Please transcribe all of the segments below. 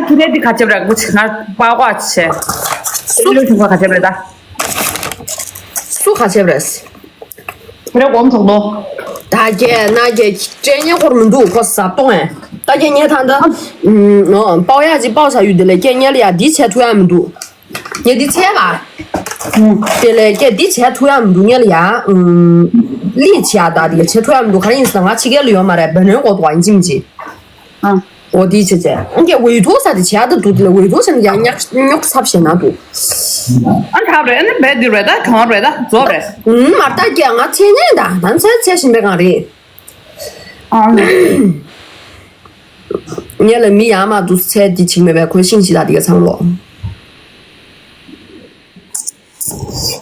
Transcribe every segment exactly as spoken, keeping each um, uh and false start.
ཁྱི་རེད་འདི་ག་ཆེབ་རེད་གུ་ཆི་ང་པགས་པ་ཆེ། སུ་ལུ་ཆུང་པ་ག་ཆེབ་རེད་ད། སུ་ག་ཆེབ་རེད། ཁྱི་རེད་གོམ་ཚོགས་དོ། ད་ཀྱེ་ན་ཀྱེ་སྤྲད་ཉེ་འཁོར་མི་འདུག་ཁོ་ཟབ་གཏོང་ཨེ། ད་ཀྱེ་ཉེ་ཐང་ད། ཨོ་པའོ་ཡ་ཅི་པའོ་ས་ཡུལ་དེ་ལས་ཀྱེ་ཉེ་ལ་ཡ་འདི་ཆེ་ཐུ་ཡ་མི་འདུག་ངས་འདི་བྱས་པ། དེ་ལས་ཀྱེ་འདི་བྱས་ཐུབ་ཡག་མི་འདུག་ངས་ལ་ཡ། ལི་བྱས་ད་འདི་བྱས་ཐུབ་ཡག་མི་འདུག་ག་རེ་ཡིན་ཟེར་ན་ང་ཕྱི་རྒྱལ་ལ་ཡོད་མ་རེད། བེ་ནོན་གོ་ཏོ་ཡིན་གཅིག་མིན་གཅིག་འོ་འདི་བྱས་བྱས་ཨང་ཀྱེ་ཝེ་ཐོ་ས་དེ་བྱས་ད་འདུག་དེ་ལས་ཝེ་ཐོ་ས་ནི་ཡང་ཉག་ཉོག་ཚབ་བྱས་ན་འདུག་ཨ་ཁག་རེད། ཨ་ནི་བེད་འདི་རེད་ད་གྱོང་རེད་ད་རྫོགས་རེད། ཨུམ་མ་ད་ཀྱེ་ང་ཚེ་ཉན་ད་ད་ཚེ་ཚེ་བཞིན་པའི་གང་རེད། ཨང་། ངས་ལ་མི་ཡར་མར་དུ་ཚད་འདི་བྱིང་མེད་པའི་ཁོའི་ཤིང་ཞིག་ལ་འདི་ག་ཚང་ལོ།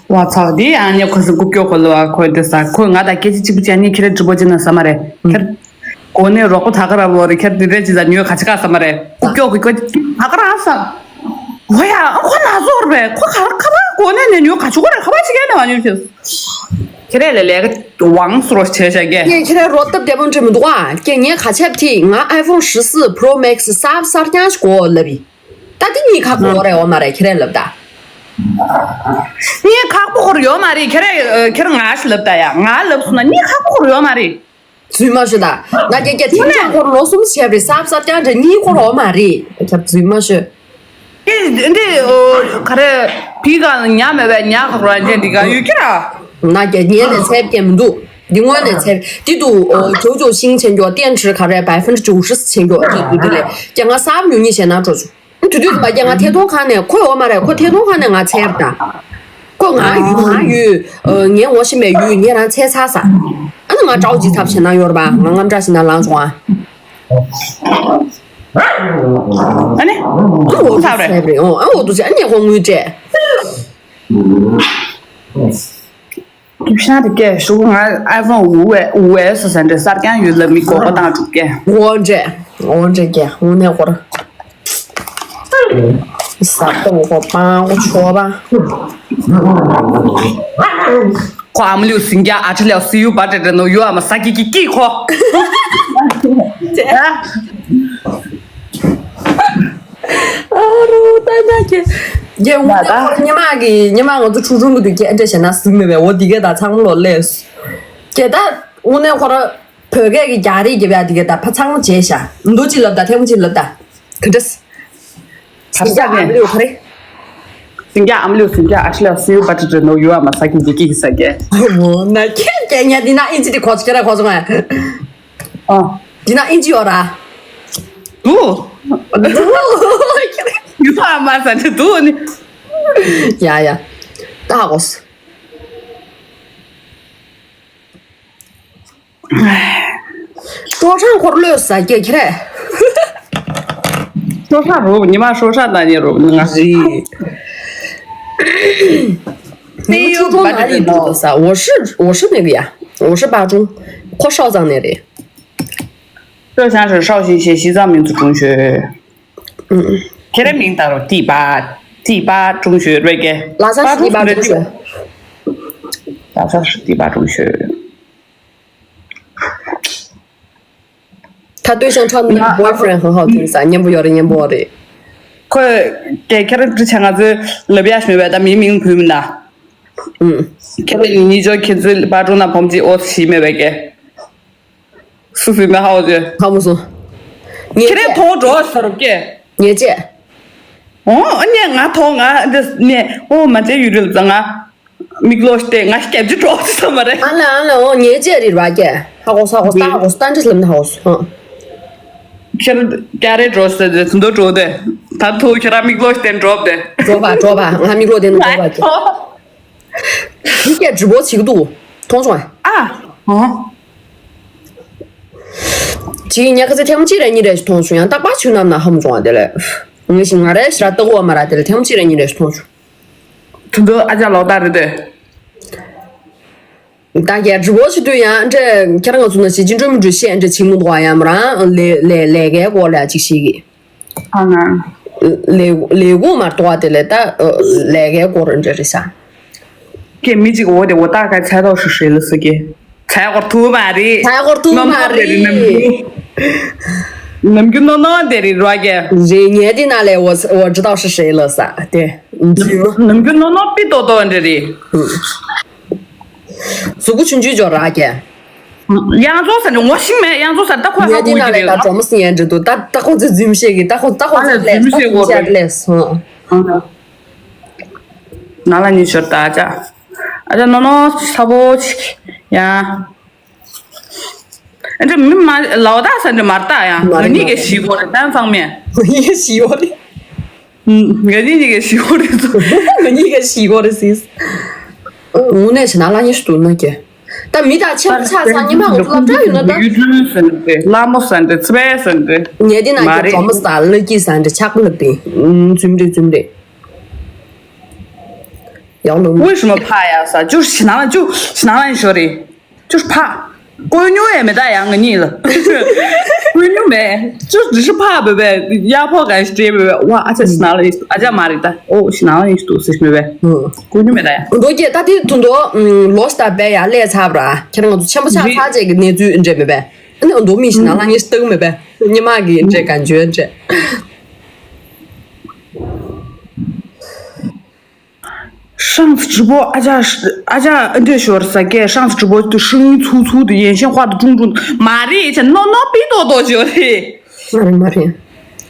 བ་ཚག་འདི་ཨ་ནི་ཁོ་སི་རྐུབ་ཀྱོག་ཁོ་ལོ་ཨ་ཁོའི་འདི་ས་ཁོས་ང་དང་སྐད་ཆ་གཅིག་པུ་བྱས་ནི་ཁྱེད་ར་གྲི་པོ་ཅི་ན་ས་མ་རེད་ཁྱེད། གོ་ནས་རོགས་པ་ད་ག་ར་ལོ་རེ་ཁྱེད་འདི་རེད་ཅི་ཟ་ཉོས་ཁ་ཅི་ཀ་ས་མ་རེད་རྐུབ་ཀྱོག་གི་ཁོ་ད་ག་ར་ས། ཧོ་ཡ་ཨ་ཁོ་ན་ཟོར་བས་ཁོ་ག་ར་ཁ་པར་གོ་ནས་ནས་ཉོས་ཁ་ཆུ་གོ་རེད་ཁ་པར་ཅི་གས་ནས་བ་ཉོས་ཁྱེད། ཁྱེད་རས་ལས་ལས་ཀ་ཝང་སོ་རོ་བྱས་བཞག་གས། ངས་ཁྱེད་རས་རོ་སྟབས་བདེ་པོ་འདྲི་མི་འདུག་ཨ། ཀྱེ་ངས་ཁ་ཆབ་ཐིག་ང་ཨའི་ཕོན་ཧྲི་སི་པྲོ་མེག་སི་གསར་གསར་རྐྱང་ཞིག་གོ་ལབ་ཡི། ད་དེ་གཉིས་ཁག་པོ་རེད་འོ་མ་རེད་ཁྱེད་རས་ལབ་ད། གཉིས་ཁག་པོ་ཁོར་ཡོད་མ་རེད་ཁྱེད་རས་ཁྱེད་ར་ང་ཞིག་ལབ་ད་ཡ་ང་ལབ་སོང་ན་གཉིས་ཁག་པོ་ཁོར་ཡོད་མ་རེད། རྫུན་མ་ཤོད་ད། ང་རྒྱལ་རྒྱལ་ཐེངས་གཅིག་ཁོར་ལོ་གསུམ་བྱས་པ་རེད་གསར་གསར་རྐྱང་རེད་གཉིས་ཁོར་འོ་མ་རེད་ཁྱབ་རྫུན་མ་ཤོད། ཨེ་འདི་ཨོ་ག་རེ་བི་ག་ཉ་མེད་པའི་ཉ་ཁག་ར་ཅན་འདི་ག་ཡོད་ཀྱི་ར། ན་རྒྱ་ཉན་ནས་ཚད་སྐྱེ་མི་འདུག་འདི་སྔོན་ནས་ཚད་འདི་འདུག་ཨོ་ཅོ་ཅོ་ཤིང་ཆེན་མགྱོགས་ཏན་ཁྲི་ག་རེ་བའི་ཕན་ཅུ་ཧྲི་ཆེན་མགྱོགས་འདི་འདུག་འདི་ལས་ཀྱང་ང་ས་བ་ཉུང་ཉུང་བྱས་ན་འགྲོ་ཆུ། དུས་དུས་ཙམ་པ་ཀྱང་ང་ཐད་གཏོང་ཁང་ནས་ཁོས་འོ་མ་རེད་ཁོ་ཐད་གཏོང་ཁང་ནས་ང་ཚད་ར་ད། ཁོས་ང་ཡུལ་ང་ཡུལ་ངའི་ངོ་ཤེས་པའི་ཡུལ་ངས་རང་ཚད་ཚར་ས། ཨ་ནི་ང་ཀྲའོ་ཅིག་ཚབ་བྱེད་ན་ཡོད་རེད་པ་ང་རྔམ་སྐྲག་བྱེད་ན་ལངས་བྱུང་ཨ། ཨ་ནི། ཨ་འོ་དུ་ཚབ་རེད། ཨ་འོ་དུ་ཚབ་ཨ་ནི་ཁོ་དངུལ་སྤྲད། ཤ་རི་ཀེ་ཞུ་ང་ཨའི་ཕོན་ཝེ་ཝེ་སི་ཟ་འདྲེ་གསར་རྐྱང་ཡོད་ལ་མི་གོ་ག་དང་དྲུག་ཀེ། འོ་འདྲེ་འོ་འདྲེ་ཀེ་འོ་ནས་ཧོར། ས་ཏོ་གོ་པང་གོ་ཆོ་པ། ཁོ་ཨམ་ལུ་སིང་རྒྱ་ཨ་ཁྲི་ལ་སི་ཡུ་བ་ཏྲེ་ཏྲེ་ནོ་ཡོ་ཨ་མ་ས་ཀི་ཀི་ཀི་ཁོ། ཨ་རོ་ད་ན་ཀྱེ། ཀྱེ་འུ་ད་ད་ཁོར་ཉི་མ་གི་ཉི་མ་ང་ཚོ་ཆུང་ཆུང་གི་དུས་ཀྱེ་འདྲ་བྱས་ན་ཟིག་མེད་པས་འོ་འདི་གས་ད་ཚང་མ་ལོ་ལས། ཀྱེ་ད་དངོས་གནས་ཁོ་ར་བོད་སྐད་ཀྱི་རྒྱ་རིགས་ཀྱི་བས་འདི་གས་ད་ཕ་ཚང་མ་བྱས་ཤ་འདུ་ཅི་ལབ་ད་ཐེངས་མ་ཅི་ལབ་ད་ག་འདྲ་སི། བར་ས་ཀྱེ་ཨམ་ལུ་ཁ་རེ། སིང་རྒྱ་ཨམ་ལུ་སིང་རྒྱ་ཨ་ཤི་ལ་སི་ཡུ་བ་ཏྲེ་ཏྲེ་ནོ་ཡོ་ཨ་མ་ས་ཀི་ཀི་ཀི་ས་ཀྱེ། འོ་ན་ཀྱེ་ཀྱེ་ཉ་འདི་ན་ཨིན་ཇི་དེ་གོ་ཆ་ཀྱེ་ར་གོ་ཆ་མ། ཨ། འདི་ན་ཨིན་ཇི་ཡོད་ར། འདུག་ཡུ་ཧ་མ་ས་འདི་འདུག་ནི། ཡ་ཡ། ད་ཧ་གོ་སི། ཀྲོ་ཁྲང་འཁོར་ལོས་ཟ་སྐད་ཁྱེར། ཀྲོ་ཁྲང་རོ་ཉི་མ་ཀྲོ་ཁྲང་ན་ཉེ་རོ་ང་རི། 你们初中哪里读的？我是我是那个呀，我是八中， ཁོ་ཧྲའོ་ཙང་ནས་རེད། 这像是绍兴县西藏民族中学。ཁྱེད་རའི་མིང་ལྟར་རོ་第八第八中学རེད་ཀྱེ། 拉萨是第八中学。拉萨是第八中学。 他对象唱的那个 boyfriend 很好听噻，念不要的念不要的。 ཁོས་ཀྱེ་ཁྱེད་རང་ཁྲི་ཆ་ང་ཚོའི་ལབ་ཡ་ཞིག་མེད་པས་ད་མིའི་མིང་བུད་མིན་ད། ཁྱེད་རང་ཉིད་ཅོ་ཁྱེད་ཚོའི་པ་ཀྲུང་ན་བོམ་ཅི་ཨོ་ཤི་མེད་པས་ཀྱེ། སུ་སུ་མེད་ཧ་འོ་ཅེ། ཧ་མོ་སུ། ཁྱེད་རང་ཐོག་འགྲོ་ས་རུབ་ཀྱེ། ཉེ་ཅེ། ཨོ་ཨ་ནེ་ང་ཐོག་ང་འདི་ནེ་ཨོ་མ་ཅེ་ཡུ་རིལ་ཙང་ང་། མིག་ལོག་སྟེ་ང་སྐྱབས་ཀྱི་གྲོགས་ཅི་ཙམ་མ་རེད། ཨ་ལ་ཨ་ལ་ཨོ་ཉེ་ཅེ་རིལ་བ་ཀྱེ། ཧ་གོ་ས་གོ་ས་ཧ་གོ་ས་ཏན་ཅི་ལམ་ན་ཧ་གོ་ས། ཁྱེད་རང་སྐྱ་རེ་འགྲོ་ཟེར་ཏེ་དུ་འདོ་འགྲོ་དེ། ད་ཐུག་ཁྱེད་རང་མིག་ལོག་སྟེ་འགྲོ་དེ། འགྲོ་བ་འགྲོ་བ་ང་མིག་ལོག་དེ་ནི་འགྲོ་བ་ཀྱེ། མི་སྐད་འབྲི་བོ་བྱེད་ཀྱི་འདུག་མཐོང་བྱུང་ཨ། ཨ། ཨོ། ཅིག་ཉག་ག་ཚེ་ཐེངས་གཅིག་རེ་གཉིས་རེ་ཞིག་མཐོང་བྱུང་ཡང་རྟག་པར་ཆུ་ནམ་ན་ཧམ་བྱུང་བ་དེ་ལས། ངས་ཞིག་ང་རེ་ཞིག་ར་ལྟ་གོ་བ་མ་ར་དེ་ལས་ཐེངས་གཅིག་རེ་གཉིས་རེ་ཞིག་མཐོང་བྱུང་། དུ་འདུག་ཨ་ཅག་ལོག་ལྟ་རེད་དེ། ད་རྒྱ་འབྲི་བོ་བྱེད་དུས་ཡང་འདྲེ་ཁྱེད་རང་ང་ཚོ་ན་ཞིག་ཅི་འགྲོ་མི་འགྲོ་ཤེས་འདྲེ་ཆིག་མོ་འདུག་ཨ་ཡང་མ་རང་ལས་ལས་ལས་ཀའི་སྐོར་ལ་ཅིག་ཤེས་ཀྱི། ཨ་ང་། ལས་ལས་ཁུངས་མར་གཏོགས་པ་དེ་ལས་ད་ལས་ཀའི་སྐོར་འདྲ་རེད་ཤག་ཀྱེ་མི་གཅིག་འོ་དེ་འོ་ཏག་ཀ་ཚལ་ཏོག་ཧྲིག་ཧྲིག་ལ་སུ་ཀྱེ། ཚལ་སྐོར་ཐུབ་མ་རེད། ཚལ་སྐོར་ཐུབ་མ་རེད། ནམ་རྒྱུན་ནོ་ནོ་དེ་རེད་རོ་ག་རེད། ངས་དེ་ན་ལས་འོ་འོ་འདྲི་དག་ཧྲི་ཧྲི་ལ་ས་དེ། ནམ་རྒྱུན་ནོ་ནོ་པི་ཏོ་ཏོ་འདྲ་རེད། གཟུགས་པོ་ཆུང་ཆུང་འཇོག་ར་ག་གཡང་ཚོ་ས་ནི་ངོ་ཤིང་མེད། གཡང་ཚོ་ས་ད་ཁོ་ཧ་ངས་དེ་གོ་ན་གི་ལས་རེད། ད་གྲོ་མོ་སི་ཡན་འདྲི་འདུག་ད་ད་ཁོ་ཚོས་རྫུན་བཤད་གི་ད་ཁོ་ད་ཁོ་ཚོས་ལས་ད་ཁོ་ཚོས་ལས་སོང་། ན་ལ་ཉི་ཤོར་ད་ཨ་ཅག་ཨ་ཅག་ནོ་ནོ་ཚ་པོ་ཅིག་ཡ། ཨ་འདྲ་མི་མ་ལའོ་ད་ས་འདྲ་མར་ད་ཡ། མར་ང་གཉིས་ཀ་ཤི་གོ་རེད་ད་ཚང་མས། ང་གཉིས་ཀ་ཤི་གོ་རེད། ང་གཉིས་ཀ་ཤི་གོ་རེད། ང་གཉིས་ཀ་ཤི་གོ་རེད་ཟིས། དངོས་གནས་ཞེ་ན་ལ་ཉི་ཤུ་འདུག་ན་ཀྱེ། ད་མི་དང་ཆེན་པོ་ཆགས་ས་ཉི་མ་ངོ་སློབ་གྲྭ་ཡོད་ན་ད། ཡུལ་གྲུ་ས་འདྲ་ལ་མོ་ས་འདྲ་ཚེ་བས་ས་འདྲ་ངས་འདི་ན་མ་ཀྱེ་རེད། གྲོ་མོ་ས་ལ་ཀྱི་ས་འདྲ་ཆག་པ་ལབ་པའི་རྫུན་རེད་རྫུན་རེད། ཡང་ལུང་། 为什么怕呀？啥？就是是哪了就是哪了你说的，就是怕。 ཀོ་ཉུ་ཡ་མེད་ད་ཡང་ང་གཉིས་ལ། ཀོ་ཉུ་མེད། ཅུ་ཞི་ཕ་བེ་བེ་ཡ་ཕོ་ག་ཞི་བེ་བེ་ཝ་ཨ་ཅག་ཞི་ན་ལ་ཡིན་ཨ་ཅག་མ་རེད་ད། ཨོ་ཞི་ན་ལ་ཡིན་ཏུ་སི་ཞི་བེ་བེ། ཀོ་ཉུ་མེད་ད་ཡ། འདོ་ཀྱེ་ད་དེ་དུ་འདོ་ལོ་སྟ་བེ་ཡ་ལས་ཚ་བ་ར་ཁྱེད་རང་ཚོ་ཆེན་པོ་ཆགས་ཚ་ཅེས་ཀྱི་གནས་ཚུལ་འདྲེ་མེད་པས། ཨ་ནི་འདོ་མི་ཞི་ན་ལ་ཉི་ཤུ་སྟག་མེད་པས་ཉི་མ་གི་འདྲེ་ག་འཇོན་འདྲེ།上次直播，啊家啊家恩这学儿啥个，上次直播的声音粗粗的，眼线画的重重的，玛丽以前闹闹逼多多久的。མ་རེད་མ་རེད།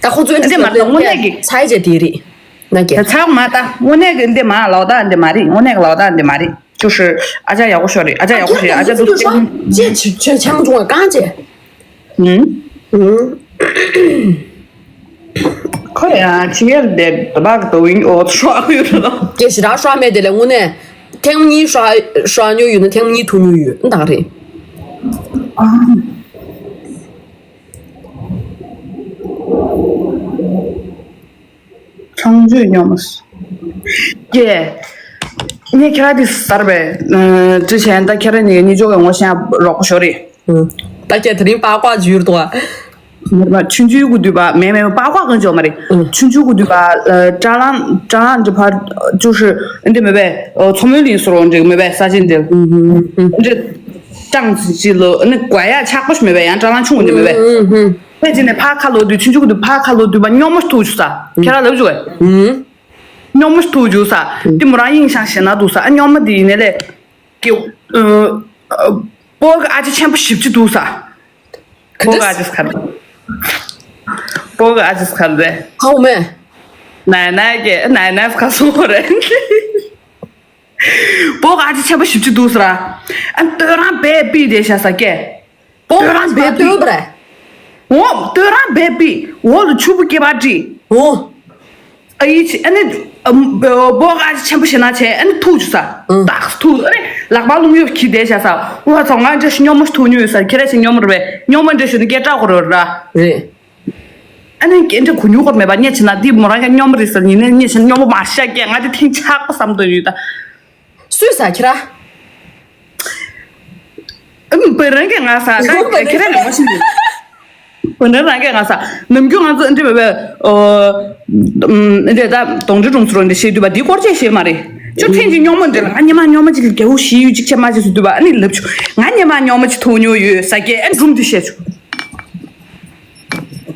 ད་ཁོ་ཚོའི་འདི་མ་རེད། དངོས་གནས་ཀྱི་ཚའི་རྗེ་དེ་རེད། ན་གི་ཚའི་མ་ད་དངོས་གནས་ཀྱི་འདི་མ་ལའོ་ད་འདི་མ་རེད། དངོས་གནས་ཀྱི་ལའོ་ད་འདི་མ་རེད།就是ཨ་ཅག་ཡག་པོ་ཤོར་རེད། ཨ་ཅག་ཡག་པོ་ཤོར་རེད། ཨ་ཅག་འདུག་ཅེ་ཆེ་ཆེ་མོ་ཅུང་བ་གང་ཅེ། ཁོ་ཡང་ཕྱི་རྒྱལ་བསྡད་དུ་བག་དུ་ཡིན་ཨོ་ཚོ་ཡོད་རེད། སྐད་ཞེ་དྲག་ཧྲ་མེད་དེ་ལས་དངོས་གནས་ཐེངས་གཉིས་ཧྲ་ཧྲ་ཉོ་ཡོད་ན་ཐེངས་གཉིས་ཐུག་ཉོ་ཡོད་ཨ་ད་རེད། ཆང་བཅུད་སྙོམས། ཀྱེ། ངས་ཁྱེད་རང་དེ་གསར་པས། ཅི་བྱས་ད་ཁྱེད་རང་གཉིས་གཉིས་ཆོག་གི་ངོ་ཤེས་རོགས་པ་ཤོར་རེད། ད་ཁྱེད་དེ་རིང་པགས་པ་འཇུར་དོ། ཆུང་ཆུང་གི་དུས་པ་མེ་མེ་པགས་པ་གང་ཅོག་མ་རེད། ཆུང་ཆུང་གི་དུས་པ་ཀྲ་ལང་ཀྲ་ལང་འདི་ཕར་ཅུ་ཧྲི་འདི་མེ་པས་མཚོ་མོའི་གླིང་སོ་རོ་འདི་མེ་པས་ས་ཆེན་འདི་འདི་ཀྲང་ཅི་ལོ་ནི་བཀའ་ཡ་ཆག་པོ་ཞིག་མེ་པས་ཡང་ཀྲ་ལང་ཆུང་འདི་མེ་པས། ཕལ་ཆེར་ནས་ཕ་ཁ་ལོ་དུས་ཆུང་ཆུང་གི་དུས་ཕ་ཁ་ལོ་དུས་པ་སྙོམས་མོ་ཐུག་བཅུག་ས། ཁྱེད་རང་ལབ་བཅུག་གས། སྙོམས་མོ་ཐུག་བཅུག་ས། དེ་མོ་རང་ཡིན་ཤང་ཞེ་ན་འདུག་ས་ཨ་སྙོམས་མོ་དེ་ཡིན་ནས་ལས། ཀྱི། པོ་གི་ཨ་ཅེ་ཆེན་པོ་ཞིབ་ཅི་འདུག་ས། པོ་གི་ཨ་ཅེ་སྐར། པོ་གི་ཨ་ཅེ་སྐར་རེད། ཧའོ་མེ། ནའི་ནའི་གི་ནའི་ནའི་སྐར་སོང་རེད། པོ་ག་ཅི་ཆེན་པོ་ཞིབ་ཅི་འདུག་ཟེར། ཨ་ལྟོས་རང་བས་པི་དེ་བྱ་ས་ཀྱེ། པོ་ག་ཅི་བས་པི། ལྟོས་པ་རེད། འོ་ལྟོས་རང་བས་པི། འོ་ལ་ཆུ་བུ་སྐྱེ་བ་བྲི། འོ། ཨ་ཡི་ཆི་ཨ་ནི། པོ་ག་ཅི་ཆེན་པོ་ཞེ་ན་ཆེ་ཨ་ནི་ཐུག་ཅུ་ས། ཏག་ཐུག་ཨ་ནི་ལག་པ་རླུང་གཡོབ་ཁྱི་དེ་བྱ་ས། འོ་ཚོ་ང་འདྲ་ཞིག་སྙོམས་མོ་ཞིག་ཐུག་ཉོས་ཡོད་ས་ཁྱེད་ར་ཞིག་སྙོམས་མོ་རེད་པས་སྙོམས་མོ་འདྲ་ཞིག་ནི་སྐད་གྲགས་གོ་རེད་ར། རེད། ཨ་ནི་སྐད་འདྲ་གོ་མྱོང་གོ་མེད་པ་ཉེ་ཆེ་ན་འདི་མོ་རང་ག་སྙོམས་རེད་ཟེར་ཡིན་ནའི་ཉེ་ཆེ་ན་སྙོམས་པོ་མ་ཤ་སྐད་ང་དེ་ཐེངས་ཆག་པ་བསམ་དོན་ཡོད་ད། སུས་ཟ་ཁྱེད་ར། ཨ་མི་བུ་རང་གི་ང་ཟ་ད་ཁྱེད་ར་ལ་མ་ཤི་འདུག་བུ་ནི་རང་གི་ང་ཟ་ནམ་རྒྱུན་ང་ཚོ་འདི་བས་ཨོ། འདི་ད་དོང་ཁྲི་ཀྲུང་སུ་རོ་འདི་ཤེས་དུས་པ་འདི་སྐོར་ཅེས་ཤེས་མ་རེད། ཅོ་ཐེངས་ཀྱི་སྙོམས་པོ་འདི་ལ་ང་ཉི་མ་སྙོམས་པོ་ཅིག་རྒྱལ་བོ་ཞིག་ཡོད་ཅིག་ཆེ་མ་ཅིག་སུ་དུས་པ་ཨ་ནི་ལབ་ཆུ་ང་ཉི་མ་སྙོམས་པོ་ཅིག་ཐུག་མྱོང་ཡོད་ཟ་སྐད་ཨ་འབྲུམ་འདི་བཤད་ཆུ།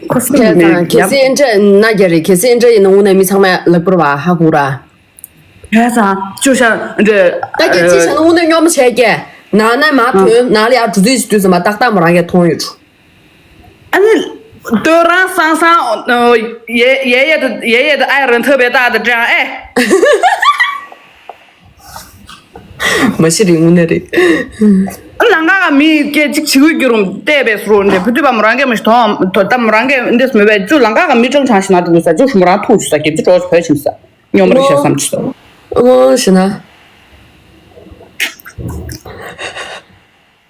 ཁོ་སུ་ལ་ཡང་གལ་སྲིད་ཨེ་འདྲ་ན་རྒྱ་རེད་གལ་སྲིད་ཨེ་འདྲ་ཡིན་ན་དངོས་གནས་མི་ཚང་མས་ལག་པར་བ་ཧ་གོ་ར། ཧེ་ས་ཅོ་ཤ་འདྲེ། ད་སྐད་ཅིག་བྱས་ན་དངོས་གནས་སྙོམས་པོ་བྱས་ཀྱེ། ན་ན་མ་ཐོན་ན་ལ་ཡ་གྲུ་ཙིག་ཅིག་དུས་ཙམ་པ་ཏག་ཏག་མོ་རང་གིས་མཐོང་ཡོད་ཆུ། ཨ་ནི། ལྟོས་རང་སང་སང་ཡེ་ཡེ་ཡེ་དུ་ཡེ་ཡེ་དུ་ཨའི་རན་ཐོད་པའི་རྟགས་དུ་དྲན་ཨེ། མ་ཤི་རེད་དངོས་གནས་རེད། ལང་ཀ་ག་མི་སྐད་ཅིག་བྱིའུ་གི་རུམ་བལྟས་པའི་སུ་རུ་འདྲེ་བུ་དུས་པ་མོ་རང་གིས་མི་ཤི་ཐོང་དོ་ད་མོ་རང་གིས་འདྲེ་སྨོས་པའི་ཅུ་ལང་ཀ་ག་མི་ཀྲང་ཆང་ཤི་ན་དུ་ས་ཅུ་ཤུ་མོ་རང་ཐུག་ཅུ་ས་སྐད་ཅིག་གྲོགས་ཤུ་བོད་ཕྱིན་ས། སྙོམས་པོ་རེད་ཤག་བསམ་གྱི་འདུག་ཨོ་ཞེ་ན།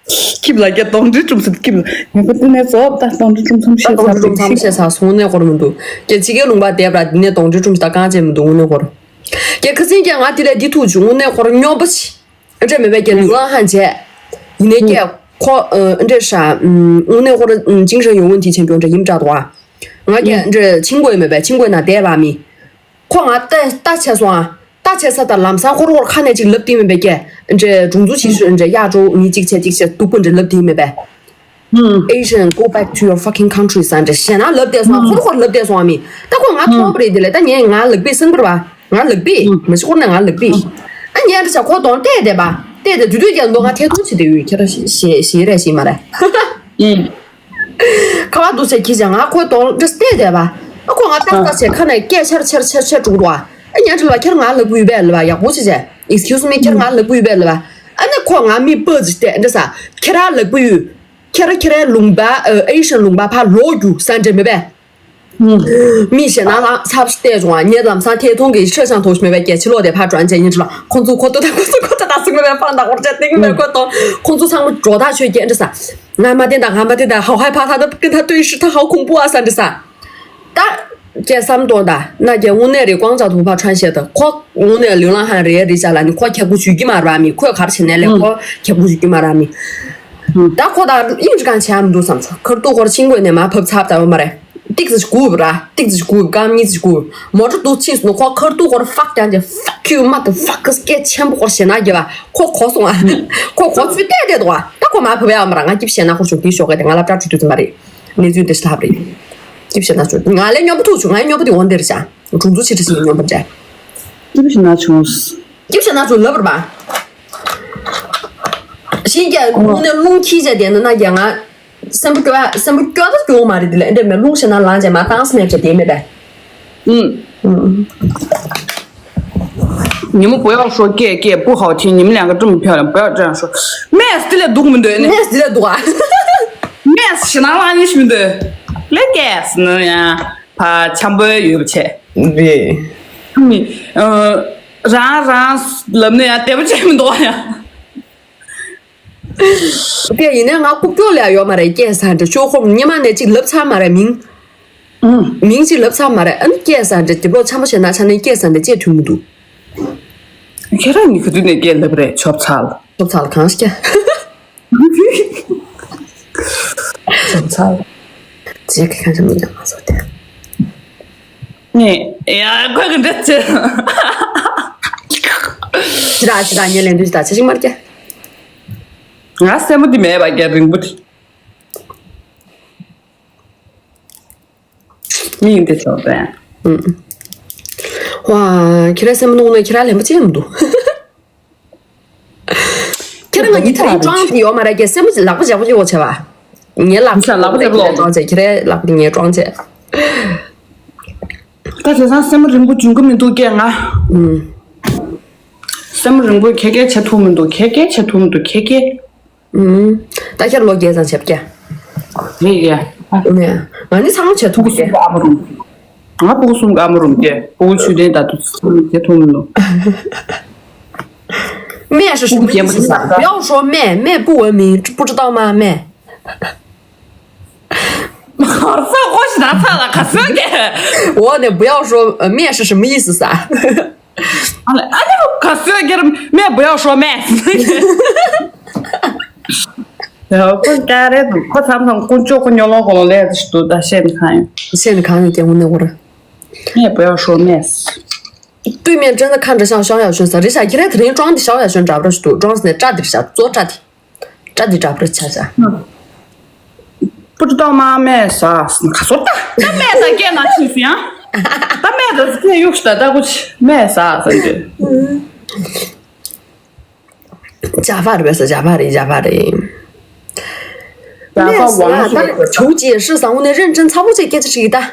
སྐྱིབས་ལ་རྒྱ་གདོང་འདྲེ་ཀྲུམ་ཚམ་སྐྱིབས་ལ་ངས་པ་ཏི་ནས་ཙོག་ད་གདོང་འདྲེ་ཀྲུམ་ཚམ་ད་ཤེས་གདོང་འདྲེ་ས་ཀྲུམ་ཚམ་ཤེས་ས་སོང་ནས་སྐོར་མི་འདུག་ཀྱེ་ཕྱི་རྒྱལ་ལུང་པ་བསྡད་པ་འདི་ནས་གདོང་འདྲེ་ཀྲུམ་ཞིག་ད་གང་བྱས་མི་འདུག་དངོས་གནས་སྐོར། ཀྱེ་ཁ་སང་ཀྱེ་ང་དེ་ལས་འདི་ཐུག་བྱུང་དངོས་གནས་སྐོར་སྙོམས་པོ་ཞིག་འདྲ་མེད་པའི་ཀྱེ་ལུས་ལ་ཧན་བྱས། ཡིན་ནས་ཀྱེ་ཁོ་འདྲེ་ཧྲ་དངོས་གནས་སྐོར་精神有问题ཆེན་པོ་འདྲ་ཡིན་འདྲ་འདུག་ང་ཀྱེ་འདྲེ་ཕྱིན་དགོས་མེད་པས་ཕྱིན་དགོས་ན་བསྡད་པ་མི། ཁོ་ང་ལྟ་ལྟ་བྱས་སོང་ཨ། ལྟ་བྱས་ས་དང་ལམ་སང་ཧོར་ཧོར་ཁ་ནས་ཅིག་ལབ་དེ་མེད་པས་ཀྱེ། འདྲེ་སྒྲུང་རྩོམ་ཞིག་ཤོད་འདྲེ་གཡག་འབྲོག་མི་གཅིག་བྱས་གཅིག་བྱས་སྡུག་པོ་འདྲེ་ལབ་དེ་མེད་པས། Asian, go back to your fucking country ཟེར་འདྲ་ཞེད་སྣང་ལབ་བསྡད་སོང་ང་། ཁོ་རང་ཁོ་རང་ལབ་བསྡད་སོང་ང་མི། ད་ཁོ་ང་མཐོང་བ་རེད་དེ་ལས། ད་ངས་ང་ལག་པས་སེམས་པར་བ། ང་ལག་པས་མ་གཞི་ཁོ་ན་ང་ལག་པས། ཨ་ཉལ་འདྲ་ཆ་ཁོ་གདོང་བལྟས་བསྡད་པ། བལྟས་བསྡད་དུས་དུས་ཀྱང་མདོ་ང་ཐད་གཏོང་བྱེད་དུས་ཁྱེད་རང་ཞེ་ཞེ་རེད་ཞེ་མ་རེད། ཁ་བ་འདུག་ཟེར་གྱིས་ཀྱང་ང་ཁོའི་གདོང་འདྲ་བལྟས་བསྡད་པ། ཨ་ཁོ་ང་ཏག་ཏག་བྱས་ཁ་ནས་སྐད་ཆར་ཆར་ཆར་ཆར་འགྲོ་འདུག་ཨ་ཉལ་འདྲ་ལ་ཁྱེད་རང་ང་ལག་པ་ཡོད་པས་ལབ་པ། ཡག་པོ་བྱས་བྱས། Excuse me, ཁྱེད་རང་ང་ལག་པ་ཡོད་པས་ལབ་པ། ཨ་ནི་ཁོ་ང་མི་སྤུ་ཅིག་བལྟས་འདྲ་ས། ཁྱེད་རང་ལག་པ་ཡོད། ཁྱེད་རང་ཁྱེད་རང་ལུང་པ་ཨེ་ཤན་ལུང་པ་ཕར་ལོག་རྒྱུགས་ཟེར་འདྲ་མེད་པས། མི་ཞེད་སྣང་ལངས་ཚར་བལྟས་བྱུང་བ། ངས་ལམ་སང་ཐད་གཏོང་གི་ཤ་ཆང་ཐོག་ཤི་མེད་པའི་སྐད་ཕྱི་ལོགས་དེ་ཕར་དྲངས་བྱས་ཉིན་ཁྲི་ལ་ཁོང་ཚོ་ཁོ་ཐོག་ད་ཁོང་ཚོ་ཁོ་ཐོག་ད་ཚིག་མེད་པའི་ཕར་ད་ཁོར་བྱས་ཏིང་མེད་ཁོ་ཐོག་ཁོང་ཚོ་ཚང་མ་སྒྲོ་ཐག་ཆོད་སྐད་འདྲ་ས། ང་མ་བསྟན་ད་ང་མ་བསྟན་ད་ཧའོ་ཧའི་ཕ་ཐ་ད་ཀི་ཐ་ཏུའི་ཧྲི་ཐ་ཧའོ་ཁུང་པུ་ཨ་ས་འདྲ་ས། ད་སྐད་བསམ་དོན་ད་ན་རྒྱ་དངོས་གནས་རེད། ཀོང་ཙ་ཐུག་ཕར་ཁྲོན་བཤད་ད་ཁོ་དངོས་གནས་ལིའུ་ལང་ཧན་རེད་རེད་ཅག་ལ་ནི་ཁོ་ཁྱབ་ཁུ་ཞུ་གི་མ་ར་མི། ཁོས་ག་རེ་བྱས་ནས་ལས་ཁོ་ཁྱབ་ཁུ་ཞུ་གི་མ་ར་མི། ད་ཁོ་ད་ཨིན་ཅི་གང་བྱས་མི་འདུག་བསམ་ཚོ། ཁར་ཏུ་ཁོར་ཕྱིན་དགོས་ནས་མ་ཕབ་ཚབ་ད་ཡོད་མ་རེད། ཏིག་ཙི་ཞིག་སྒུག་ར། ཏིག་ཙི་ཞིག་སྒུག་སྐར་མ་གཉིས་ཙི་ཞིག་སྒུག་མོ་ཊ་འདུག་ཕྱིན་སོང་ནོ་ཁོ་ཁར་ཏུ་ཁོར་ཕག་ཀྱང་ཅེ་fuck you motherfuckers སྐད་ཆེན་པོ་ཁོར་ཞེད་སྣང་རྒྱབ་པ་ཁོ་གོ་སོང་ཨ། ཁོ་གོ་ཚུལ་བལྟས་བསྡད་འདུག་ཨ། ད་ཁོ་མ་ཕབ་ཡ་མ་ར། ང་སྐྱིབས་ཞེད་སྣང་ཁོར་ཞོག་དེ་ཞོག་གི་དེ་ང་སློབ་གྲྭ་ཆུ་དུས་ཙམ་པ་རེད། གནས་ཚུལ་འདི་ཞིག་ལྷབ་རེད། སྐྱིབས་ཞེད་སྣང་ཆུ་ང་ལས་སྨྱོན་པ་ཐུག་བྱུང་། ང་ལས་སྨྱོན་པ་དེ་འོ་འདིར་བྱ། གྲོང་ཚོ་ཆེ་ཁྲི་ཞིག་སྨྱོན་པ་འདྲ། སྐྱིབས་ཞེད་སྣང་བྱུང་། སྐྱིབས་ཞེད་སྣང་བྱུང་ལབ་ར་མ། ཤིན་ཀྱང་དངོས་གནས་རླུང་འཁྱིལ་བྱས་བསྡད་ན་ན་རྒྱ་ང་སེམས་པ་སྐྱོ་ཡ་སེམས་པ་སྐྱོ་ད་སྐྱོ་མ་རེད་དེ་ལས་འདྲ་མེད། རླུང་ཞེད་སྣང་ལངས་བྱས་མ་བཏང་སེམས་མེད་བྱས་བསྡད་མེད་པས། ཨུམ། 你们不要说 gay gay 不好听，你们两个这么漂亮，不要这样说。妹子这里读没对呢？妹子这里读啊？妹子是哪里你是对？来 gay 是那样，怕抢不有不起。对。你呃，然然 ལབ་ནས་ཡང་དེ་བ་ཅན་མི་འདུག་ཡ། དེ་ཡིན་ནའི་ང་རྐུབ་ཀྱོག་ལས་ཡོད་མ་རེད། སྐད་ས་འདྲ་ཤོག་ཁོམ་ཉི་མ་ནས་གཅིག་ལབ་ཚར་མ་རེད་མིང་། མིང་གཅིག་ལབ་ཚར་མ་རེད། ཨ་ནི་སྐད་ས་འདྲ་དེ་བོ་ཆམ་པ་བྱས་ན་ཆ་ནས་སྐད་ས་འདྲ་བཅད་ཐུབ་མི་འདུག་ཁྱེད་རང་གཉིས་ག་དུས་ནས་སྐད་ལབ་རེད། ཆོབ་ཚལ། ཆོབ་ཚལ་གང་སྐད། ཆོབ་ཚལ། ཅེས་ཁ་ཁ་ཆམ་མི་འདུག་ང་ཚོ་དེ། ནས་ཡ་ཁོས་གི་འདྲ་ཆེ། ཅི་ར་ཅི་ར་ངས་ལན་དུས་ད་ཆ་ཞིག་མར་སྐད། ང་སེན་མོ་འདི་མེད་པ་རྒྱ་རིང་པོ་འདི། མིང་འདི་ཚོ་དང་། ཨུམ། ཝ། ཁྱེད་རང་སེམས་མ་ནོར་ན་ཁྱེད་རང་ལན་པ་ཅི་ཡང་མི་འདུག་ཁྱེད་རང་ང་གཉིས་དེ་རིང་ཀྲང་དེ་ཡོད་མ་རེད་ཀྱི་སེམས་མ་ལག་པ་བཞག་པ་ཅི་ཡོད་བྱས་པ། ངའི་ལག་ཁྱེད་ལག་པ་བཞག་པ་ལོག་ཀྲང་བྱས། ཁྱེད་རའི་ལག་པ་ངའི་ཀྲང་བྱས། ད་དེང་སང་སེམས་མ་རིང་པོ་འཇུང་གི་མི་འདུག་ཀྱེ་ང་། ཨུམ། སེམས་མ་རིང་པོ་ཁྱེད་ཀྱིས་བྱེད་ཐུབ་མི་འདུག་ཁྱེད་ཀྱིས་བྱེད་ཐུབ་མི་འདུག་ཁྱེད་ཀྱིས། ཨུམ། ད་ཁྱེད་ལོ་བརྒྱད་ཙམ་བྱེད་ཀྱ། རེད་ཡ། ཨུམ་ཡ། ང་ནི་ཚང་མ་བྱེད་ཐུབ་ཀྱ། ཨ་མ་རུང་། ང་སྤུ་གུ་གསུམ་ག་ཨ་མ་རུང་ཀྱ། སྤུ་གུ་ཆུ་ལྡན་ད་དུ་ཚང་མ་བྱེད་ཐུབ་མི་འདུག妹是什么意思啊？不要说妹，妹不文明，不知道吗？妹。 ཧོར་ས་ཧོ་ཤི་ད་ཚ་ལ་ཁ་སོས་ཀྱ། 我呢，不要说，呃，面是什么意思撒？ ཨ་ལེ་ཨ་ལེ་ཁ་སོས་ཀྱ་ར་妹不要说妹། ཡ་ཁོ་ཀ་རེད་འདུག་ཁོ་མཚམས་མཚམས་དཀོན་མཆོག་ཁོ་ཉོ་ལོང་ཁོ་ལོང་ལས་དུ་ཞིག་འདུག་ད་བཤད་ནི་གང་ཡོད། བཤད་ནི་གང་ཡོད་ཀྱ་དངོས་གནས་འོ་ར། 妹不要说妹། 对面真的看着像萧亚轩撒，这下一来这人装的萧亚轩找不着，装是那扎的啥，做扎的。 སྐྲ་འདི་འདྲ་པོ་ཆ་ཆ། 不知道吗妹啥ཁ་སོ་ད། ད་妹་ད་སྐད་ན་ཆི་སི་ཡང་། ད་妹་ད་སྐད་གཡུག་ཤི་ད་ད་ཁུ་ཆི་妹啥ཟེར་གྱི། 假发 རེད་པས་ས། 假发 རེད། 假发 རེད། 假发网络学的。妹啥ད་求解释啥我那认真操作这个这是一单。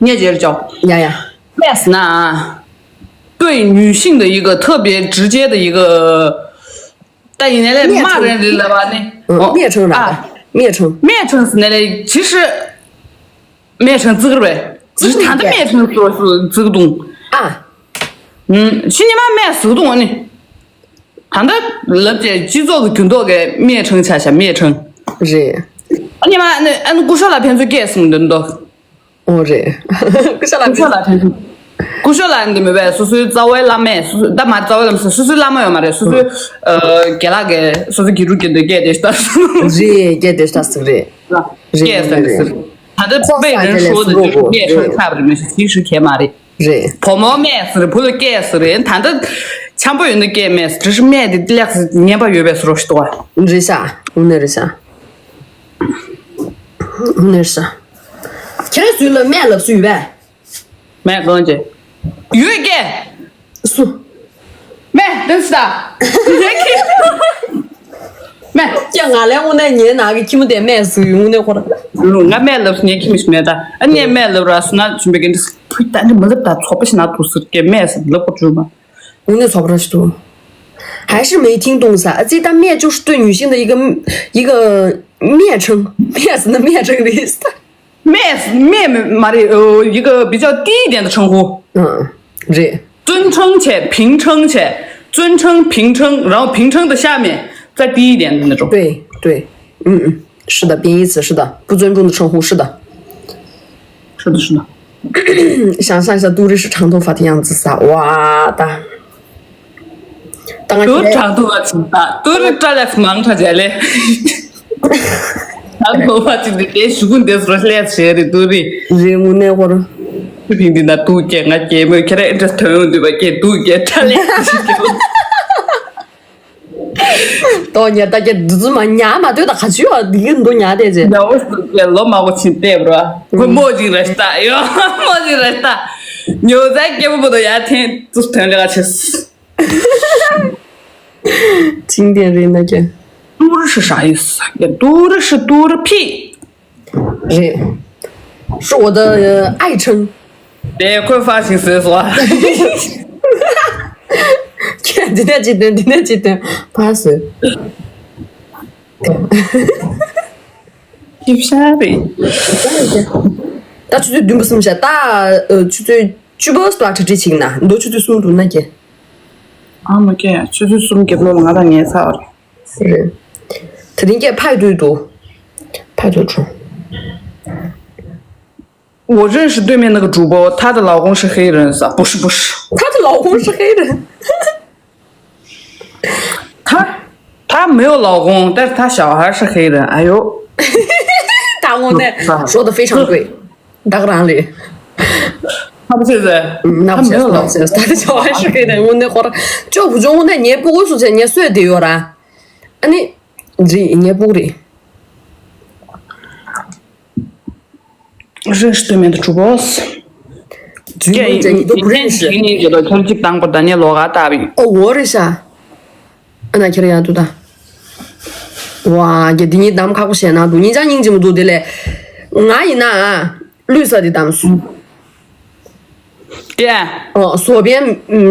ངས་བརྗེད་ཀྱང་། ཡ་ཡ། 妹啥ན对女性的一个特别直接的一个 ད་ཡིན་ནའི་ལས་སྨད་མ་ཕྲེང་རེད་རེད་ལབ་པ་ནི། ཨ། སྨད་ཕྲེང་ར། ཨ། སྨད་ཕྲེང་། སྨད་ཕྲེང་ཟེར་ནའི་ལས་其实 སྨད་ཕྲེང་བརྩི་གི་རེད། བརྩི་གི་ད་ལྟ་སྨད་ཕྲེང་ཟེར་བརྩི་གི་འདུག་ཨ། ཨུམ། ཕྱི་ཉི་མ་སྨད་ཟེར་གི་འདུག་ཨ་ནི། ད་ལྟ་ལབ་ཀྱི་སྤྱི་ཚོགས་ཀྱི་འགྱུར་ལྡོག་གི་སྨད་ཕྲེང་ཆགས་ཤག་སྨད་ཕྲེང་། རེད། ཨ་ཉི་མ་ཨ་ནི་ཨ་ནི་སྐུ་ཞབས་ལགས་ཕན་ཚུན་སྐད་གསུངས་འདུག་འདུག་ཨོ་རེད། སྐུ་ཞབས་ལགས། སྐུ་ཞབས་ལགས་ཕན་ཚུན། སྐུ་ཞབས་ལགས་འདི་མི་བས་སོ་སོའི་རྩ་བའི་བླ་མས་སོ་སོ་ད་མ་རྩ་བའི་བླ་མ་ཟེར་སོ་སོའི་བླ་མ་ཡོད་མ་རེད། སོ་སོའི་ཨ་དགེ་ལགས་ཀྱི་སོ་སོའི་དགེ་ཕྲུག་གི་འདི་སྐད་དེ་ལྟར་སོང་། རེད་སྐད་དེ་ལྟར་སོང་རེད། རེད་སྐད་ཟེར་རེད་ཟེར། ད་ལྟ་ཁོག་པས་ས་རེད་དེ་ལས་ཤོར་སུ་དེ་རོགས་གོ་སྨད་ཕྲེང་རེད་ཁབ་རེད་མི་ཤི་ཤི་ཤི་ཁྱད་མ་རེད། རེད། བུ་མོ་སྨད་ཟེར་བུ་ལ་སྐད་ཟེར་རེད། ད་ལྟ་འཆམ་པོ་ཡོད་ན་སྐད་སྨད་ཟེར་དྲི་ཤི་སྨད་དེ་ལེགས་སེ་ཉན་པ་ཡོད་པའི་སུ་རོགས་ཤི་ཏོ། རེད་ཤག་དངོས་གནས་རེད་ཤག་ནེར་ས། ཁྱེད་རང་སུས་ལབ་སྨད་ལབ་སུ་ཡོད་པས། སྨད་གང་བྱེད། ཡོད་ཀྱེ། སུ། སྨད་དེ་སུ་ད། སྨད། ཀྱེ་ང་ལས་དངོས་གནས་ཉན་ན་གི་ཁྱི་མོ་དེ་སྨད་སུ་ཡོད་དངོས་གནས་ཁོ་ར། ང་སྨད་ལབ་སུ་ཉན་ཁྱི་མི་སྨད་ད། ཨ་ནེ་སྨད་ལབ་ར་སུ་ན་ཆུན་པའི་གན་དེ་སུ་ཕུད་ད་ནི་མི་ལབ་ད་ཚོགས་པ་ཞིག་ན་དུ་སུ་ཀྱེ་སྨད་སུ་ལབ་ཁོ་བྱུང་མ། 我那错不了是多，还是没听懂啥？这他面就是对女性的一个一个蔑称，蔑视的蔑称的意思。 སྨད། སྨད་མ་རེད། ཨོ། 一个比较低一点的称呼。 嗯，རེད། 尊称且平称且，尊称、平称，然后平称的下面再低一点的那种。 对对，嗯嗯，是的，贬义词是的，不尊重的称呼是的。 是的，是的。 想象一下杜律师长头发的样子撒，哇的。当然现在 ཏུ་རི་ཁྲག་ཐུག་པ་ཚིག་པ། ཏུ་རི་སྐྲ་ལ་མང་ཁྲ་བྱས་ལེ། ཁྲག་ཐུག་པ་ཚིག་འདི་དེ་ཞུ་གུ་འདི་སོ་ལས་བྱས་རེད་ཏུ་རི། རེད་དངོས་གནས་ཧོར། ཕི་ཕིང་འདི་ན་ཏུ་སྐྱེ་ང་སྐྱེ་མོས་ཁྱེད་ར་ཨེ་འདྲ་ཐོན་ཡོང་དུས་པ་སྐྱེ་ཏུ་སྐྱེ་ཁྲ་ལས་ཞིག་སྐྱེ། ཏོ་ཉ་ད་ཀྱེ་འདི་ཚོ་མ་ཉ་མ་ལྟོས་ད་ག་ཅི་ཡོད་འདི་གི་འདུ་ཉ་དེ་ཅེ། ཉ་འོ་སུ་ཀྱེ་ལོ་མ་གོ་ཕྱིན་བལྟས་པ་ར། ཁོ་མོ་ཅིག་རེ་ལྟ་ཡོ་མོ་ཅིག་རེ་ལྟ། ཉོ་ཟ་སྐྱེ་བོ་བོ་དོ་ཡ་ཐེན་ཙུ་ཐོན་ལེ་ག་ཆེ། ཅིང་ཏེན་རེད་ན་ཀྱེ། ཏུ་རི་ཧྲི་ཧྲ་ཡི་ས་ཀྱེ་ཏུ་རི་ཧྲི་ཏུ་རི་ཕི། རེད། 是我的爱称。 དེ་ཁོས་ཧྥ་ཞིག་ཟོས་སོ། ཁྱེད་འདི་ནས་ཅི་སྟོན་འདི་ནས་ཅི་སྟོན་ཧྥ་ཟོས། ཅི་བྱ་རེད། ད་ཆུ་ཚོད་བདུན་པ་གསུམ་བྱ་ད། ཆུ་ཚོད་བཅུ་པ་སུ་ལ་གྲ་སྒྲིག་ཅིག་ན་མདོ་ཆུ་ཚོད་གསུམ་འདུག་ན་ཀྱེ། ཨ་མ་ཀྱེ་ཆུ་ཚོད་གསུམ་རྒྱབ་ལོ་ང་དང་ངའི་ཚར་རེད། རེད། དེ་རིང་སྐད་ཕར་སྡུད་འདུག་ཕར་སྡུད་བྱུང་། 我认识对面那个主播，他的老公是黑人，啥？不是，不是。他的老公是黑人。 他他没有老公，但是他小孩是黑人。哎呦，他我那说的非常对，当然了。他不是人，嗯，那不是，他没有老公。那不是，他的小孩是黑人。我那会儿就不中，我那年不过数钱，年岁得有啦。 ཨ་ནི། རེད་ངས་སྤུ་གུ་རེད། 认识对面的主播。 རྫུན་མ་བྱས་ཀྱི་འདུག་བུ་རེད་ཤག་ཁྱེད་གཉིས་ཀྱི་ལོ་ཁྱོད་གཅིག་དང་པོ་ད་ནས་ལོ་ག་ལྟ་བུ་ཡིན། ཨོ་འོ་རེད་ཤག་ཨ་ན་ཁྱེད་རང་ཡག་འདུག་ད། ཝ་རྒྱ་འདི་གཉིས་གདམ་ཁག་པོ་བྱས་ན་འདུག་སྙིང་རྗེ་སྙིང་རྗེ་མོ་འདུག་དེ་ལས། ང་ཡིན་ན། ལུས་ས་དེ་གདམ་སོང་། ཀྱེ། ཨོ་བཟོ་པའི་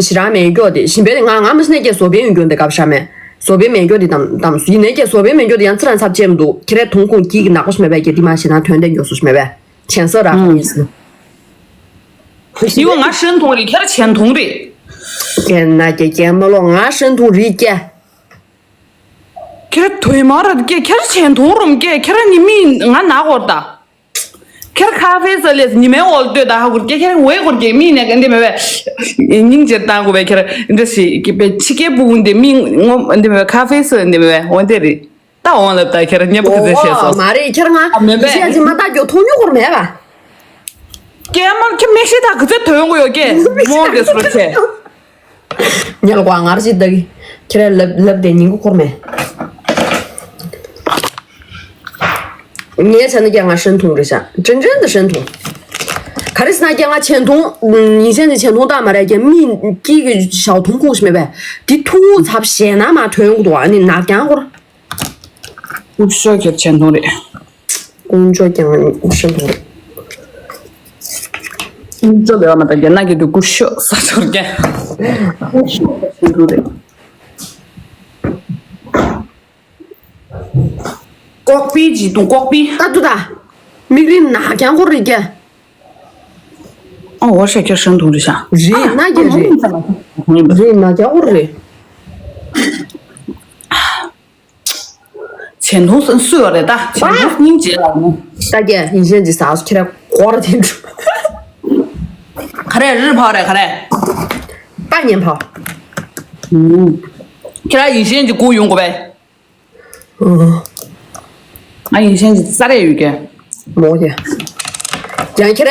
ཞི་ར་མེད་སྐྱོ་དེ་ཞིམ་པའི་ང་ང་མི་སྣ་ཀྱེ་བཟོ་པའི་ཡོན་སྐྱོ་དེ་སྐབས་ཤ་མེད། བཟོ་པའི་མེད་སྐྱོ་དེ་དམ་དམ་སུ་ཡིན་ནའི་ཀྱེ་བཟོ་པའི་མེད་སྐྱོ་དེ་ཡང་ཚི་རང་ཚབ་ཆེ་མི་འདུག་ཁྱེད་རའི་ཐོང་ཁུང་ཀྱི་ནག་པོ་ཞིག་མེད་པའི་ཀྱེ་དེ་མ་ཞེ་ན་དོན་དེ་མགྱོགས་སུ་ཞིག་མེད་པའི་ཆེན་ས་ར་ཧ་ཡིན་སུ། ཡིན་བ་ང་ཧྲན་ཐོང་རེད་ཁྱེད་ར་ཆེན་ཐོང་རེད། ཀྱེ་ན་ཀྱེ་ཀྱེ་མ་ལོ་ང་ཧྲན་ཐོང་རེད་ཀྱེ། ཁྱེད་ར་དོས་མ་ར་ཀྱེ་ཁྱེད་ར་ཆེན་ཐོང་རུམ་ཀྱེ་ཁྱེད་ར་ནི་མི་ང་ན་གོར་ད། ཁྱེད་ཁ་ཧྥེ་ཟ་ལེ་ཉི་མའི་འོག་ལ་ལྟོས་ད་ཧ་གོ་ཀྱེ་ཁྱེད་འོའི་གོར་ཀྱེ་མི་ནས་འདི་མེད་པས། སྙིང་རྗེ་བཏང་དགོས་པས་ཁྱེད་འདི་ཞིག་པའི་ཕྱི་སྐད་སྤུ་གུ་འདི་མི་ངོ་འདི་མེད་པས་ཁ་ཧྥེ་ཟ་འདི་མེད་པས་འོ་འདི་རེད། ད་འོང་ལབ་ད་ཁྱེད་ཉེ་པོ་གི་ཟེར་བཤད་སོ། མ་རེད་ཁྱེད་ང་ཨ་མེད་པས། ཤེས་ཀྱི་མ་ད་གྱོ་ཐོང་ཉོ་གོར་མེད་པ། ཀྱེ་མ་ཁྱེད་མེ་ཤེས་ད་གི་ཚེ་དོན་གོ་ཡོད་ཀྱེ་མོ་གི་སོ་ཆེ། ཉལ་གོ་ངར་ཅི་ད་གི་ཁྱེད་ར་ལབ་ལབ་དེ་ཉིན་གུ་འཁོར་མེད། ངའི་ཆ་ནི་ཀྱང་ང་ཧྲན་ཐུང་རེད་ཤག་ཅན་ཅན་དུ་ཧྲན་ཐུང་། ག་རེ་ཟེར་ན་ཀྱང་ང་ཆེན་ཐུང་། ཉིན་ཤན་གྱི་ཆེན་ཐུང་བཏགས་མ་རེད་ཀྱང་མི་སྐྱིད་ཀྱི་ཞའོ་ཐུང་ཁུག་ཞིག་མེད་པས། དེ་ཐུང་ཚབ་ཞེ་ན་མ་ཐོན་གི་འདུག་ཨ་ནི་ནག་རྐྱང་སྐོར། ཀུ་ཤོ་ཁྱེར་ཆེན་ཐུང་རེད། ཀུན་སྤྱོད་ཀྱང་ཤིན་ཏུ་རེད། ཀུན་སྤྱོད་ལས་བ་མ་དང་རྒྱ་ནག་གི་དུས་ཀུ་ཤོ་ས་ཆོར་ཀྱང་ཀུ་ཤོ་ཤིན་ཏུ་རེད། ཀོག་པི་ཇི་དུང་ཀོག་པི། ད་དུ་ད། མིག་རིམ་ནག་རྐྱང་ཁོ་རེད་ཀྱ། ཨ་འོ་ཤ་ཁྱེར་ཤིན་ཐུང་རེད་ཤ། རེད་ན་ཀྱ་རེད། རེད་ནག་རྐྱང་ཁོ་རེད། ཆེན་ཐུང་སུ་ཡོད་རེད་ད། ཆེན་ཐུང་སྙིང་རྗེ་ལ་ནི། ད་རྒྱ་ཡིན་ཤན་གྱི་ཟ་སུ་ཁྱེད་ར་གོ་ར་དེ་འགྲུབ། ག་རེ་རིར་ཕོག་རེད་ག་རེ། ད་ཉན་ཕོག་ཁྱེད་ར་ཡིན་ཤན་གྱི་སྐུ་ཡོང་དགོས་པས། ཨ་ཡིན་ཤན་གྱི་ས་རེ་ཡོད་ཀྱི། མོ་ཀྱ། ཡང་ཁྱེད་ར་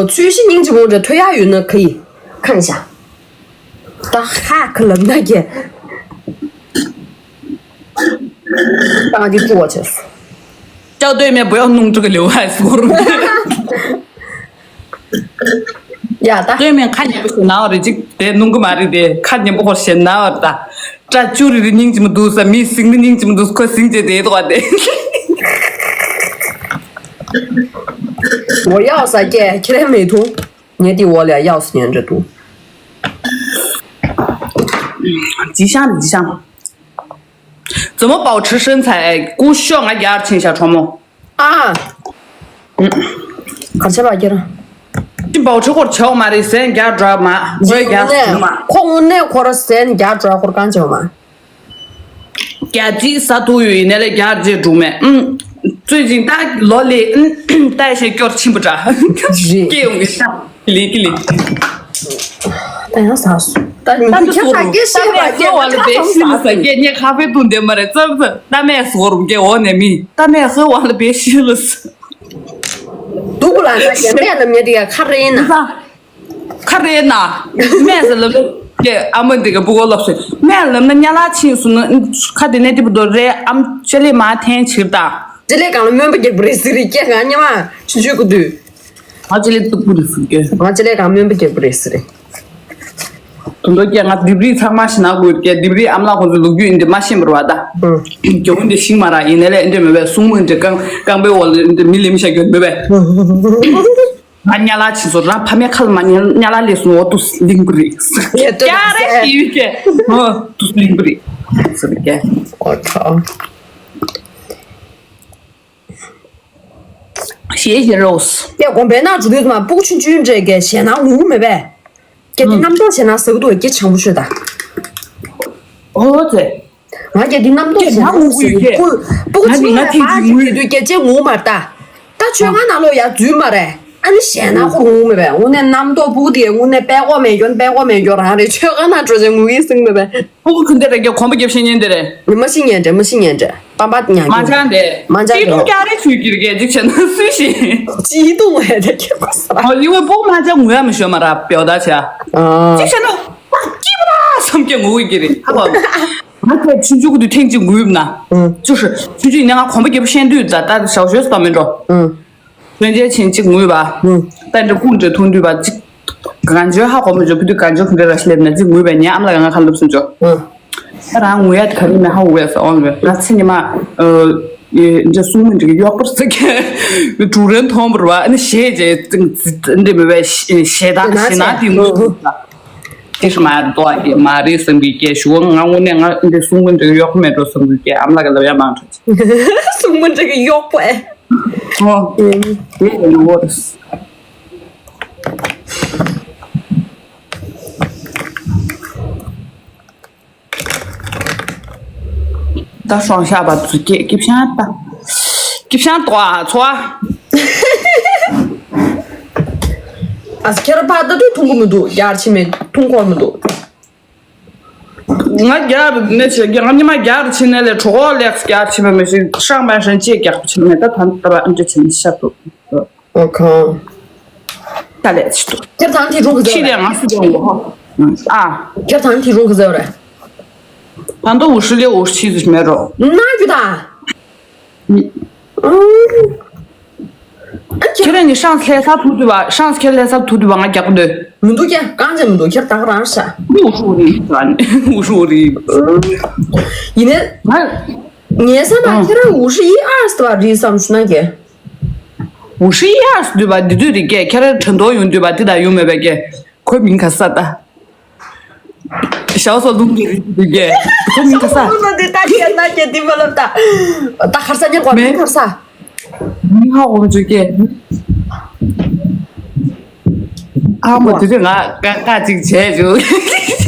ཚུལ་ཤི་སྙིང་རྗེ་མོ་འདྲ་ཐོས་ཡ་ཡོད་ན་ག་ཡི་ཁང་ཤ། ད་ཧ་ཁ་ལབ་ན་ཀྱ། ད་ང་འདི་བཀྲུ་བ་བྱས་སོ། 叫对面不要弄这个刘海缩乳。 ཡ་ད། 对面看你不行，哪有的这得弄个嘛的的，看你不好嫌哪有的。这就是的，你怎么都是，没心的，你怎么都是，快心姐这一段的。 我要啥姐，起来美图，你的我俩要死年这毒。 吉祥的吉祥。怎么保持身材？哎，姑需要俺家二千小床吗？ ཨ། གར་ཆ་བ་ཀྱེ་ར། ཅི་བའོ་ཆུ་ཁོར་ཆའོ་མ་རེད་ཟན་རྒྱ་འགྲོ་མ་ངོས་རྒྱ་སུ་མ། ཁོ་དངོས་གནས་ཁོ་ར་ཟན་རྒྱ་འགྲོ་ཁོར་གང་ཆའོ་མ། 假鸡杀毒鱼，那来假鸡煮没？嗯，最近大罗里，嗯，带些叫吃不着，给我们上，给力给力。 ད་ཡང་ཟ་སོང་། ད་ནི་ཁྱེད་ད་ཀྱེ་ཤེས་པ་ཀྱེ་ད་ཁྱེད་ཚང་ཟ་སོང་། 给你咖啡冻点么嘞，这不是，那没说我们给我那米，那没喝完了别洗了是。 སྡུག་པོ་ལ་ན་ཞེན་པས་ལ་མྱི་དེ་ག་ཁ་རེ་ན། 看人呐，妹子了，这俺们这个不过老师，妹子了，那伢拉亲属呢，看的那地不多嘞，俺们这里嘛天气的， ཅི་ལས་གང་ལ་སྨོན་པ་རྒྱག་པ་རེད་ཟེར་རེད་ཀྱེ་ང་ཉི་མ་ཆུང་ཆུང་གི་དུས། 俺这里都不得死个。 ང་ཅི་ལས་གང་སྨོན་པ་རྒྱག་པ་རེད་ཟེར་རེད། 等到见俺弟弟他妈是哪个给弟弟俺们那会子路远的嘛，先不是吧的。嗯。就我的心嘛啦，因为嘞，你这没呗，送门这刚刚被我的米里面下个没呗。 ང་ཉ་ལ་ཆི་སོ་རང་ཕ་མའི་ཁ་ལ་མ་ཉ་ཉ་ལ་ལས་སོང་འོ་ཏུ་ལིང་པ་རེད། ཡ་ཏུ་ཀྱ་རེ་ཞིག་ཡོད་ཀྱི། ཨོ་ཏུ་ལིང་པ་རེད། ཟེར་ཀྱི། ཨོ་ཁྲ། ཞེས་ཞེས་རོགས། ཀྱ་དགོན་པའི་ནང་འགྲོ་དུས་མ་སྤུ་གུ་ཆུང་ཆུང་འདྲ་གི་ཞེད་སྣང་ངུ་མེད་པས། ཀྱ་དེ་རྣམ་རྟོག་ཞེད་སྣང་ཟ་གི་འདུག་ཀྱ་བྱང་བུ་ཤོད་ད། ཨོ་ཙེ། ང་རྒྱལ་འདི་རྣམ་རྟོག་ཞེ་ན་ངུ་གི་ཡོད་ཀྱེ། སྤུ་གུ་ང་ནི་ང་ཐེངས་གཅིག་ངུས། དུས་སྐད་ཆ་ངུ་མ་ལྟ། ད་ཆོས་ཁང་ནང་ལོག་ཡ་འཛུལ་མ་རེད། ཨ་ནི་ཞེད་སྣང་ཁོ་ངུ་མེད་པས། དངོས་གནས་རྣམ་རྟོག་སྤུ་གུ་དེ་དངོས་གནས་དཔེ་ཀོ་མེད་འགྱོ་ནི་དཔེ་ཀོ་མེད་འགྱོ་རང་རེད། ཆོས་ཁང་ནང་འགྲོ་ཆེ་ངུ་གི་སེང་མེད་པས། སྤུ་གུ་ཁུ་འདེ་རེ་གི་གོམ་པ་རྒྱབ་ཤེས་ཉན་དེ་རེད། མ་ཤི་ཉན་འདྲེ་མ་ཤི་ཉན་འདྲེ། པམ་པ་ཉན་མ་ཅང་དེ་ཅི་ཏུང་ཀྱ་རེ་ཆུ་གིར་གི་ཅིག་བྱས་ན་སུས་ཤེས། ཅི་ཏུང་བས་དེ་ཁྱེད་ཁོ་ས། ཨོ་ཡི་བས་སྤུ་གུ་མ་ཅང་ངུ་ཡ་མི་ཤོད་མ་ར་པེའོ་ད་ཆ། ཅིག་བྱས་ན། སྐྱིད་པ་ལ་བསམ་གྱི་ངུ་གི་རེད་ཧ་གོ། ང་ཚོ་ཆུང་ཆུང་གི་དུས་ཐེངས་གཅིག་ངུས་ན། ཅུ་ཧྲི་ཆུང་ཆུང་ཡིན་ན་ང་གོམ་པ་རྒྱབ་ཤེས་དུས་ད་ད་ཞའོ་ཞོས་སུ་མེད་འགྲོ། ཐོན་རྗེས་ཆེན་གཅིག་ངུས་པ། ད་འདྲ་ཁུག་འདྲ་ཐུང་དུས་པ་གཅིག་གང་བྱོས་ཧ་གོ་མ་བྱོས་ཕུ་དུས་གང་བྱོས་ཁུ་འདྲ་ར་ཤི་ལེབ་ན་གཅིག་ངུས་པས་ཉན་ཨམ་ལ་ག་ང་ཁ་ལུབ་སུ་འཇོ། ད་རང་ངུ་ཡ་དེ་ག་རེ་མེད་ཧ་འུ་ཡ་ས་ཨོན་བས་ང་ཚེ་ཉི་མ། འདྲ་གསུང་མི་འདྲ་གི་གཡོག་པོར་ཟེར་གི། གྲུ་རན་མཐོང་བར་བ་ཨ་ནི་ཞེས་བྱས་འདྲ་མེད་པའི་ཞེ་དྲག་ཞེ་ན་དེ་ངུས་འདུག་ད། དེ་ཧྲི་མ་རྡོ་ཨ་ཀྱེ་མ་རེད་བསམ་གི་ཀྱེ་ཞུ་བ་ང་དངོས་གནས་ང་འདི་སྲུང་མི་འདྲ་གི་གཡོག་པོ་མེད་འགྲོ་བསམ་གི་ཀྱེ་ཨམ་ལགས་ཀྱི་ལབ་ཡ་མང་དྲགས། སྲུང་མི་འདྲ་གི་གཡོག་པོ་ཨེ། ཨོ། དེ་ཡོད་རེད། ད་སྲོང་ཤ་བ་ཚུ་སྐྱེ་སྐྱིབ་ཤང་ད། སྐྱིབ་ཤང་ཏོ་ཨ་ཚོ་ཨ། ཨ་ཁྱེར་ཕ་ད་དུ་འཐུང་གི་མི་འདུག་རྒྱར་ཕྱིན་མེད་འཐུང་གོ་མི་འདུག་ང་རྒྱར་ནས་ཆེ་ང་ཉི་མ་རྒྱར་ཕྱིན་ནས་ལས་གྲོགས་ལེགས་རྒྱར་ཕྱིན་པ་མི་ཤེས་ཤང་པན་ཧྲན་ཅེས་རྒྱག་ཕྱིན་མེད་ད་ད་ད་ཨ་འདྲ་ཕྱིན་ཤ་ཏུ། ཨོ་ཁང་། ད་ལས་ཆི་ཏུ། ཁྱེར་ཐང་དེ་རུང་གི་ཟེར་བ་རེད། ཁྱེར་ཐང་དེ་རུང་གི་ཟེར་བ་རེད། ད་ལྟ་འུ་ཧྲི་ལས་འུ་ཧྲི་ཟིག་མེད་རོ། ན་རྒྱུ་ད། ཁྱེད་རང་ནི་ཧྲང་ལྷ་ས་ཐུག་དུས་བ་ཧྲང་ཁྱེད་ལྷ་ས་ཐུག་དུས་བ་ང་རྒྱག་གི་འདོད། མི་འདུག་ཀྱ་གང་ཅི་མི་འདུག་ཁྱེད་ད་ག་རང་ཤ། འུ་ཧྲི་རི་འུ་ཧྲི་རི། ཡིན་ནས། ང་། ངའི་བསམ་པ་ཁྱེད་རང་འུ་ཧྲི་ཡི་ཨར་སི་བ་རི་བསམ་ཤུ་ན་ཀྱ། འུ་ཧྲི་ཡི་ཨར་སི་དུས་བ་འདི་དུས་རི་ཀྱ་ཁྱེད་རང་དྲན་ཐོག་ཡོང་དུས་བ་འདི་ད་ཡོང་མེད་པ་ཀྱ། ཁོའི་མིང་ག་ས་ད། ཞའོ་སོ་ལུང་གི་རིགས་འདུག་གས། ཁོའི་མིང་ག་ས། ལུང་ལ་འདི་ལྟ་ཁྱེད་ན་ཁྱེད་འདི་མ་ལབ་ད། ད་ཁར་ས་ཉེར་བ་མིང་ག་ས། མིང་ཧ་འོང་བཅུག་གས། ཨ་མོ་དེ་དུས་ང་ཀ་ཀ་ཅིག་བྱས་བཅུག་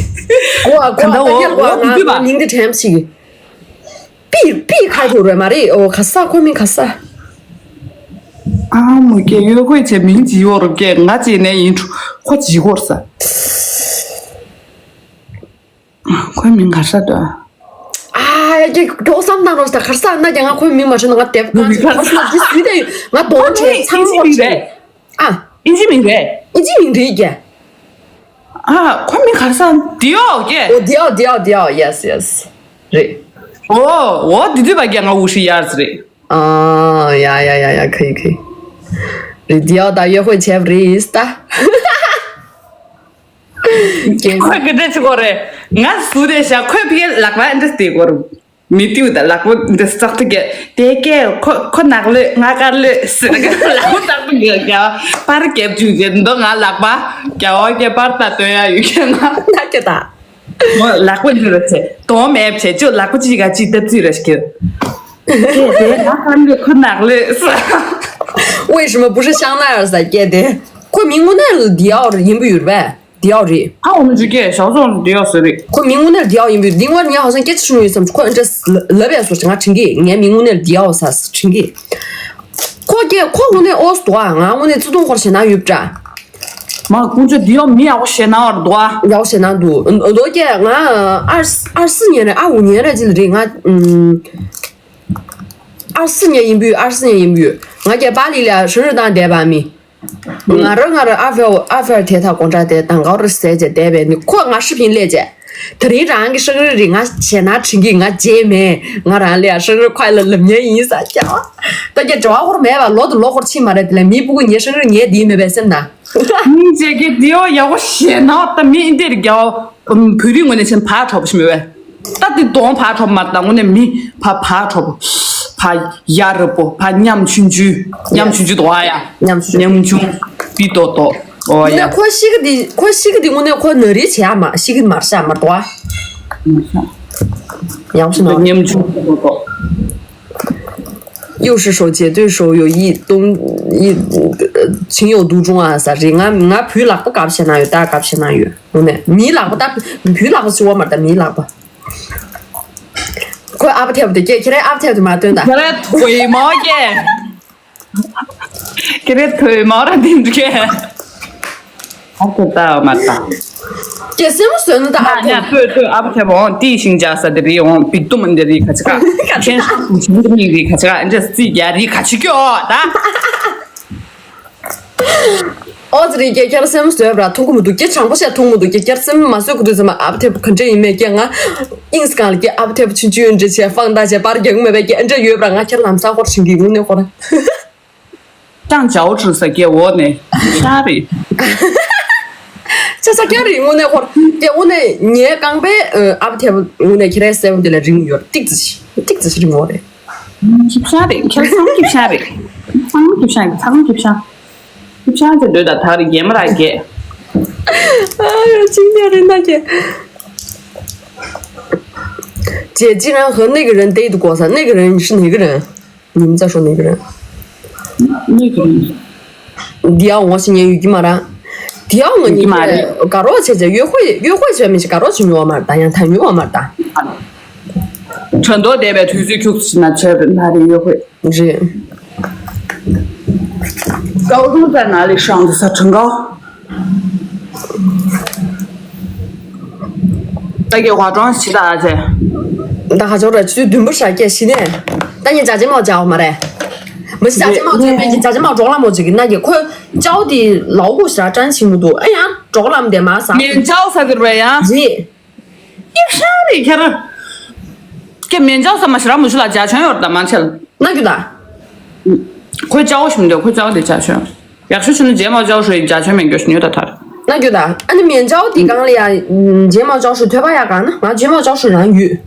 གོ་ཨ་གོ་ཨ་ད་ཉེར་བ་ང་མིང་འདི་དྲན་ཞིག་པི་པི་ཁ་ཐུག་རེད་མ་རེད། ཨོ་ག་ས་ཁོ་མིང་ག་ས། ཨ་མོ་སྐད་ཡོད་དགོས་བྱས་མིང་ཇི་ཡོར་སྐད་ང་ཅི་ནས་ཡིན་ཁོ་ཇི་གོར་ས། ཁོའི་མིང་ག་ས་དོ། ཨ་ཡ་ཀྱི་གྲོགས་བསམ་ན་རོགས་ད་ག་ས་ན་ཀྱང་ང་ཁོའི་མིང་མ་ཤེས་ན་ང་དེབ་ག་ཅི་ག་ས་ཇི་སུས་དེ་ང་དོན་ཆེ་ཚང་མོ་ཆེ། ཨ། ཨིན་ཇི་མིང་རེད། ཨིན་ཇི་མིང་རེད་ཀྱ། ཨ་ཁོ་མིང་ག་རེ་ཟེར་ན་དི་ཨོ་ཀྱེ། ཨོ་དི་ཨོ་དི་ཨོ་དི་ཨོ་ཡེས་ཡེས། རེད། ཨོ་ཨོ་དི་དུས་བ་ཀྱེ་ང་འུ་ཧྲི་ཡར་ཟེར་རེད། ཨ། ཡ་ཡ་ཡ་ཡ། 可以可以། རེད། 迪奥 དང་约会 བྱས་པ་རེད་ད། ཁོས་ག་འདྲ་བྱེད་དགོས་རེད། ང་ཟུར་རེད་ཤག་ཁོས་ཕ་གིར་ལག་པ་འདི་བལྟས་དགོས་རེད། མི་ཏིའུ་དང་ལག་པ་འདི་ཙག་ཏུ་གས་དེ་གས་ཁོ་ཁོ་ནག་ལོས་ང་དཀར་ལོས་ཟེར་ག་ལག་པ་ཙག་ཏུ་གས་རྒྱ་བ་པར་རྒྱབ་བཅུག་རྒྱ་འདོ་ང་ལག་པ་རྒྱ་བ་གས་པར་ད་སྟོན་ཡ་ཡོད་ཁྱེད་ང་ད་ཁྱེད་ད། མོ་ལག་པ་འདི་ར་ཆེ་དོ་མེད་བྱེད་ཅོ་ལག་པ་ཅི་ག་ཅི་ཏབ་ཙི་ར་ཤི་ཁྱེད། དེ་དེ་ང་དཀར་ལོས་ཁོ་ནག་ལོས་ཟེར། 为什么不是香奈儿 ཟེར་སྐད་དེ། ཁོ་མིང་དངོས་གནས་ལ་迪奥 ཡིན་པ་ཡོད་རེད་པས། 迪奥 རེད། ཨ་འོ་ན་ཅི་སྐད་ཞའོ་ཙོང་ལ་迪奥 ཟེར་རེད། ཁོ་མིང་དངོས་གནས་ལ་迪奥 ཡིན་པ་ཡོད། དེ་སྔོན་ངས་ཧ་སང་སྐད་ཆ་བྱུང་ཡོད་བསམ། ཁོ་འདྲ་ལབ་པའི་སོར་ང་དྲན་གི། ངའི་མིང་དངོས་གནས་ལ་迪奥 ཟེར་དྲན་གི། ཁོ་སྐད་ཁོ་དངོས་གནས་ཨོ་སི་འདུག་ཨ། ང་དངོས་གནས་བརྩེ་དུང་སྐོར་བྱེད་ན་ཡོད་པ་འདྲ། མ་ཀུན་སྤྱོད་འདི་ཡང་མི་ཡག་པོ་ཞེ་ན་བར་འདུག་ཨ། ཡག་པོ་ཞེ་ན་འདུག་འདུག་སྐད་ང་ཨར་ཨར་སི་ཉིན་རེད་ཨ། འུ་ཉིན་རེ་ཅི་ལ་རེད་ང་ཨུམ། ཨར་སི་ཉིན་ཡིན་པུས་ཨར་སི་ཉིན་ཡིན་པུས་ང་སྐད་པ་ལི་ལ་ཧྲི་རི་དང་བསྡད་པ་མི། ང་རང་ང་རང་ཨ་ཕེ་ཨ་ཕེ་དེ་ཐག་གོང་དྲ་དེ་དང་ག་རུ་ཟས་བྱས་བསྡད་པས་ནི་ཁོ་ང་ཧྲི་ཕིན་ལས་བྱས། དེ་རིང་རང་གི་ཧྲི་རི་རི་ང་ཞེ་ན་དྲིན་གི་ང་རྗེས་མེད་ང་རང་ལས་ཧྲི་རི་ཁ་ལ་ལབ་ཉན་ཡིན་ས་ཀྱང་། ད་སྐད་འབྲེལ་བ་ཧོར་མེད་པ་ལོ་དུ་ལོ་ཧོར་ཕྱིན་མ་རེད་དེ་ལས་མི་སྤུ་གུ་ཉེ་ཧྲི་རི་ཉེ་དེའི་མེད་པའི་སེམས་ན། མི་བྱེད་ཀྱི་དེའོ་ཡག་པོ་ཞེ་ན་ད་མི་འདིར་རྒྱའོ། བོད་རིགས་ངོས་ནས་ཆེན་ཕར་གྲོགས་པོ་ཞིག་མེད་པས། ད་དེ་གདོང་ཕར་གྲོགས་པོ་མ་ད་དངོས་གནས་མི་ཕ་ཕར་གྲོགས་པོ། ཕ་ཡ་རུ་པོ་ཕ་ཉམ་ཆུང་ཆུང་། ཉམ་ཆུང་ཆུང་དོ་ཨ་ཡ། ཉམ་ཆུང་ཆུང་། ཉམ་ཆུང་། པི་ཏོ་ཏོ། ཨོ་ཡ། ཁོ་ཤི་གི་དེ་ཁོ་ཤི་གི་དེ་དངོས་གནས་ཁོ་ན་རི་བྱེད་ཡ་མ་ཤི་གི་མར་ཤ་མར་དོ་ཨ། ཡག་ཤི་ན་ཉམ་ཆུང་པི་ཏོ་ཏོ། 右是手，绝对手有一东一情有独钟啊啥的。俺俺陪老婆搞不起来，有大搞不起来有。 དངོས་གནས་མིའི་ལག་པ་ད་བུའི་ལག་པ་ཞུ་བ་མ་རེད་ད་མིའི་ལག་པ། ཁོས་ཨ་ཕ་ཐེབས་དེ་སྐད་ཁྱེད་རའི་ཨ་ཕ་ཐེབས་དེ་མ་སྟོན་ད། ཁྱེད་རའི་ཐོས་མ་སྐད། ཁྱེད་རའི་ཐོས་མ་ར་དེ་འདྲ་སྐད། ཨ་ཁུ་ད་མ་ད། སྐད་སེམས་བཟོས་ནི་ད་ཨ་ཕ་ཐེབས། ཐོས་ཐོས་ཨ་ཕ་ཐེབས་འོང་ཏི་ཤིང་ཇ་ས་དེ་རི་འོང་བིག་ཏུ་མ་འདི་རི་ཁ་ཆི་ཀ། ཁྱེད་ཤ་ཁུ་ཆུང་དེ་མི་རི་ཁ་ཆི་ཀ་འདྲ་སི་རྒྱ་རི་ཁ་ཆི་ཀྱོ་ད། ཨོ་ཙི་རི་སྐད་ཁྱེར་སེམས་བཟོས་པ་ཐུང་གུ་མི་འདུག་སྐད་དྲང་པོ་བཤད་ཐུང་མི་འདུག་སྐད་ཁྱེར་སེམས་མ་བཟོས་གི་འདུག་ཟེར་མ་ཨ་ཕ་ཐེབ་ག་འདྲ་ཡིན་མེད་སྐད་ང་ཨིངས་གང་ལ་སྐད་ཨ་ཕ་ཐེབ་ཆུང་ཆུང་འདྲ་བྱས་དཔང་རྟགས་བྱས་པར་རྒྱག་མེད་པའི་སྐད་འདྲ་ཡོད་པ་ང་ཁྱེར་ལམ་སང་ཧོར་ཕྱིན་གི་དངོས་གནས་ཧོར། ཀྱང་ཇའོ་ཁྲི་ས་སྐད་འོག་ནས་ཤ་རེད། ཆ་ཆ་སྐད་རེད་དངོས་གནས་ཧོར་སྐད་དངོས་གནས་ངའི་རྐང་པའི་ཨ་ཕ་ཐེབ་དངོས་གནས་ཁྱེད་རའི་སེམས་འདི་ལ་རིང་ཡོད་ཏིག་ཙི་ཏིག་ཙི་རིང་འོག་རེད། སྐྱིད་ཤ་རེད། ཁྱེད་ཚང་སྐྱིད་ཤ་རེད། ཚང་སྐྱིད་ཤ་རེད། ཚང་སྐྱིད་ཤ། སྐྱིད་ཤ་དེ་འདོད་ད་ཐག་རེད་རྒན་མ་ར་རྒས། 哎呦，今天真的是。姐，既然和那个人 date 过噻，那个人是哪个人？你们在说哪个人？那个人。 འདི་ཡང་ངོ་ཤེས་མཁན་ཡོད་ཀྱི་མ་རེད། འདི་ཡང་ངོ་ཡོད་ཀྱི་མ་རེད། དགའ་རོགས་བྱས་བྱས་ཡོད་ཧོ་ཡོད་ཧོ་བྱས་མི་ཞིག་དགའ་རོགས་བྱེད་མྱོང་བ་མ་རེད་ད་ཡང་ཐང་ཡོད་བ་མ་རེད་ད། དྲ་འདོགས་བསྡད་པའི་དུས་ཚོད་ཁྱུག་ཙམ་ཞིག་ན་བྱས་པའི་མ་རེད་ཡོད་ཧོ། རེད། 高中在哪里上的？在成高。 ད་གི་化妆师ད་ཚེ། ད་ཧ་ཅང་ར་ཆུ་ཚོད་བདུན་པ་ཧྲ་སྐད་ཤི་ནས། ད་ངས་ཇ་ཇེ་མའོ་ཇའོ་མ་རེད། མ་ཤི་ཇ་ཇེ་མའོ་ཇ་མེད་ཀྱི་ཇ་ཇེ་མའོ་གྲོགས་ལ་མོ་ཅིག་གི་ན་གི་ཁོས་ཅའོ་དེ་ལའོ་གོ་ཤ་ཅན་ཆིང་མོ་འདུག་ཨེ་ཡང་གྲོགས་ལམ་དེ་མ་ཟ། མེན་ཅའོ་ས་གི་རེད་ཡ། རེད། ཡག་ཤ་རེད་ཁྱེར། ཀྱེ་མེན་ཅའོ་ས་མ་ཤི་ར་མུ་ཤུ་ལ་ཇ་ཆོན་ཡོད་ད་མ་ཆེལ། ན་གི་ད། ཁོས་ཅའོ་ཞིམ་འདོད་ཁོས་ཅའོ་དེ་ཇ་ཆོན། ཡག་ཤོས་ཆུ་ནི་ཇེ་མའོ་ཅའོ་ཧྲུའི་ཇ་ཆོས་མེད་རྒྱུ་ཞུ་ཉོ་ད་ཐར། ན་རྒྱུ་ད་ཨ་ནི་མེན་ཅའོ་དེ་གང་ལ་ཡ་ཇེ་མའོ་ཅའོ་ཧྲུའི་ཐོས་པ་ཡ་གང་ན་ང་ཇེ་མའོ་ཅའོ་ཧྲུའི་རང་ཡོད།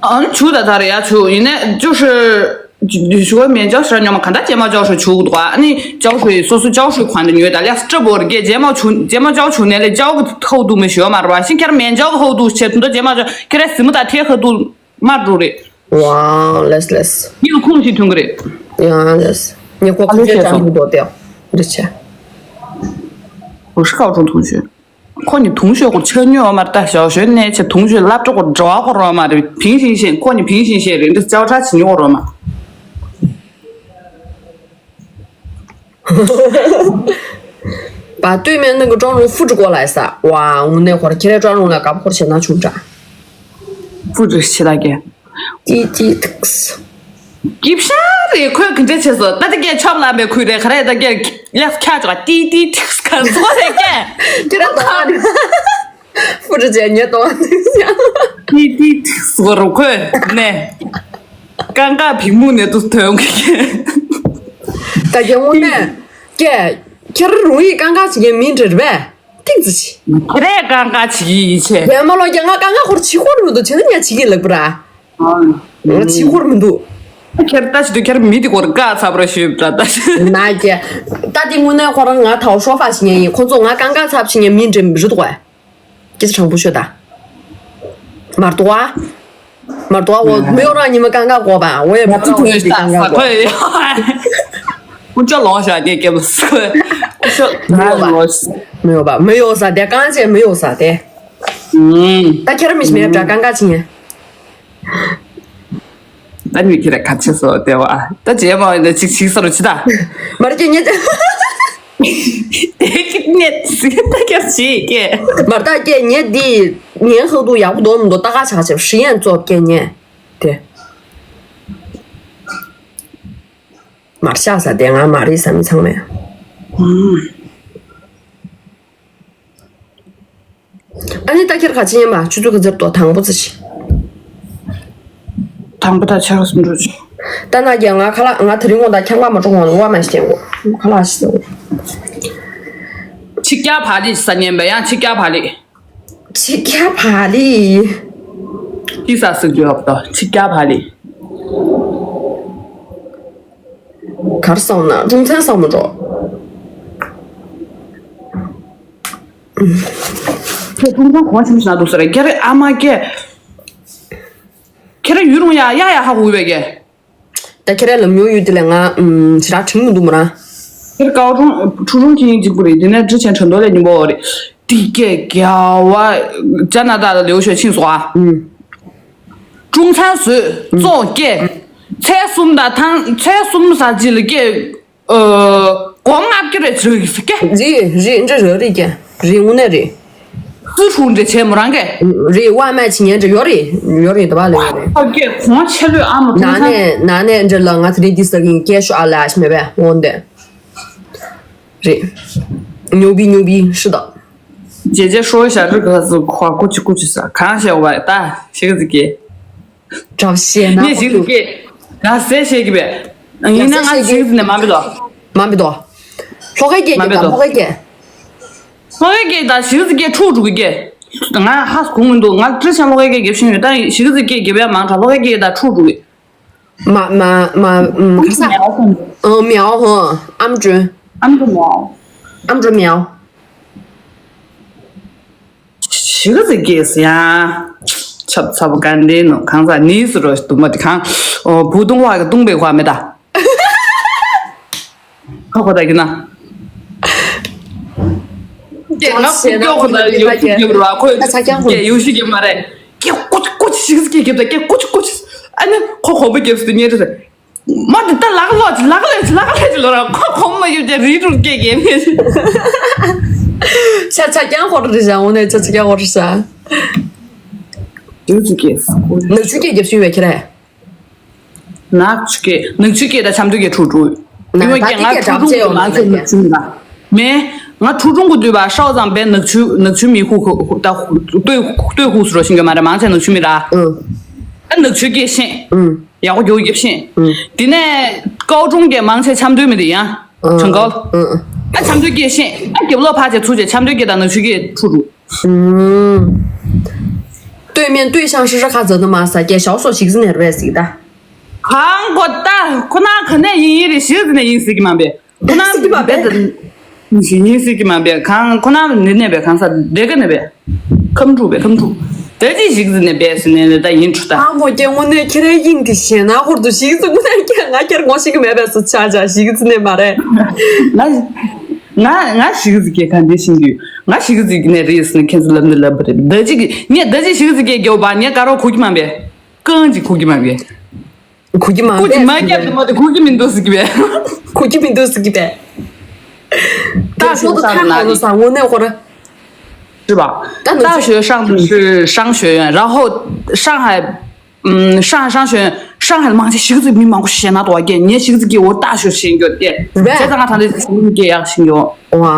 ཨ་ནི་ཆུ་ད་ཐར་ཡ་ཆུ་ཡིན་ནས་ཅུ་ཧྲི་ཞུ་བ་མེན་ཅའོ་ཧྲུའི་ཉོ་མ་ག་ད་ཇེ་མའོ་ཅའོ་ཧྲུའི་ཆུ་གུ་འདུག་ཨ་ནི་ཅའོ་ཧྲུའི་སོ་སོ་ཅའོ་ཧྲུའི་གོན་ད་ཉོས་ད་ལེགས་སི་ཏྲ་བོར་གེ་ཇེ་མའོ་ཆུ་ཇེ་མའོ་ཅའོ་ཆུ་ནས་ལས་ཅའོ་གི་ཧའུ་དུ་མི་ཞུ་བ་མ་ར་བ་ཤིང་ཁྱར་མེན་ཅའོ་གི་ཧའུ་དུ་ཆེ་དུ་ད་ཇེ་མའོ་ཅའོ་ཁྱེར་སི་མུ་ད་ཐེ་ཧ་དུ། མ་འགྲོ་རེད། ཝའོ་ལེས་ལེས། ངས་ཁུངས་ཤིག་ཐོན་གི་རེད། ཡང་ལེས། ངས་ཁོ་ཁ་ཆེ་ཅང་མི་འདུག་སྟེ། འདི་ཆེ། ཧུ་ཤི་ཀའོ་ཀྲུང་同学། ཁོ་ནི་同学སྐོར་ཆ་ཉོས་བ་མ་རེད་ད་ཞའོ་ཞོན་ནས་ཆེ་同学སློབ་གྲོགས་སྐོར་འབྲེལ་བ་སྐོར་བ་མ་རེད་ཕིང་ཤིང་ཤེས་ཁོ་ནི་ཕིང་ཤིང་ཤེས་རེད་འདི་ཅའོ་ཁྲ་ཆི་ཉོ་སྐོར་བ་མ། 把对面那个妆容复制过来撒。哇，我那会儿天天妆容了，搞不好钱拿去不着。 复制起来给。 ཏི་ཏི་ཏིགས། སྐྱིད་ཤ་རེད་ཁོས་གི་འདྲ་བྱས་སོ་ད་ལྟ་སྐད་ཆོབ་ལ་མེད་ཁུལ་རེད་ག་རེ་ད་སྐད་ལེགས་ཁྱ་ཅོག་ཏི་ཏི་ཏིགས་ག་ཚོ་རེད་སྐད། ཁྱེད་རང་ད། 复制姐你懂。 ཏི་ཏི་ཏིགས་སོ་རུ་ཁོས་ནས། རྐང་ཁ་ཕིག་མུ་ནས་དུ་ཐོན་གི། ད་རྒན་དངོས་གནས། ཀྱེ། ཁྱེད་རང་རུང་ཡིག་རྐང་ཁ་བྱེད་མཁན་མིན་འདྲ་རེད་པས། ཐིག་ཙི་ཆི། ཁྱེད་རས་རྐང་ཁ་བྱེད་ཀྱི་ཡིན་ཆེ། རྒན་མ་ལོ་རྒན་ང་རྐང་ཁ་ཁོར་བྱེད་ཁོར་མི་འདུག་བྱས་ན་ངས་བྱེད་ཀྱི་ལབ་པ་ར། ང་བྱེད་ཁོར་མི་འདུག་ཁྱེད་ལྟ་ཞིག་ཏུ་ཁྱེད་མི་དེ་སྐོར་བཀག་ཚར་བར་ཞུས་པ་ལྟ་ཞིག་ན་ཀྱེ། ད་དེ་དངོས་གནས་ཁོ་རང་ང་ཐའོ་ཤོ་ཧྥ་བྱེད་མཁན་ཡིན། ཁོ་ཚོ་ང་རྐང་ཁ་ཚབ་བྱེད་མཁན་མིན་འདྲ་རེད་དོ། སྐད་ཆ་དྲང་པོ་ཤོད་ད། མར་དོ་བ། མར་དོ་བ་འོ་མི་ཡོ་རང་ཉི་མ་གང་ག་གོ་བ་འོ་ཡ་མི་ཡོ་རང་ཉི་མ་གང་ག་གོ། ཀུ་ཅོ་ལོང་ཤ་ཀེ་ཀེ་ལོ་སི་ཀུ་ཅོ་ལོང་ཤ། མི་ཡོ་བ་མི་ཡོ་ས་དེ་གང་བྱས་མི་ཡོ་ས་དེ། ད་ཁྱེད་རང་མི་ཤི་མེད་འདྲ་གང་ག་ཅི་ཉན། ད་མི་ཁྱེད་ར་ཁ་ཆེ་སོ་དེ་བ་ད་རྗེས་མ་འོ་ཅིག་ཅིག་ས་རུ་ཅི་ད། མར་ཀྱེ་ཉེ། དེ་ཀི་ནེ་སི་ད་ཀྱ་ཅི་ཀྱེ། མར་ད་ཀྱེ་ཉེ་འདི་ཉེ་ཧུ་དུ་ཡག་པོ་འདོན་མི་འདུག་ད་ག་ཆག་ཆེ་ཧྲི་ཡན་ཙོ་ཀྱེ་ཉེ། དེ་མར་ཤ་ས་དེ་ང་མ་རི་ས་མི་ཚང་མེད། ཨ་ནི་ད་ཁྱེད་ག་ཅི་ཡིན་པ་ཆུ་ཚོད་ག་ཚོད་ཏོ་དང་པོ་ཙི་ཤི། དང་པོ་ད་ཆ་ག་སུ་འགྲོ་ཅི། ད་ན་རྒྱ་ང་ཁ་ལག་ང་དེ་རིང་ངོ་ད་ཁྱང་པ་མ་འགྲོ་ངོ་ནི་ཝ་མ་ཤི་ཏེ་ངོ་ཁ་ལག་ཤི་ཏེ་ངོ་། ཆིག་བརྒྱ་བ་ལི་ས་ཉན་པ་ཡང་ཆིག་བརྒྱ་བ་ལི། ཆིག་བརྒྱ་བ་ལི། ཏི་ས་སི་ཇོ་ཧབ་ཏོ་ཆིག་བརྒྱ་བ་ལི། གར་སོང་ན་ཀྲུང་ཚན་སོང་མ་འགྲོ། ཁྱེད་ཀྲུང་ཚང་གོང་ཆེན་པོ་ཞིག་ན་འདུག་ཟེར་རེད་ཀྱེ་རེད་ཨ་མ་ཀྱེ། ཁྱེད་རང་ཡུལ་རུང་ཡ་ཡ་ཡ་ཧ་གོ་བས་ཀྱེ། ད་ཁྱེད་རང་ལམ་ཉོ་ཡུལ་དེ་ལས་ང་ཞེ་དྲག་དྲིང་མི་འདུག་མོ་རང་། ཁྱེད་ཀའོ་ཀྲུང་ཁྲུ་ཀྲུང་ཁྱེད་ཡིན་གཅིག་པུ་རེད་དེ་ནས་ཀྲི་ཆེན་ཁྲ་འདོ་ལས་ཉིན་པོ་རེད། དེ་ཀྱེ་རྒྱ་བ་ཇ་ན་ད་ལ་ལེའུ་ཤོད་ཕྱིན་སོང་ཨ། ཀྲུང་ཚང་བཟོས་བཙོང་སྐྱེ། ཚེ་གསུམ་དང་ཐང་ཚེ་གསུམ་ཟ་ཅི་ལ་སྐྱེ། སྒོ་ལྔ་བརྒྱ་རེ་བྱོས་ཡིག་སྐྱེ། རེད་རེད་འདྲ་རེད་རེད་སྐྱེ་རེད་དངོས་གནས་རེད། སུ་ཧྲུང་འདྲ་བྱས་མོ་རང་གས། རེད་ཝ་མ་ཆི་ཉན་འདྲ་ཡོད་རེད་ཡོད་རེད་ད་བ་ལ་ཡོད་རེད། ཨ་སྐྱེ་གོང་ཆེ་ལོས་ཨ་མ་ཀྲུང་ཚང་། ནང་ནས་ནང་ནས་འདྲ་ལ་ང་ཚ་རེད་འདི་ས་གིན་སྐྱེ་ཤོ་ཨ་ལ་ཨ་ཤི་མེད་པས་དངོས་འདས། རེད། ཉོ་བི་ཉོ་བི་ཧྲི་ད།姐姐说一下这个是夸过去过去是看一下我的，谢谢姐姐。找些呢。你谢谢姐，那谢谢姐呗。你那俺谢谢姐呢，妈咪多。妈咪多。好个姐姐，好个姐。好个姐，但谢谢姐处处给姐。俺还是公民多，俺之前好个姐给朋友，但谢谢姐给别忙着，好个姐的处处给。 མ་མ་མ་ཨམ་ཁ་ས། ཨམ་མེའོ་ཧོ། ཨམ་ཅུན། ཨམ་ཅུན་མེའོ། ཨམ་ཅུན་མེའོ། ཞི་ག་ཟི་གེ་སི་ཡ། ཆབ་ཚབ་ག་འདི་ནོ་གང་ཟ་ནི་སི་རོ་དུ་མ་དི་གང་། ཨོ་བུ་དུང་བ་གི་དུང་བའི་བ་མེ་ད། ཁ་ཁོ་ད་གི་ན། ཀྱེ་ང་ཁུག་ཀྱོག་ཁོ་ད་ཡོད་ཁུག་ཡོད་ར་ཁོས། ཀྱེ་ཡོད་ཤི་གི་མ་རེད། ཀྱེ་ཀུ་ཅི་ཀུ་ཅི་ཞིག་ཀྱེ་གེབ་ད་ཀྱེ་ཀུ་ཅི་ཀུ་ཅི། ཨ་ནི་ཁོ་ཁོ་བོ་གེབ་སྟེ་ཉེ་རེད། མ་དེ་ད་ལག་ལོག་ཅི་ལག་ལས་ཅི་ལག་ལས་ཅི་ལོ་ར་ཁོ་ཁོ་མ་ཡོད་ཀྱེ་རི་ཀྲུག་ཀྱེ་གེབ་ནེ། ཆ་ཆ་ཀྱང་ཧོ་རི་ཤ་འོ་ནེ་ཆ་ཆ་ཀྱང་ཧོ་རི་ཤ། ཡོད་ཅི་ཀྱེ་ནག་ཆུ་ཀྱེ་གེབ་ཤུ་ཡོད་ཁྱེད་རེད། ནག་ཆུ་ཀེ་ནག་ཆུ་ཀེ་ད་ཆམ་དུ་ཀེ་ཁྲུ་ཁྲུ། ཡུ་བ་ཀེ་ང་ཁྲུ་ཁྲུ་གུ་མ་ཁེ་ནག་ཆུ་མི་ལ། མེ། ང་ཁྲུ་ཁྲུ་གུ་དུས་པ་ཧྲའོ་ཙང་བེ་ནག་ཆུ་ནག་ཆུ་མི་ཁུ་ཁུ་ད་ལྟོས་ལྟོས་ཁུ་སུ་རོ་ཤིང་གི་མ་རེད་མང་ཆེ་ནག་ཆུ་མི་ར། ཨ་ནག་ཆུ་ཀེ་ཤེས། ཡག་པོ་རྒྱུ་རྒྱབ་ཤེས། དེ་ནས་ཀའོ་ཀྲུང་ཀེ་མང་ཆེ་ཆམ་དུ་མི་དེ་ཡང་། ཆང་ཀའོ། ཨ་ཆམ་དུ་ཀེ་ཤེས། ཨ་རྒྱབ་ལོག་ཕ་ཆེ་ཚུ་ཆེ་ཆམ་དུ་ཀེ་ད་ནག་ཆུ་ཀེ་ཁྲུ་ཁྲུ། 对面对象是热卡泽的吗？撒给小手席子那边的。韩国的，可能可能英语的席子那英语的嘛呗，可能别的，你是英语的嘛呗，看可能你那边看啥，这个那边，看住呗，看住，这这席子那边是那那在英出的。韩国给我那起来英的些，那会儿都席子我那给俺给我是个没白是恰恰席子那嘛嘞。那那那席子给看的心里。 ང་ཞིག་ཟིག་ནས་རེད་ཟེར་ནས་ཁྱེད་ཚོ་ལབ་ནས་ལབ་པ་རེད། འདི་ཅིག་ངས་འདི་ཅིག་ཞིག་ཟིག་གེ་རྒྱོབ་པ་ངས་དཀར་རོ་ཁུག་གི་མ་བས། རྐང་ཅིག་ཁུག་གི་མ་བས། ཁུག་གི་མ་ཁུག་གི་མ་བས་རྒྱབ་ཏུ་མ་དེ་ཁུག་གི་མི་འདུག་ཟིག་གི་བས། ཁུག་གི་མི་འདུག་ཟིག་གི་བས། ད་ཤོག་ཏུ་ཁ་ཁོ་ལ་ས་ངོ་ནས་ཧོ་ར། 是吧？大学上的是商学院，然后上海 嗯，上海商学院，商学院的话，我们那个时候是叫什么？ ཏང་ཧ་ལ་མང་ཆེ་ཞིག་ཙི་མི་མང་པོ་ཤེས་ན་དོ་གེ་ཉེ་ཞིག་ཙི་གི་འོ་ཏ་ཤོ་ཤེས་འགྱོ་གེ། རེད། བྱས་ཙང་ང་ད་འདི་ཞིག་གི་ཡག་ཤེས་འགྱོ། ཝ།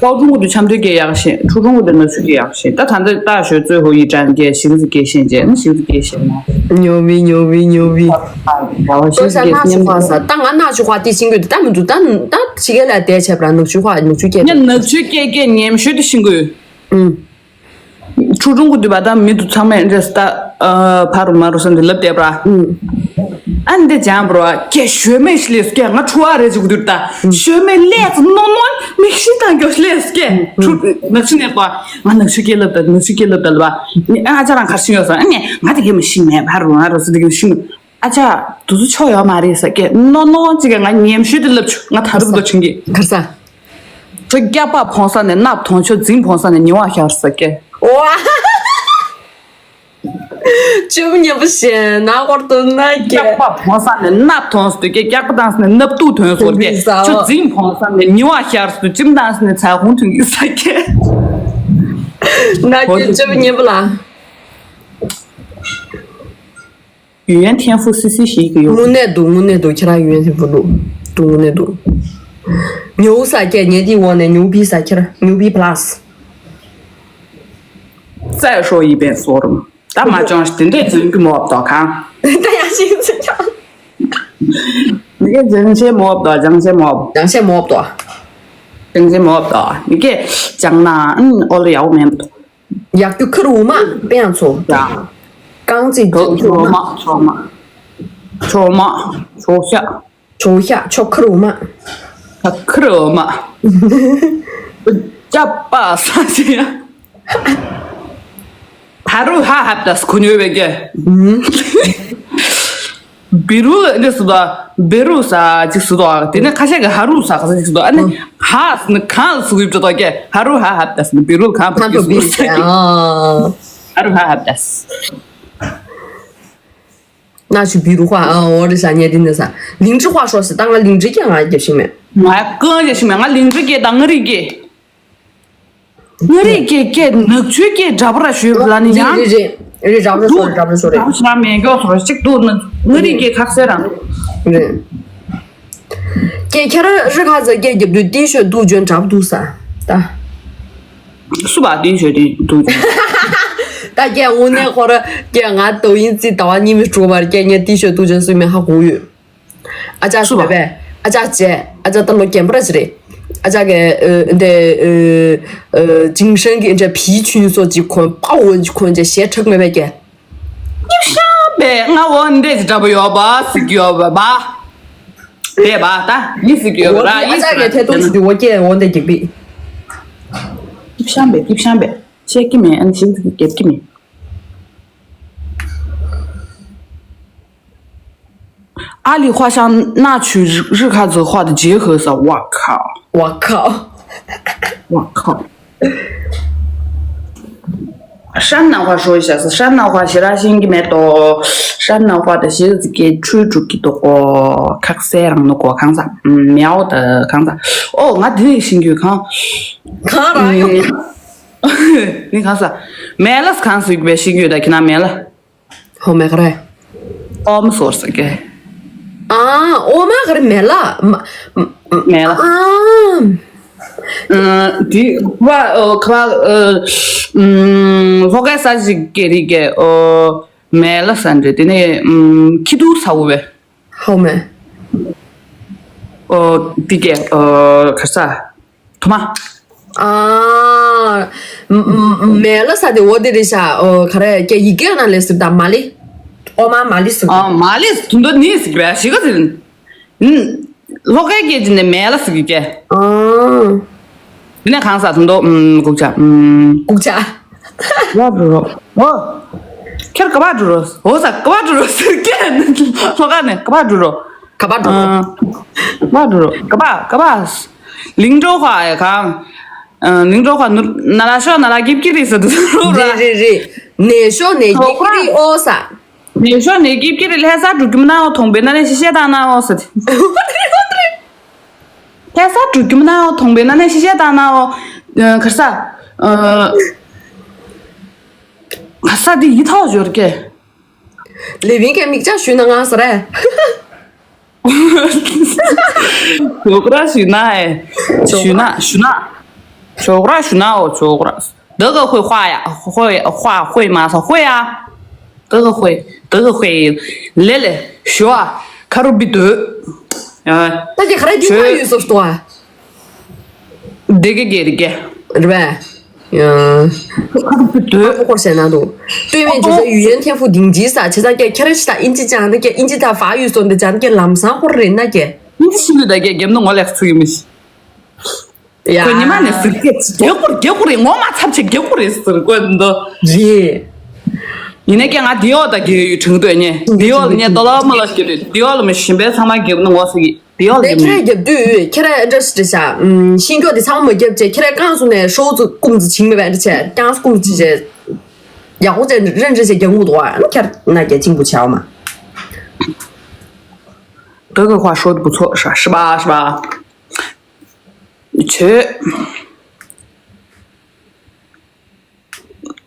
ཀའོ་ཀྲུང་གོ་དུ་ཆམ་དུས་གེ་ཡག་ཤེས། ཁྲུ་ཀྲུང་གོ་དུ་ནག་ཆུ་གེ་ཡག་ཤེས། ད་ད་འདི་ཏ་ཤོ་ཙོ་ཧོ་ཡི་ཅན་གེ་ཞིག་ཙི་གེ་ཤེས་ཅེ་ན་ཞིག་ཙི་གེ་ཤེས་ན། ཉོ་བི་ཉོ་བི་ཉོ་བི། ཨ་ཝ་ཞིག་ཙི་གེ་ཤེས་ན། ད་ང་ནག་ཆུ་ཧ་ཏི་ཤིང་གི་ད་མི་འདུག་ད་ད་ཕྱི་རྒྱལ་ལ་བསྡད་བྱས་པ་ནག་ཆུ་ཧ་ནག་ཆུ་སྐད། ཉ་ནག་ཆུ་སྐད་སྐད་ཉེམ་ཤོས་དུ་ཤིང་གི། ཨུམ། ཁྲུ་ཀྲུང་གོ་དུ་བ་ད་མི་དུ་ཚང་མས་འདྲེས་ད། ཕ་རུ་མ་རུ་སོན་དུ་ལབ་བསྡད་པ། ཨུམ། ཨ་འདི་ཅང་བོ་ར་ཀྱེ་ཞོལ་མེ་ཤི་ལེ་སྐྱེ་ང་ཁྲུ་བ་རེ་ཅིག་དུར་ད་ཞོལ་མེ་ལས་ནོ་ནོ་མིག་ཤི་དང་གྱོ་ཤི་ལེ་སྐྱེ་ཁྲུ་ནག་ཆུ་ནས་པ་ང་ནག་ཆུ་སྐྱེ་ལབ་ད་ནག་ཆུ་སྐྱེ་ལབ་ད་ལ་བ་ཨ་ཅག་རང་གར་ཤི་ཡོད་ས་ཨ་ནི་ང་དེ་གེ་མི་ཤི་མེད་ཕ་རུ་མ་རུ་སོན་དེ་གེ་མི་ཤི་མེད་ཨ་ཅག་དུ་སུ་ཆོ་ཡོད་མ་རེད་ས་ཀྱེ་ནོ་ནོ་ཅིག་ག་ང་ཉེམ་ཤོས་དེ་ལབ་ཆུ་ང་ཐ་རུ་དུ་ཆུང་གི་གར་ས། ཁྱོད་སྐྱག་པ་ཕོང་ས་ནས་ནབ་ཐོང་ཁྱོད་རྫིང་ཕོང་ས་ནས་ཉི་བ་ཤར་ས་ཀྱེ། ཝ། ཅུབ་ཉེ་པོ་ཞེ་ན་གོར་དུ་ན་ཀྱེ། སྐྱག་པ་ཕོང་ས་ནས་ནབ་ཐོང་སུ་ཀྱེ་སྐྱག་པ་བཏང་ས་ནས་ནབ་ཏུ་ཐོན་སོར་ཀྱེ། ཁྱོད་རྫིང་ཕོང་ས་ནས་ཉི་བ་ཤར་སུ་ཅིམ་བཏང་ས་ནས་ཚ་ཁུང་ཐོན་གྱི་ས་ཀྱེ། ན་ཀྱེ་ཅུབ་ཉེ་པོ་ལ། ཡུན་ཐེན་ཧྥུ་སི་སི་ཞིག་གི་ཡོད། དངོས་གནས་འདུག་དངོས་གནས་འདུག་ཁྱེད་རང་ཡུན་ཐེན་ཧྥུ་འདུག་འདུག་དངོས་གནས་འདུག་ཉོ་ས་ཀྱེ་ཉེ་དི་འོ་ནས་ཉོ་བི་ས་ཁྱེར་ཉོ་བི་པ་ལ་སི། རྩ་ཧྲོ་ཡི་བན་སོར། ད་མ་ཅོང་ཞིག་དེ་འདྲས་འཛིན་གི་མོ་ཨབ་དོ་གང་། ད་ཡང་ཞིག་འཛིན་ཀྱང་། མི་གེ་འཛིན་ཆེ་མོ་ཨབ་དོ་ཅང་ཆེ་མོ་ཨབ། ཅང་ཆེ་མོ་ཨབ་དོ། ཅང་ཆེ་མོ་ཨབ་དོ་མི་གེ་ཅང་ན་ཨོ་ལ་ཡའོ་མེན་དོ། ཡག་རྒྱུ་ཁུར་འུ་མ་དཔེ་ཡང་ཚོ། ཡ། རྐང་རྩེད་འགྲོ་ཆོག་མ་ཆོག་མ་ཆོག་མ་ཆོག་ཤ། ཆོག་ཤ་ཆོག་ཁུར་འུ་མ། ཁུར་འུ་མ། ཅ་པ་ས་ཅི་ཡ། ཧ་རུ་ཧ་ཧབ་དས་ཁུ་ཉོ་བེ་གེ། བི་རུ་འདི་སུ་དོ། བི་རུ་ས་ཅིག་སུ་དོ། དེ་ནས་ཁ་ཤས་ཀྱི་ཧ་རུ་ས་ཁ་ས་ཅིག་སུ་དོ། ཨ་ནི་ཧ་ས་ནི་གང་སུ་ཡིབ་ཅོ་དོ་ཀྱེ། ཧ་རུ་ཧ་ཧབ་དས་ནི་བི་རུ་གང་ཕ་གི་སུ་ས་ཀྱེ། ཧ་རུ་ཧ་ཧབ་དས། ན་ཆུ་བི་རུ་ཧ་ཨ་འོ་རི་ས་ཉེ་དི་ནི་ས་ལིང་ཅི་ཧ་ཤོ་སི་ད་ང་ལིང་ཅི་ཀྱེ་ང་རྒྱབ་ཤིང་མེད། ང་ཀོན་རྒྱབ་ཤིང་མེད། ང་ལིང་ཅི་ཀྱེ་དང་ང་རི་ཀྱེ། ང་རི་ཀེ་ཀེ་ནག་ཆུ་ཀེ་འདྲ་པོ་ར་ཞོས་ལ་ནི་ཡང་། རེ་རེ་རེ་རེ་རབ་རེ་སོ་རེ་རབ་རེ་སོ་རེ། རབ་ཞིག་མེད་མགྱོགས་སོ་རེ་གཅིག་ཏུ་ནི་ང་རི་ཀེ་ཁག་སེ་རང་། རེ། ཀེ་ཁྱེད་རང་རི་ཁ་ཟ་ཀེ་རྒྱབ་དུས་ཏི་ཤོད་དུ་འཇོན་འདྲ་པོ་འདུག་ས། ད། སུ་བ་ཏི་ཤོད་དི་དུ་འཇོན། ད་ཀེ་དངོས་གནས་ཁོ་ར་ཀེ་ང་དོ་ཡིན་ཙི་ད་བ་གཉིས་མི་སྤྲོ་བར་ཀེ་ངས་ཏི་ཤོད་དུ་འཇོན་སུ་མི་ཧ་གོ་ཡོད། ཨ་ཅག་སུ་བ། བེ་བེ། ཨ་ཅག་ཅེ། ཨ་ཅག་ད་ལོ་རྒན་པོ་ར་ཅི་རེད། ཨ་ཅག་གི་ཨ་འདི་ཨ་ཨ་ཅིང་ཧྲན་གི་འདྲ་བི་ཆུན་སོ་ཅིག་གོན་པ་འོན་ཅིག་གོན་ཅེ་ཞེ་ཁྲག་མེད་པའི་སྐད། ཡིབ་ཤང་བེ་ང་འོ་འདྲ་ཅིག་འདྲ་པོ་ཡོད་པ་སི་གི་ཡོད་པ་བ། བེ་བ་ད་ཡིན་སི་གི་ཡོད་པ་ར་ཡིན་སི་ར་ཨ་ཅག་གི་ཐད་གཏོང་ཅིག་འོ་སྐད་འོ་འདྲ་རྒྱག་པི། ཡིབ་ཤང་བེ་ཡིབ་ཤང་བེ་ཤེས་ཀི་མེད་ཨན་ཤིང་སི་གི་སྐད་ཀི་མེད། 阿里画像那曲日日卡则画的结合色，我靠！我靠！我靠！山南话说一下是山南话写了新的没多，山南话的写字给吹出去的话，卡塞让那个看啥，嗯，喵的看啥，哦，我这里新就看，看啥呀？你看啥？没了是看谁别新就的，看那没了。 ཧོ་མེ་ཁ་རེ། ཨོ་མ་སོར་ས་ཀེ། ཨ་ཨོ་མ་ཁ་རེ་མེ་ལ། མ་མ་མེ་ལ། ཨ། ཨ་དི་བ་ཨོ་ཁ་བ་ཨ་ཨམ་ལྷོ་ཁའི་ས་ཞིག་ཀེ་རི་ཀེ་ཨོ་མེ་ལ་ས་འདྲེ་དེ་ནས་ཨམ་ཁྱི་དུ་ས་འུ་བེ། ཧོ་མེ། ཨོ་དི་ཀེ་ཨོ་ཁ་ས། ཐོ་མ། ཨ། མ་མ་མེ་ལ་ས་དེ་འོ་དེ་རེད་ཤག་ཨོ་ག་རེ་ཀྱེ་ཡི་གེ་ནང་ལས་ཟིག་དང་མ་ལི། ཨོ་མ་མ་ལི་ཟིག་ཨ་མ་ལི་དུ་འདོད་ནི་ཟིག་རེད་ཤི་ག་ཟིན། ལྷོ་ཁའི་སྐད་ཀྱི་ནི་མེ་ལ་ཟིག་གི་ཀྱེ། ཨ། དེ་ནས་གང་ཟག་དུ་འདོད་ཨུམ་གུག་ཆ་ཨུམ། གུག་ཆ། ག་བ་འགྲོ་རོ། ཨོ། ཁྱེད་ག་བ་འགྲོ་རོ། ཨོ་ས་ག་བ་འགྲོ་རོ་ཟེར་ཀྱེ། ལྷོ་ཁ་ནས་ག་བ་འགྲོ་རོ། ག་བ་འགྲོ་རོ། ཨ། ག་བ་འགྲོ་རོ། ག་བ་ག་བ། 林州话也讲，嗯，林州话，那那说那那给给的是都是 རེད་རེད་རེད། ནས་ཤོ་ནས་ཀི་ཀི་རི་ཨོ་ས། ནས་ཤོ་ནས་ཀི་ཀི་རི་ལྷ་ས་འགྲོ་གི་མ་ན་ཨོ་ཐོང་པའི་ན་ནས་ཤི་ཤེ་ད་ན་ཨོ་ས། ལྷ་ས་འགྲོ་གི་མ་ན་ཨོ་ཐོང་པའི་ན་ནས་ཤི་ཤེ་ད་ན་ཨོ། ཁར་ས། ཁར་ས་དེ་ཡི་ཐོག་འབྱོར་གེ། ལེ་བིན་གྱི་མིག་ཆ་ཞུས་ན་ང་ཟེར་རེད། ཇོག་ར་ཞུ་ན་ཨེ། ཞུ་ན་ཞུ་ན། ཇོག་ར་ཞུ་ན་འོ་ཇོག་ར།德国会画呀，会画会吗？说会啊。德国会，德国会。来来，学啊，卡路比多。啊，ད་ཀྱི་ཁ་ར་རྒྱུ་མ་ཡོད་སོ་ཏོ་ཨ། 德国给的给。 རེད་པས། ཡང་། ཁ་རུ་པི་ཏོ། ཁོ་ཁོར་བཤད་ན་འདུག་སྟོད་སྨད་བརྗོད་བྱ་语言天赋顶级ས་བྱས་ཙང་ཀྱེ་ཁྱེད་རང་ཤི་ད་ཨིན་ཇི་སྦྱང་ན་ཀྱེ་ཨིན་ཇི་ད་ཧྥ་ཡུ་སོ་འདི་སྦྱང་ན་ཀྱེ་ལམ་སང་ཁོར་རེད་ན་ཀྱེ། ཨིན་ཇི་ཤི་ལུས་ད་ཀྱེ་རྒྱབ་ན་ངོ་ལེགས་ཚུགས་ཡིན་མི་ཤི། ཡ། ཁོ་ཉི་མ་ནས་ཟིག་ཀྱེ་རྒྱབ་ཁོར་རྒྱབ་ཁོར་རེད་ངོ་མ་ཚབ་ཆེ་རྒྱབ་ཁོར་རེད་ཟེར་ཁོ་འདུག་རེད། ཡིན་ན་ཀྱེ་ང་དེའི་འོག་ད་རྒྱབ་ཡོད་དྲན་འདུག་ཉེ་དེའི་འོག་ལ་ཉེ་ཏོ་ལ་མ་ལ་ཞིག་རེད་དེའི་འོག་ལ་མི་ཞིམ་པའི་ཚང་མ་རྒྱབ་ན་ངོ་ཟིག་ཡིན། དེ་ཡང་ལེ་མོ། ཁྱེད་རྒྱབ་དུས་ཁྱེད་རང་འདྲ་ཞིག་བྱ། ཤིང་སྐྱོགས་དེ་ཚང་མ་རྒྱབ་བྱས་ཁྱེད་རང་རྐང་སོང་ནས་ཤོག་ཙུ་ཀུམ་ཙི་བྱིང་མེད་པ་འདྲ་བྱས་རྐྱང་སོ་ཀུམ་ཙི་བྱས། ཡག་པོ་བྱས་རེ་འདྲ་བྱས་རྒྱབ་ངུ་འདུག་བ་ཁྱེད་ན་རྒྱ་ཆིང་པོ་བྱའོ་མ། 德国话说的不错，是吧？是吧？是吧？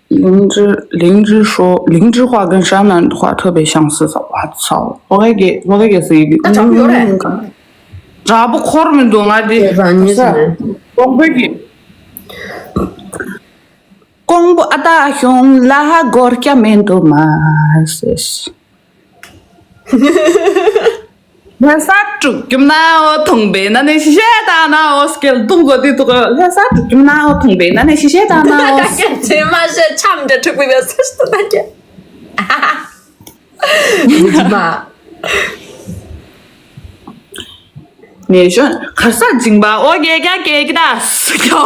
灵芝灵芝说灵芝话跟山南话特别相似，我操，我给给我给给是一个。那长不有嘞。འདྲ་པོ་འཁོར་མི་འདུག་ང་དེ། དེ་རང་ཉིད་ཟེར་ནས། ཀོང་པོ་གི། ཀོང་པོ་ཨ་ད་ཤོང་ལ་ཧ་གོར་སྐྱ་མེན་དུ་མ་ཟེར། ལྷ་ས་དྲུག་རྒྱུ་མ་ན་འོ་ཐོང་པའི་ན་ནས་ཤི་ཤེ་ད་ན་འོ་སྐལ་དུང་གོ་དི་དུ་གོ་ལྷ་ས་དྲུག་རྒྱུ་མ་ན་འོ་ཐོང་པའི་ན་ནས་ཤི་ཤེ་ད་ན་འོ། ཀྱེ་ཅེ་མ་ཤེ་ཆམ་འདྲ་ཕྲུག་པའི་བས་སུ་ད་ཀྱེ། མ། ནས་ཤོན་གར་ས་སྦྱིན་པ་འོ་ཀྱེ་ཀྱེ་ཀྱེ་ཀྱེ་ད་སུ་ཀྱོ།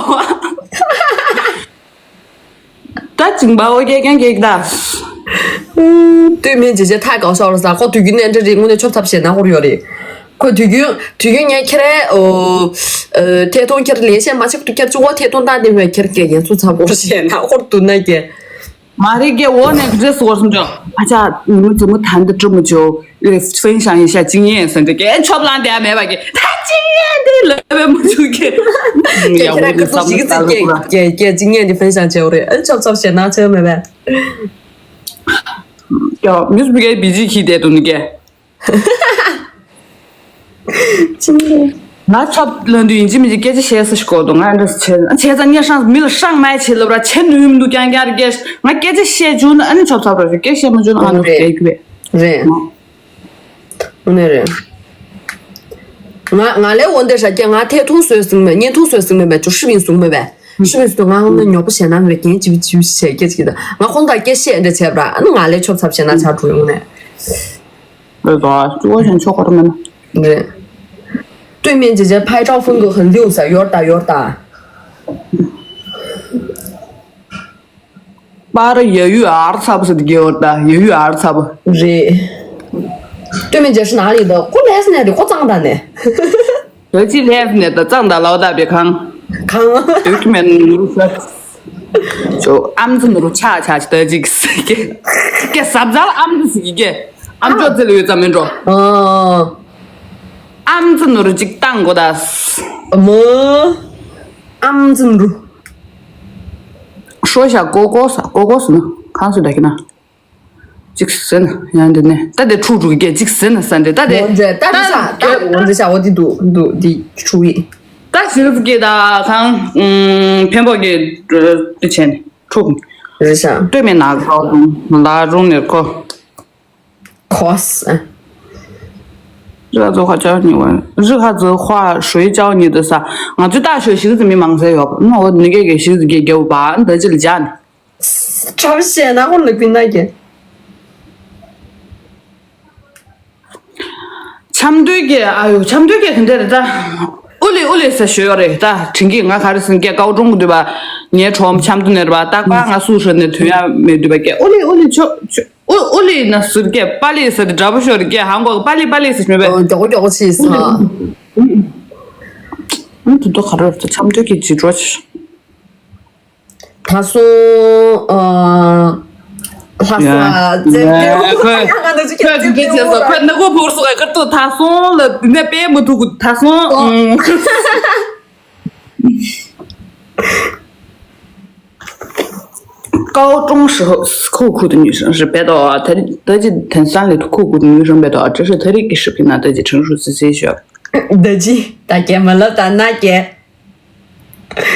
ད་སྦྱིན་པ་འོ་ཀྱེ་ཀྱེ་ཀྱེ་ཀྱེ་ད། སྟོད་སྨད་བརྗོད་བྱ་ཐག་ག་ཤོར་ས་ཁོ་དུས་རྒྱུན་ནས་འདྲ་རེད་དངོས་གནས་ཆོབ་ཚབ་བྱས་ན་ཧོར་ཡོད་རེད། ཁོ་དུས་རྒྱུན་དུས་རྒྱུན་ངས་ཁྱེད་རའི་ཨོ། ཐད་གཏོང་ཁྱེད་ལས་བཤད་མ་ཆག་ཏུ་ཁྱེད་ཅུ་བོ་ཐད་གཏོང་བཏང་དེ་མོད་ཁྱེད་ཀྱེ་ཡན་ཚུ་ཚབ་སྐོར་བཤད་ན་ཧོར་དུ་ན་ཀྱེ། མ་རེད་ཀྱེ་འོ་ནས་འདྲེ་སོར་སོང་ཅོ། ཨ་ཅག་ནུ་ཙི་མོ་ད་འདི་ཀྲུ་མོ་ཅོ། 分享一下经验 ཟེར་འདི་ཀྱེ་ཆོབ་ལང་དེ་མེད་པ་ཀྱེ་ད་经验དེ་ལབ་པའི་མ་ཆུ་ཀྱེ། ཀྱེ་ཁྱེད་ར་ཁ་ཐོག་ཞིག་ཙི་ཀྱེ་ཀྱེ་ཀྱེ་经验དེ་分享བྱེད་འོ་རེད་ཨ་ཆོབ་ཆོབ་བཤད་ན་ཆོས་མེད་པས། ཀྱེ་མྱུས་བུ་ཀྱེ་བི་ཇི་ཁྱི་དེ་དུ་ནི་ཀྱེ། ང་ཆོབ་ལོན་དུས་ཡིན་གཅིག་མིན་གཅིག་སྐད་ཆ་བཤད་ས་ཞིག་གོ་འདུག་ང་འདྲ་བྱས་བྱས་ཙང་ངས་ཧྲང་མི་ལ་ཧྲང་མ་བྱེད་ལབ་ར་བྱེད་ནུས་མི་འདུག་རྐྱང་རྐྱང་རེད་སྐད་ང་སྐད་ཆ་བཤད་བཅུག་ན་ཨ་ནི་ཆོབ་ཚབ་ར་ཞུ་སྐད་བཤད་མ་བཅུག་ན་ཨ་འདུག་རེད་སྐད་རྒྱུ་བས། རེད། དངོས་གནས་རེད། ང་ང་ལས་འོན་ཏེ་ཧྲ་སྐད་ང་ཐད་ཐུང་བཟོས་ཟིན་མེད་བརྙན་ཐུང་བཟོས་ཟིན་མེད་བས་ཅུ་ཧྲི་བིན་ཟུང་མེད་བས་ཧྲི་བིན་ཟུང་ང་ངོ་ནས་ཉོག་པོ་བྱས་ན་མེད་རྒན་ཅི་བི་ཅི་བི་བྱས་སྐད་ཅིག་དང་ང་ཁོང་དང་སྐད་བཤད་འདྲ་བྱས་པ་ར་ཨ་ནི་ང་ལས་ཆོབ་ཚབ་བྱས་ན་ཆགས་འགྲོ་ཡོང་ནས། 对吧？我先去喝他们。 རེད། 对面姐姐拍照风格很六色，有点大，有点大。 པར་ཡ་ཡུ་ཨར་ཚ་པོ་ཟེར་དེ་རྒྱལ་བར་ད་ཡ་ཡུ་ཨར་ཚ་པོ། རེད། 对面姐是哪里的？ཁོ་ལས་ནས་རེད་ཁོ་གཙང་སྦྲ་ནས། བོད་ཅི་ལས་ནས་ད་གཙང་སྦྲ་ལའོ་ད་པའི་ཁང་། ཁང་། 对面ནུ་རུ་ཤ། ཅོ་ཨམ་ཙི་ནུ་རུ་ཆ་ཆ་ཅི་ད་ཅིག་ཟེར་གི་ཀྱེ་ཟབ་ཟབ་ཨམ་ཙི་ཟེར་གི་ཀྱེ་ཨམ་ཅོག་ཙི་ལ་ཡོད་ཙམ་མིན་འགྲོ། ཨ། ཨམ་ཙི་ནུ་རུ་ཅིག་བཏང་དགོ་ད། མོ། ཨམ་ཙི་ནུ་རུ། ཧྲོ་ཤ་ཀོ་ཀོ་ས་ཀོ་ཀོ་ས་ན་ཁང་སུ་ད་གི་ན། ཅིག་ཟེར་ན་ཡང་འདི་ནས་ད་དེ་ཕྲུག་ཕྲུག་གི་ཅིག་ཟེར་ན་ས་འདི་ད་དེ་འོན་ཏེ་ད་དེ་ས་ད་འོན་ཏེ་ས་འོ་དེ་འདུག་འདུག་འདི་ཕྲུག་ཡིན། ད་ཞིག་གི་ད་ཁང་ཨུམ་འཕན་པོ་གི་འདི་བྱས་ནས་ཕྲུག་རེད་ཤག་སྟོད་མེད་ན་ཁོ་ལ་རུང་ནས་ཁོ། ཁོས། 日哈子话教你玩，日哈子话谁教你的啥？ ང་ཚོས་ད་ཤོད་ཞིག་ཙམ་མི་མང་ཚད་ཡོད་པ་ནོ་ནི་གེ་གེ་ཞིག་ཙམ་གེ་རྒྱབ་པ་འདི་ཅི་ལ་ཇ་ནི། ཁྲབ་བཤད་ན་ཧོར་ལ་ཀུན་ན་གེ། ཆམ་དུས་ཀྱི་ཨ་ཡོ་ཆམ་དུས་ཀྱི་དེ་འདྲ་རེད་ད། ཨུ་ལི་ཨུ་ལི་ཟེར་ཞུ་ཡོད་རེད་ད་དྲིན་གྱིས་ང་ག་རེ་ཟེར་ཀྱི་ཀའོ་ཀྲུང་གི་འདུས་པ། ངའི་གྲོགས་ཆམ་དུ་ནེར་བ་རྟག་པར་ང་སུ་ཧྲི་ནས་དོན་ཡ་མེད་འདུས་པ་ཀྱི་ཨུ་ལི་ཨུ་ལི་ཆོ་ཆོ་ཨུ་ཨུ་ལི་ན་ཟུར་ཀྱི་པ་ལི་ཟེར་ཏེ་འདྲ་པོ་ཤོར་ཀྱི་ཧང་གོ་པ་ལི་པ་ལི་ཟེར་ཞུ་མེད་པས། མགྱོགས་མགྱོགས་ཆེ་ས། ཨུ་དུ་དོ་ག་རེ་ཆམ་དུས་ཀྱི་ཇི་འགྲོ་ཆེ། ད་སོང་། ཨ། ལྷ་ས་ཡ། རྩེ་ཡ། ཁོས་ཁོས་ཁོས་ཁོས་ཁོས་ཁོས་ཁོས་ཁོས་ཁོས་ཁོས་ཁོས་ནག་པོ་བོར་སོང་ཁ་ཁར་ཏུ་ད་སོང་ལ་དེ་ནས་དཔེ་མི་ཐུག་གི་ད་སོང་། ཨང་། 高中时候是酷酷的女生是别的，她她这很三里酷酷的女生别的，这是她的给视频呢，她就成熟自己学。 ད་ཅི་ད་རྒྱ་མ་ལབ་ད་ན་རྒྱ།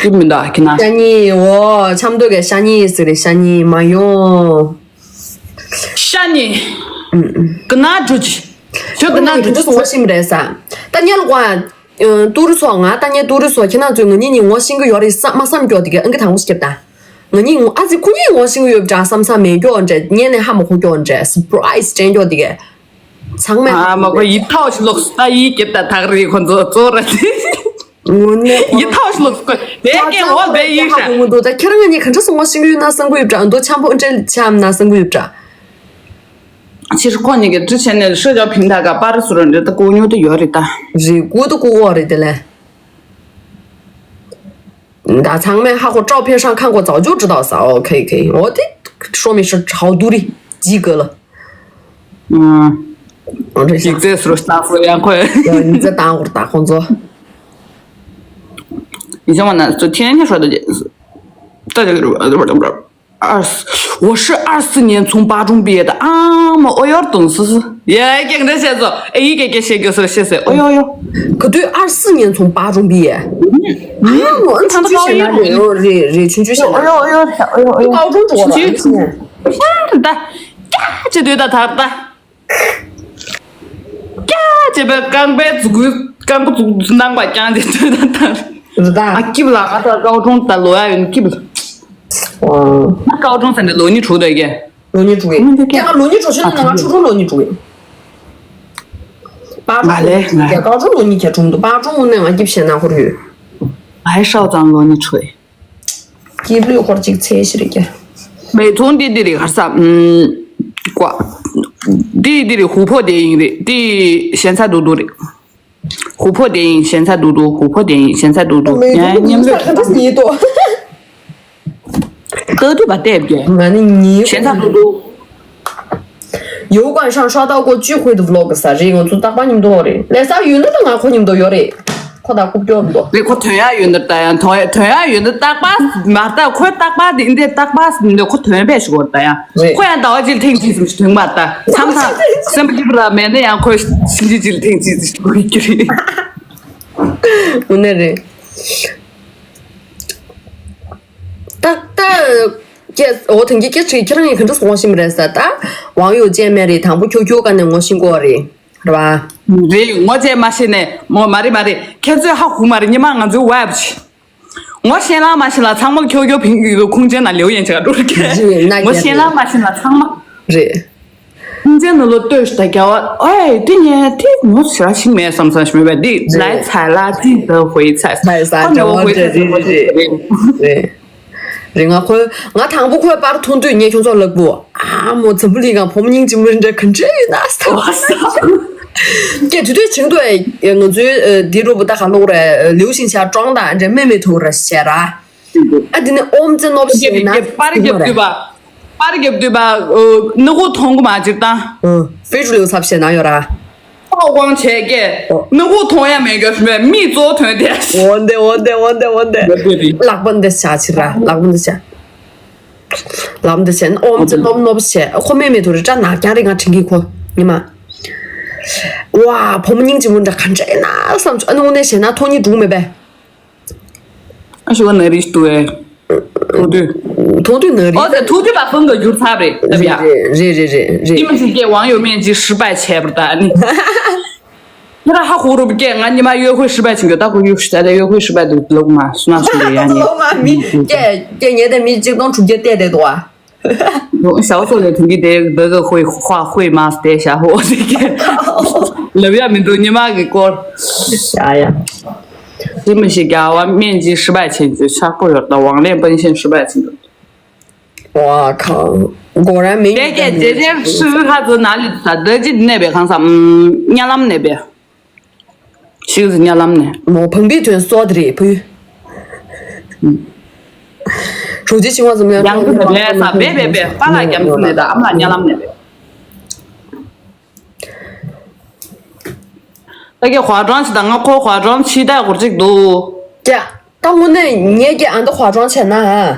这么的，给那 ཤ་ཉེ་འོ་ཆམ་ཏོ་གི་ཤ་ཉེ་ཟེར་རེད། ཤ་ཉེ་མ་ཡོང་། 下你 跟他出去，就跟他出去。 ད་ཉལ་ཀོ་ཨ། ཏུ་རུ་སོ་ང་ད་ཉལ་ཏུ་རུ་སོ་ཁྱེད་རང་ཚོས་ང་གཉིས་ནི་ངོ་ཤེས་ཀྱི་ཡོད་རེད་བསམ་མ་བསམ་སྐྱོ་དེ་གི་ཨང་ཀི་དང་པོ་ཞིག་རྒྱབ་ད། ང་གཉིས་ངོ་ཨ་ཙི་ཁོ་གཉིས་ངོ་ཤེས་ཀྱི་ཡོད་པ་འདྲ་བསམ་བསམ་མེད་སྐྱོ་འདྲ། ཉན་ནས་ཧ་མ་གོ་སྐྱོ་འདྲ། སུ་པ་རའི་སི་དྲན་སྐྱོ་དེ་གི། ཚང་མས་ཨ་མ་གོ་ཡིད་ཐག་ཞིག་ལོག་སུ་ད་ཡིད་སྐྱིད་ད་ཐག་རེད་ཁོ་ཚོ་ཚོ་ར་དེ། དངོས་གནས་ཡིད་ཐག་ཞིག་ལོག་སུ་དེ་ཀྱེ་འོ་བའི་ཡིད་ཧ་ཤ། གོ་མི་འདུག་ད་ཁྱེད་རང་ངེད་གཉིས་ག་འདྲ་སོང་བ་ཤེས་ཀྱི་ཡོད་ན་བསམ་གྱི་ཡོད་པ་འདྲ། འདུག་འཆམ་པོ་འདྲ་འཆམ་ན་བསམ་གྱི་ཡོད་པ་འདྲ། 其实 ཁོ་གཉིས་ཀྱིས་之前ནས社交平台ག་པར་སུ་ར་འདྲ་ད་ཀུ་ཉོ་དུ་ཡོད་རེད་ད། རེད་ཀུ་དུ་ཀུ་འོ་རེད་དེ་ལས། 大场面还和照片上看过，早就知道啥。OK，可以，我的说明是好多的，及格了。 ཨང་། ཨང་། རེད་ཤག་ཡིག་ཚད་སུ་རུ་སྟག་སུ་ཡང་ཁོས། ཡང་ཡིག་ཚད་བཏང་བར་ད་ཁོང་ཚོ། ཡིན་ཞང་བ་ན་ཚོ་天天说的这，大家二四，我是二四年从八中毕业的啊，我有点懂事。也给人家写作，哎，给给写个是写写，哎呦呦。 可对，二四年从八中毕业。啊，我他们高一嘛。 རེད་རེད། ཆུང་ཆུང་ཞིག་ན། 哎呦哎呦哎呦哎呦。 高中读的。 ད་ཀྱ་ཅེ་དུས་ད་ད་ད། ཀྱ་ཅེ་པའི་རྐང་པའི་མཛུག་གུ་རྐང་པ་མཛུག་གུ་ནང་པ་ཀྱང་ཅེ་དུས་ད་ད། རེད་ད། ཨ་སྐྱིབ་ལ་ང་ད་ཀའོ་ཀྲུང་ད་ལོ་ཡ་ཡོད་སྐྱིབ་ལ། ཨོ། ང་ཀའོ་ཀྲུང་ཟེར་ནས་ལོ་ཉི་དྲུག་ད་ཀྱེ། ལོ་ཉི་དྲུག་ཡིན། ཀྱེ་ང་ལོ་ཉི་དྲུག་ཕྱིན་ན་ང་ཆུ་ཀྲུང་ལོ་ཉི་དྲུག་ཡིན། པ་ང་ལས་ང་ཀའོ་ཀྲུང་ལོ་ཉི་ཁྱེད་ཀྲུང་འདུག་པ་ཀྲུང་ནས་ང་སྐྱིབ་བྱས་ན་ཧོར་ཡོད། ཨའི་ཧྲའོ་ཙང་ལོ་ཉི་དྲུག་ཡིན། སྐྱིད་ལུས་འཁོར་གཅིག་ཚེ་ཞིག་རེད་ཀྱ། 美妆 འདི་འདི་རེད་གར་ས། ཨམ། ཀོ། འདི་འདི་རེད། ཧུ་ཕོ་དེ་ཡིན་རེད། འདི་ཞན་ཚ་དུ་དུ་རེད། ཧུ་ཕོ་དེ་ཡིན་ཞན་ཚ་དུ་དུ། ཧུ་ཕོ་དེ་ཡིན་ཞན་ཚ་དུ་དུ། ཡང་མཉམ་ལོས་ག་འདྲ་ཡིན་ཏོ། ལྟ་དུས་པ་བལྟས་བརྒྱད། ང་ནི་ཉིན། ཞན་ཚ་དུ་དུ། 油管上刷到过聚会的 vlog ས་རེད། ང་ཚོ་རྟག་པར་མཉམ་དུ་ཡོད་རེད། ལས་ས་ཡོད་ན་ད་ང་ཁོ་མཉམ་དུ་ཡོད་རེད། ཁོ་ད་རྐུབ་ཀྱོག་འདུག་རེད། ཁོ་དོན་ཡག་ཡོད་ན་ད་ཡང་དོན་དོན་ཡག་ཡོད་ན་རྟག་པར་མ་ལྟ། ཁོས་རྟག་པར་དེ་འདི་རྟག་པར་འདི་ཁོ་དོན་པས་ཞིག་གོ་ད་ཡང་། རེད། ཁོ་ཡང་ཟླ་བ་གཅིག་ལ་ཐེངས་གཅིག་ཙམ་ཞིག་དོན་མ་ད། མཚམས་མཚམས་སེམས་པ་སྐྱིད་པོ་ར་མེད་ན་ཡང་ཁོས་ཕྱིན་ཆད་གཅིག་ལ་ཐེངས་གཅིག་ཙམ་ཞིག་དོན་གྱི་རེད། དངོས་གནས་རེད། ད་ད། ཀྱེ། འོ་དེང་གི་སྐད་ཆ་ཁྱེད་རང་ཡིན་ག་འདྲ་སོང་བ་ཤེས་མི་རེད་ས། ད་网友见面རེད། དང་པོ་ཁྱོ་ཁྱོ་ག་ནས་ངོ་ཤེས་གོ་རེད། རེད་བ། རེད། ངོ་བཅས་མ་ཤེས་ནས་མོ་མ་རེད་མ་རེད། ཁྱེད་ཚོས་ཧ་གོ་མ་རེད། ཉི་མ་ང་ཚོའི་ཝེབ་ཆི། ངོ་ཤེས་ལ་མ་ཤེས་ལ་ཚང་མ་ཁྱོ་ཁྱོ་ཕིང་གི་ཁུངས་ཅན་ན་ལེའུ་ཡན་ཆ་འགྲོ་རེད། ངོ་ཤེས་ལ་མ་ཤེས་ལ་ཚང་མ། རེད། ཁུངས་ཅན་ན་ལོ་ལྟོས་ཤི་ད་རྒྱ་བ་ཨེ་དེ་ཉན་དེ་ངོ་ཤེས་ར་ཤིང་མེད་བསམ་བསམ་ཤི་མེད་པ་དེ་ལའི་ཚ་ལ་ཅིག་ད་ཧོའི་ཚ་ལའི་ས་ཁོ་ནི་འོ་ཧོའི་ཚ་རེད་རེད་རེད། རེད། རེད། ང་ཁོ་ང་དང་པོ་ཁོའི་པར་མཐོང་དུས་ངས་ཁྱོད་ཚོ་ལབ་བོ། ཨ་མོ་འཛམ་བུ་གླིང་གང་བུ་མོ་སྙིང་རྗེ་མོ་འདྲ་ག་འདྲ་ཡོད་ན་ས། ཀྱེ་དུས་དུས་ཆེང་དུ་ང་ཚོའི་དེ་རུ་བུ་ད་ག་ལོག་རེད། ལེའུ་ཤིང་ཆ་ཀྲོང་དང་འདྲ་མེ་མེ་ཐུག་ར་ཤེ་ར། ཨ་དེ་ནས་ཨོམ་ཙེ་ནོབ་ཤེ་ན་པར་རྒྱབ་དུས་པ། པར་རྒྱབ་དུས་པ། ནུ་གུ་མཐོང་གི་མ་ཅིག་དང་། ཧྥེ་ཀྲུ་ལེའུ་ཚབ་ཤེ་ན་ཡོད་ར། ཨོ་དབང་བྱས་ཀྱེ། ཨོ། ནུ་གུ་མཐོང་ཡ་མེད་གི་མེད་མིག་གཙོ་ཐོན་ཏེ། འོན་ཏེ་འོན་ཏེ་འོན་ཏེ་འོན་ཏེ། ལག་པ་འདི་བྱ་ཕྱིར་ར། ལག་པ་འདི་བྱ། ལག་པ་འདི་བྱ། ཨོམ་ཙེ་ནོབ་ནོབ་བྱས། ཁོ་མེ་མེ་ཐུག་རེ་སྐྲ་ནག་རྐྱང་རེ་ང་དྲན་གི་ཁོ། ཉི་མ། ཝ་བུ་མོ་སྙིང་རྗེ་མོ་འདྲ་ག་འདྲ་ཡིན་ན་བསམ་བྱུང་། ཨ་ནི་དངོས་གནས་བྱས་ན་མཐོང་སྙིང་འདུག་མེད་པས། ཨ་ཞུ་བ་ན་རིས་ཏུ་ཨེ། ཐུག་དུས། ཐུག་དུས་ན་རིས། ཨོ་ཟེར་ཐུག་དུས་པ་ཕུང་གི་འགྱུར་ཚར་རེད་ལབ་ཡ། རེད་རེད་རེད་རེད་རེད། ཉི་མ་ཞིག་སྐད་网友面基失败བྱས་པར་ད་ནི། ཁྱེད་རང་ཧ་ཧུ་རུབ་སྐད་ང་ཉི་མ་约会失败བྱེད་འགྱོ། ད་ཁོ་约会失败དུ་ལོག་མ་སུ་ན་སུ་རེད་ཡ་ནི། ལོག་མ་མི་སྐད་སྐད་ཉེ་དེ་མི་གཅིག་སྟོང་དྲུག་བརྒྱ་བལྟས་བསྡད་འདུག་ཨ། ཞའོ་ཚོ་ལས་དེང་གི་དེ་བོད་གི་ཧུའི་ཧྭ་ཧུའི་མ་སྟེ་ཞྭ་ཧོ་ཟེར་གི་ལབ་ཡ་མི་འདུག་ཉི་མ་གི་སྐོར། ཡ་ཡ། དེ་མི་ཤེས་རྒྱ་བ་སྨན་གྱིས་ཧྲི་བ་ཆེན་གྱི་ཆག་པོ་ཡོད་ད་ཝང་ལེན་པན་ཤེན་ཧྲི་བ་ཆེན་གྱི། ཝ་ཁང་གོ་ར་མིང་དེ་གས་རྗེ་རྗེ་ཧྲི་ཧ་ཙི་ན་ལི་ད་ད་ཅི་གནས་པའི་ཁང་ས་ཉ་ལམ་གནས་པའི། ཤིག་ཟི་ཉ་ལམ་ནས། མོ་བང་པི་དོན་སོ་དེ་རེད་བུ། རོ་ཅི་ཆིང་བ་ཙམ་ཡང་ཡང་ཁུ་ནས་ལས་ས་བེ་བེ་བེ་པ་ལ་རྒྱམ་སི་ནས་ད་ཨ་མ་ཉ་ལམ་ནས་བེ། ད་གེ་ཧྭ་ཀྲང་ཞིག་ད་ང་ཁོ་ཧྭ་ཀྲང་ཕྱི་ད་གོར་ཅིག་འདུག་ཀྱ། ད་དངོས་གནས་ངས་ཀྱི་ཨ་མདོ་ཧྭ་ཀྲང་བྱས་ན་ཧ།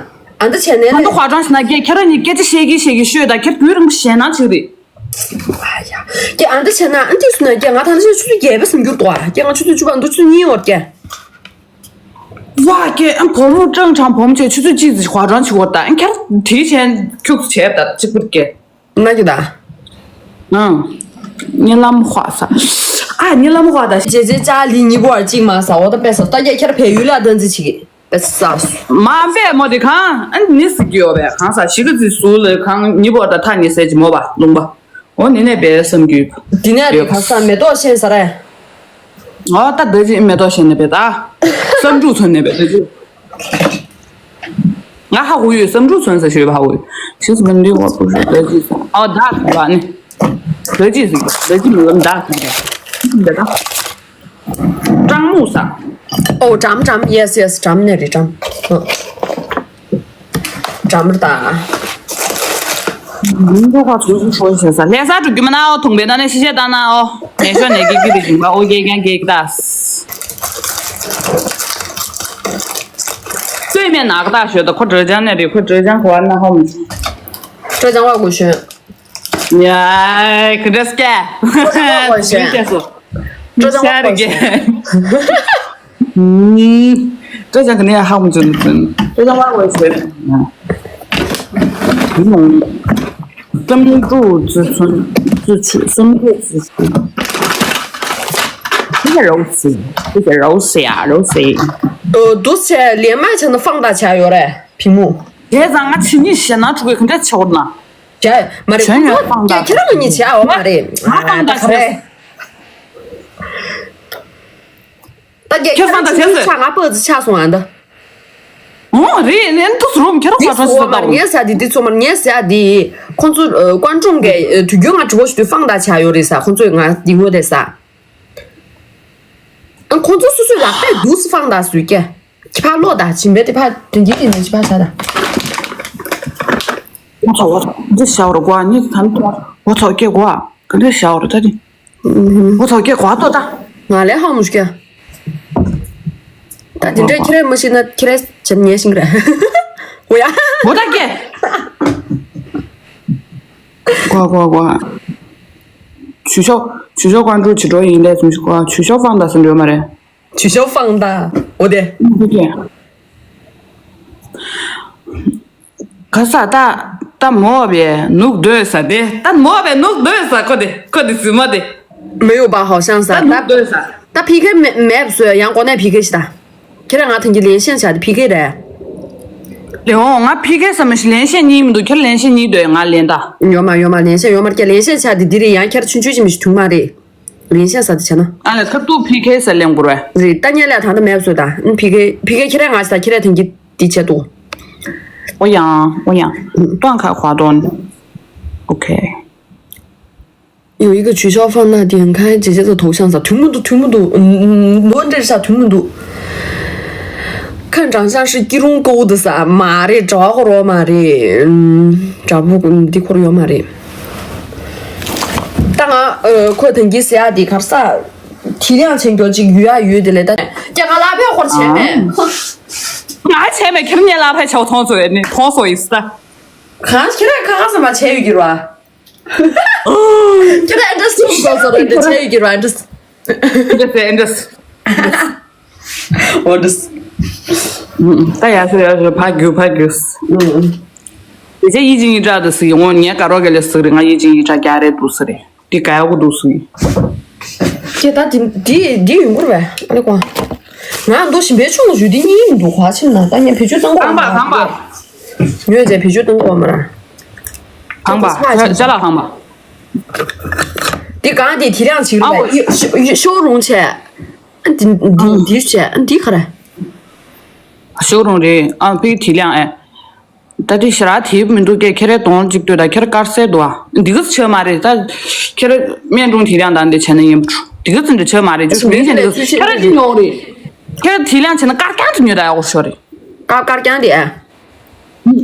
ཨ་འདི་བྱས་ནས་ད་ལྟ་ཁ་སང་ཞིག་ན་ཀྱེ་ཁྱེད་རང་གཉིས་སྐད་ཆ་བཤད་ཀྱི་བཤད་ཀྱི་ཤོད་ད་ཁྱེད་རྒྱུན་རིང་པོ་ཞེད་སྣང་ཅིག་རེད། ཨ་ཡ། ཀྱེ་ཨ་འདི་བྱས་ན་ཨ་འདི་སུ་ན་ཀྱེ་ང་ད་ལྟ་ཆུ་ཚོད་བརྒྱད་པ་སུམ་འགྱུར་འདུག་ཨ་ཀྱེ་ང་ཆུ་ཚོད་བཅུ་པ་འདུག་ཆུ་ཚོད་གཉིས་འོར་ཀྱེ། ཝ་ཀྱེ་ཨ་བུ་མོ་ཀྲང་ཁྲང་བུ་མོ་ཆེ་ཆུ་ཚོད་གཅིག་ཙམ་ཁ་སང་ཞིག་འོར་ད་ཨ་ཁྱེད་དེའི་ཆེན་ཁྱུག་ཙམ་བྱས་ད་གཅིག་པུར་ཀྱེ། ན་གི་ད། ཨང་། གཉིད་ལམ་ཧོ་ས། ཨ་གཉིད་ལམ་ཧོ་ད། ཇེ་ཇེ་ཅ་ལི་གཉིས་པོ་བར་གཅིག་མ་ས་འོ་ད་པེ་ས་ད་རྒྱ་ཁྱེར་བལ་ཡུལ་ལ་བདག་འཛིན་བྱེད་ཀྱི་པེ་ས། མ་པེ་མོ་དེ་གང་ཨ་ནི་སི་གི་ཡོ་བས་གང་ས་ཞི་གི་ཙི་སུ་ལ་གང་གཉིས་པོ་ད་ཐ་ནི་སེ་ཅི་མོ་བ་ལུང་པ། འོ་ནི་ནས་པེ་བསམ་རྒྱུ། དེ་ནས་རེ་ཁ་ས་མེ་ཏོག་ཤེས་ས་རེ། འོ་ད་ད་ཅི་མེ་ཏོག་ཤེས་ནས་པེ་ད། བསམ་འགྲུབ་ཚོན་ནས་པེ་ད་ཅི། ང་ཧ་གོ་ཡོད་བསམ་འགྲུབ་ཚོན་ཟེར་ཞུས་པ་ཧ་གོ་ཡོད། ཤེས་སུ་མི་འདུག་བ་པུ་ཤུ་ད་ཅི་ཟེར། ཨོ་ད་ཟེར་བ་ནི། ད་ཅི་ཟེར་ད་ཅི་མི་ལམ་ད་ཟེར་བ། འདི་ད། ཀྲང་མུ་ས། ཨོ་ཀྲམ་ཀྲམ་ཡེས་ཡེས་ཀྲམ་ནས་རེད་ཀྲམ། ཀྲམ་རེད་ད། མི་འདུག་བ་ཚོན་ཟུར་ཤོར་ཟེར་ས་ལྷ་ས་འགྲོ་རྒྱུ་མ་ན་ཨོ་ཐུང་བའི་ད་ནས་ཤི་ཤེས་ད་ན་ཨོ་ནས་ཤོར་ནས་གི་གི་རེ་བཞིན་པ་ཨོ་རྒྱལ་ཀྱང་རྒྱལ་གི་ད། བཙོས་མེད་ནག་ད་ཞོད་ད་ཁོ་ཀྲོ་ཅང་ནས་རེད་ཁོ་ཀྲོ་ཅང་གོ་བ་ན་ཧོ་མི་ཀྲོ་ཅང་བ་གོ་ཤོད། ཡ། ག་འདྲ་སྐྱེ། ཀྲོ་ཅང་བ་གོ་ཤོད། ཀྲོ་ཅང་བ་གོ་ཤོད། ཀྲོ་ཅང་ག་ནས་ཧ་མི་ཅུན་ཅུན། ཀྲོ་ཅང་བ་གོ་ཤོད། བསམ་འགྲུབ་ཙི་ཚུན་ཙི་ཆུ་བསམ་འགྲུབ་ཙི་ཆུ། 这些肉丝，这些肉丝呀，肉丝。 ཨོ་འདུག་སེ་ལེན་མ་བྱས་ན་放大བྱ་ཡོད་རེད་ཕི་མུ། དེ་ཙང་ང་ཕྱི་ཉིན་ཞེ་ན་ཕྲུ་གུ་ག་འདྲ་ཆེ་བར་ན། བྱས་མ་རེད་ཁོང་ཚོ་ཁྱེད་རང་གཉིས་བྱས་ཡོད་མ་རེད། ང་放大བྱས། ད་ཁྱེད་ཁྱེད་ཁྱེད་རང་ཕྱི་ཉིན་ཆ་ང་པོ་ཙི་ཆགས་སོང་ཨ་འདི། ཨོ་རེད་ལན་དུ་སུ་རུམ་ཁྱེད་རང་འདི་ཁ་ཚོ་སུ་སོ་མ་རེད་ངས་ཟ་འདི་འདི་ཚོ་མ་རེད་ངས་ཟ་འདི། ཁོང་ཚོ་ཀོན་ཀྲུང་གི་དུས་རྒྱུན་ང་དྲི་བ་ཞུ་དུས་放大བྱས་ཡོད་རེད་ཟ་ཁོང་ཚོས་ང་འདི་ངོ་དེ་ཟ། ཁོང་ཚོ་སོ་སོའི་ལག་པས་འདུག་སེ་放大བཟོས་ཀྱི། ཁྱི་ཕར་ལོག་ད་བྱིན་པས་དེ་ཕར་དོན་རྐྱེན་དེ་ནས་ཁྱི་ཕར་བྱ་ད། འོ་ཚོ་འོ་ཚོ་འདི་ཤའོ་རུ་གོ་ནི་གང་ཐོང་འོ་ཚོ་སྐད་གོ་ག་འདྲ་ཤའོ་རུ་ད་དེ། འོ་ཚོ་སྐད་གོ་ཏོ་ད། ང་ལས་ཧ་མུ་ཤ། ད་དེ་འདྲའི་ཁྱི་རེ་མི་ཤེས་ན་ཁྱི་རེ་བྱེད་ཉེ་ཤིང་རེད། འོ་ཡ། འོ་ད་སྐད། གོ་གོ་གོ། ཆུ་ཤོག་ཆུ་ཤོག་ཀོན་ཀྲུང་ཇི་འགྲོ་ཡིན་ལས་ཙམ་ཞིག་གོ་ཆུ་ཤོག་ཕང་ད་སུ་འགྲོ་མ་རེད། ཆུ་ཤོག་ཕང་ད་འོ་དེ། འདི་སྐད། ག་ས་ད་ད་མོ་བའི་ནུག་སྡོད་ས་དེ་ད་མོ་བའི་ནུག་སྡོད་ས་ཁོ་དེ་ཁོ་དེ་སུ་མ་དེ། 没有吧好像是 ད་ནུག་སྡོད་ས། ད་ཕི་ཁེ་མེ་མེབ་སོ་ཡང་གོ་ནས་ཕི་ཁེ་ཤི་ད། ཁྱེད་རང་ང་ཐེངས་ཀྱི་ལེན་ཤན་བྱ་དེ་ཕི་ཁེ་རེད། ལེ་འོང་ང་ཕི་ཁེ་ས་མི་ཤི་ལེན་ཤན་གཉིས་མི་འདུག་ཁྱེད་ལེན་ཤན་གཉིས་སྡོད་ང་ལེན་ད། ཡོ་མ་ཡོ་མ་ལེན་ཤན་ཡོ་མར་ཀྱ་ལེན་ཤན་བྱ་དེ་འདི་རེད་ཡང་ཁྱེད་ཆུན་ཆུན་ཅི་མི་ཤི་ཐུང་མ་རེད། ལེན་ཤན་ས་དེ་བྱ་ན། ཨ་ལེ་ཁ་ཏུ་ཕི་ཁེ་ས་ལེན་དགོས་རེད། རེད་ད་ཉལ་ལ་ད་ནི་མེབ་སོ་ད་ཕི་ཁེ་ཕི་ཁེ་ཁྱེད་རང་ང་ཤི་ད་ཁྱེད་རང་ཐེངས་ཀྱི། དེ་བྱེད་དོ། ཨོ་ཡང་ཨོ་ཡང་ཏོང་ཁ་ཁ་ཏོན། ཨོ་ཁེ། ཡོད་ཡི་གེ་ཆུ་ཤོག་ཕང་ན་དེ་ཁ་ཇེ་ཇེ་ཚོ་ཐོག་ཤང་ས་ཐུན་མོ་འདུག་ཐུན་མོ་འདུག་ནོ་འདྲེར་ས་ཐུན་མོ་འདུག་ཁ་འགྲང་ཤང་ཧྲི་ཀི་རུང་ཀོ་འདུག་ས་མ་རེད་གྲོགས་ཁོ་རོ་མ་རེད། དྲ་བུ་འདི་ཁོར་ཡོད་མ་རེད། ད་ང་ཁོ་ཐང་གི་ཟེ་ཡ་དེ་གར་ས། དེ་ལེང་ཆེན་གྱོ་གཅིག་ཡུ་ཡ་ཡུ་དེ་ལས་ད། ཀྱ་ང་ལ་ཕེ་ཧོར་བྱས་མེད། ང་བྱས་མེད་ཁྱེད་ཉལ་ལ་ཕེ་ཆའོ་ཐོང་སོ་ཡེ་ནི་ཐོང་སོ་ཡིས་ད། གང་ཁྱེད་ར་ཁ་ཁ་ས་མ་བྱས་ཡོད་ཀྱི་ར། ཁྱེད་ར་ཨེ་འདྲ་སུ་གོ་སོ་ར་འདྲ་བྱས་ཡོད་ཀྱི་ར་ཨེ་འདྲ། ཨེ་འདྲ་ཨེ་འདྲ། ཨོ་འདྲ། ད་ཡ་སོ་ཡ་སོ་ཕ་རྒྱུ་ཕ་རྒྱུ། དེ་ཚེ་ཡིད་ཅིང་ཡིད་དྲག་ཏུ་སི་ཡོང་ངོ་ངས་དགའ་རོགས་ག་ལས་སི་རེད་ང་ཡིད་ཅིང་ཡིད་དྲག་རྒྱ་རེད་འདུག་སི་རེད། དེ་ག་ཡག་པོ་འདུག་སུ་ཡིན། ཁྱེད་ད་དེ་དེ་དེ་ཡོང་གི་རེད་པས་ཨ་ལེ་ཀོ། ང་འདུག་ཞིམ་པའི་ཆུང་ཞུ་དེ་གཉིས་འདུག་ཧ་ཕྱིན་ན་ད་ངས་བེད་སྤྱོད་གཏོང་གི་ཧང་པ་ཧང་པ། ཉོས་རྗེས་བེད་སྤྱོད་གཏོང་གི་མ་ར། ཧང་པ་ཅ་ལག་ཧང་པ། དེ་གང་དེ་དེ་རང་ཅིག་རེད་པས་ཤོ་རུང་བྱས། ཨ་འདི་འདི་འདི་བྱས་ཨ་འདི་ག་རེད། ཤོ་རུང་རེད་ཨ་ཕི་དེ་ལང་ཨེ། ད་དེ་ཞེ་དྲག་དེབ་མི་འདུག་ཀྱེ་ཁྱེད་རའི་གདོང་གཅིག་ལྟོས་ད་ཁྱེད་ར་དཀར་གསལ་འདུག་ཨ། འདི་ག་ཆོས་མ་རེད་ད། ཁྱེད་ར་སྨན་དྲུང་དེ་རང་དང་འདི་བྱས་ན་ཡིན་འདི་ག་ཚོ་འདི་ཆོས་མ་རེད་ཅུ་མིན་ཆེན་འདི་ཁྱེད་ར་ཅི་ཉོག་རེད། ཁྱེད་ར་དེ་ལང་བྱས་ན་དཀར་རྐྱང་དུ་ཉོ་ད་ཡག་པོ་ཤོར་རེད། དཀར་དཀར་རྐྱང་དེ་ཨ།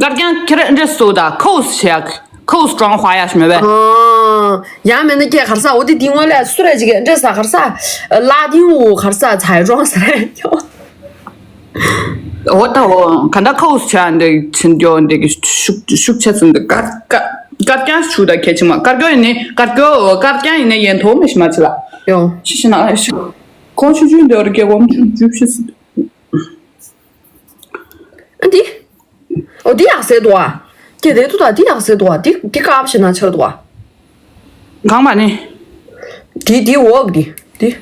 དཀར་རྐྱང་ཁྱེད་ར་འདྲ་སོ་ད་ཁོས་བྱས་ཁོས་ཀྲང་ཧྭ་ཡ་ཞུ་མེད་པས། ཡང་མིན་ན་ཁྱེད་གར་ས་འོ་དེ་དེ་སྔོན་ལས་སུ་རེད་ཅིག་འདྲ་ས་གར་ས་ལ་དེ་འུ་གར་ས་ཚའི་ཀྲང་ས་རེད། འོ་ད་འོ་ག་འདྲ་ཁའོ་སི་ཆ་འདི་ཕྱིན་སྐྱོ་འདི་གི་ཤུགས་ཤུགས་ཆེ་ཙམ་འདི་དཀར་དཀར་དཀར་རྐྱང་ཞུ་ད་གལ་ཆེ་མ་དཀར་སྐྱོ་ཡིན་ནི་དཀར་སྐྱོ་དཀར་རྐྱང་ཡིན་ནི་ཡན་ཐོག་མི་ཤི་མ་ཆེ་ལ་ཡོང་ཤི་ཤི་ན་ཤི་ཁོང་ཆུ་ཆུ་འདི་བར་སྐྱེ་བོ་ཆུ་ཆུ་ཤི་སི། ཨ་འདི། ཨོ་འདི་ཡག་སེ་འདུག་ཨ། ཀྱེ་རེད་འདུག་ད་འདི་ཡག་སེ་འདུག་ཨ། འདི་འདི་ཀ་བ་ཞེ་ན་ཆགས་འདུག་ཨ། གང་བ་ནི། འདི་འདི་འོག་འདི་འདི།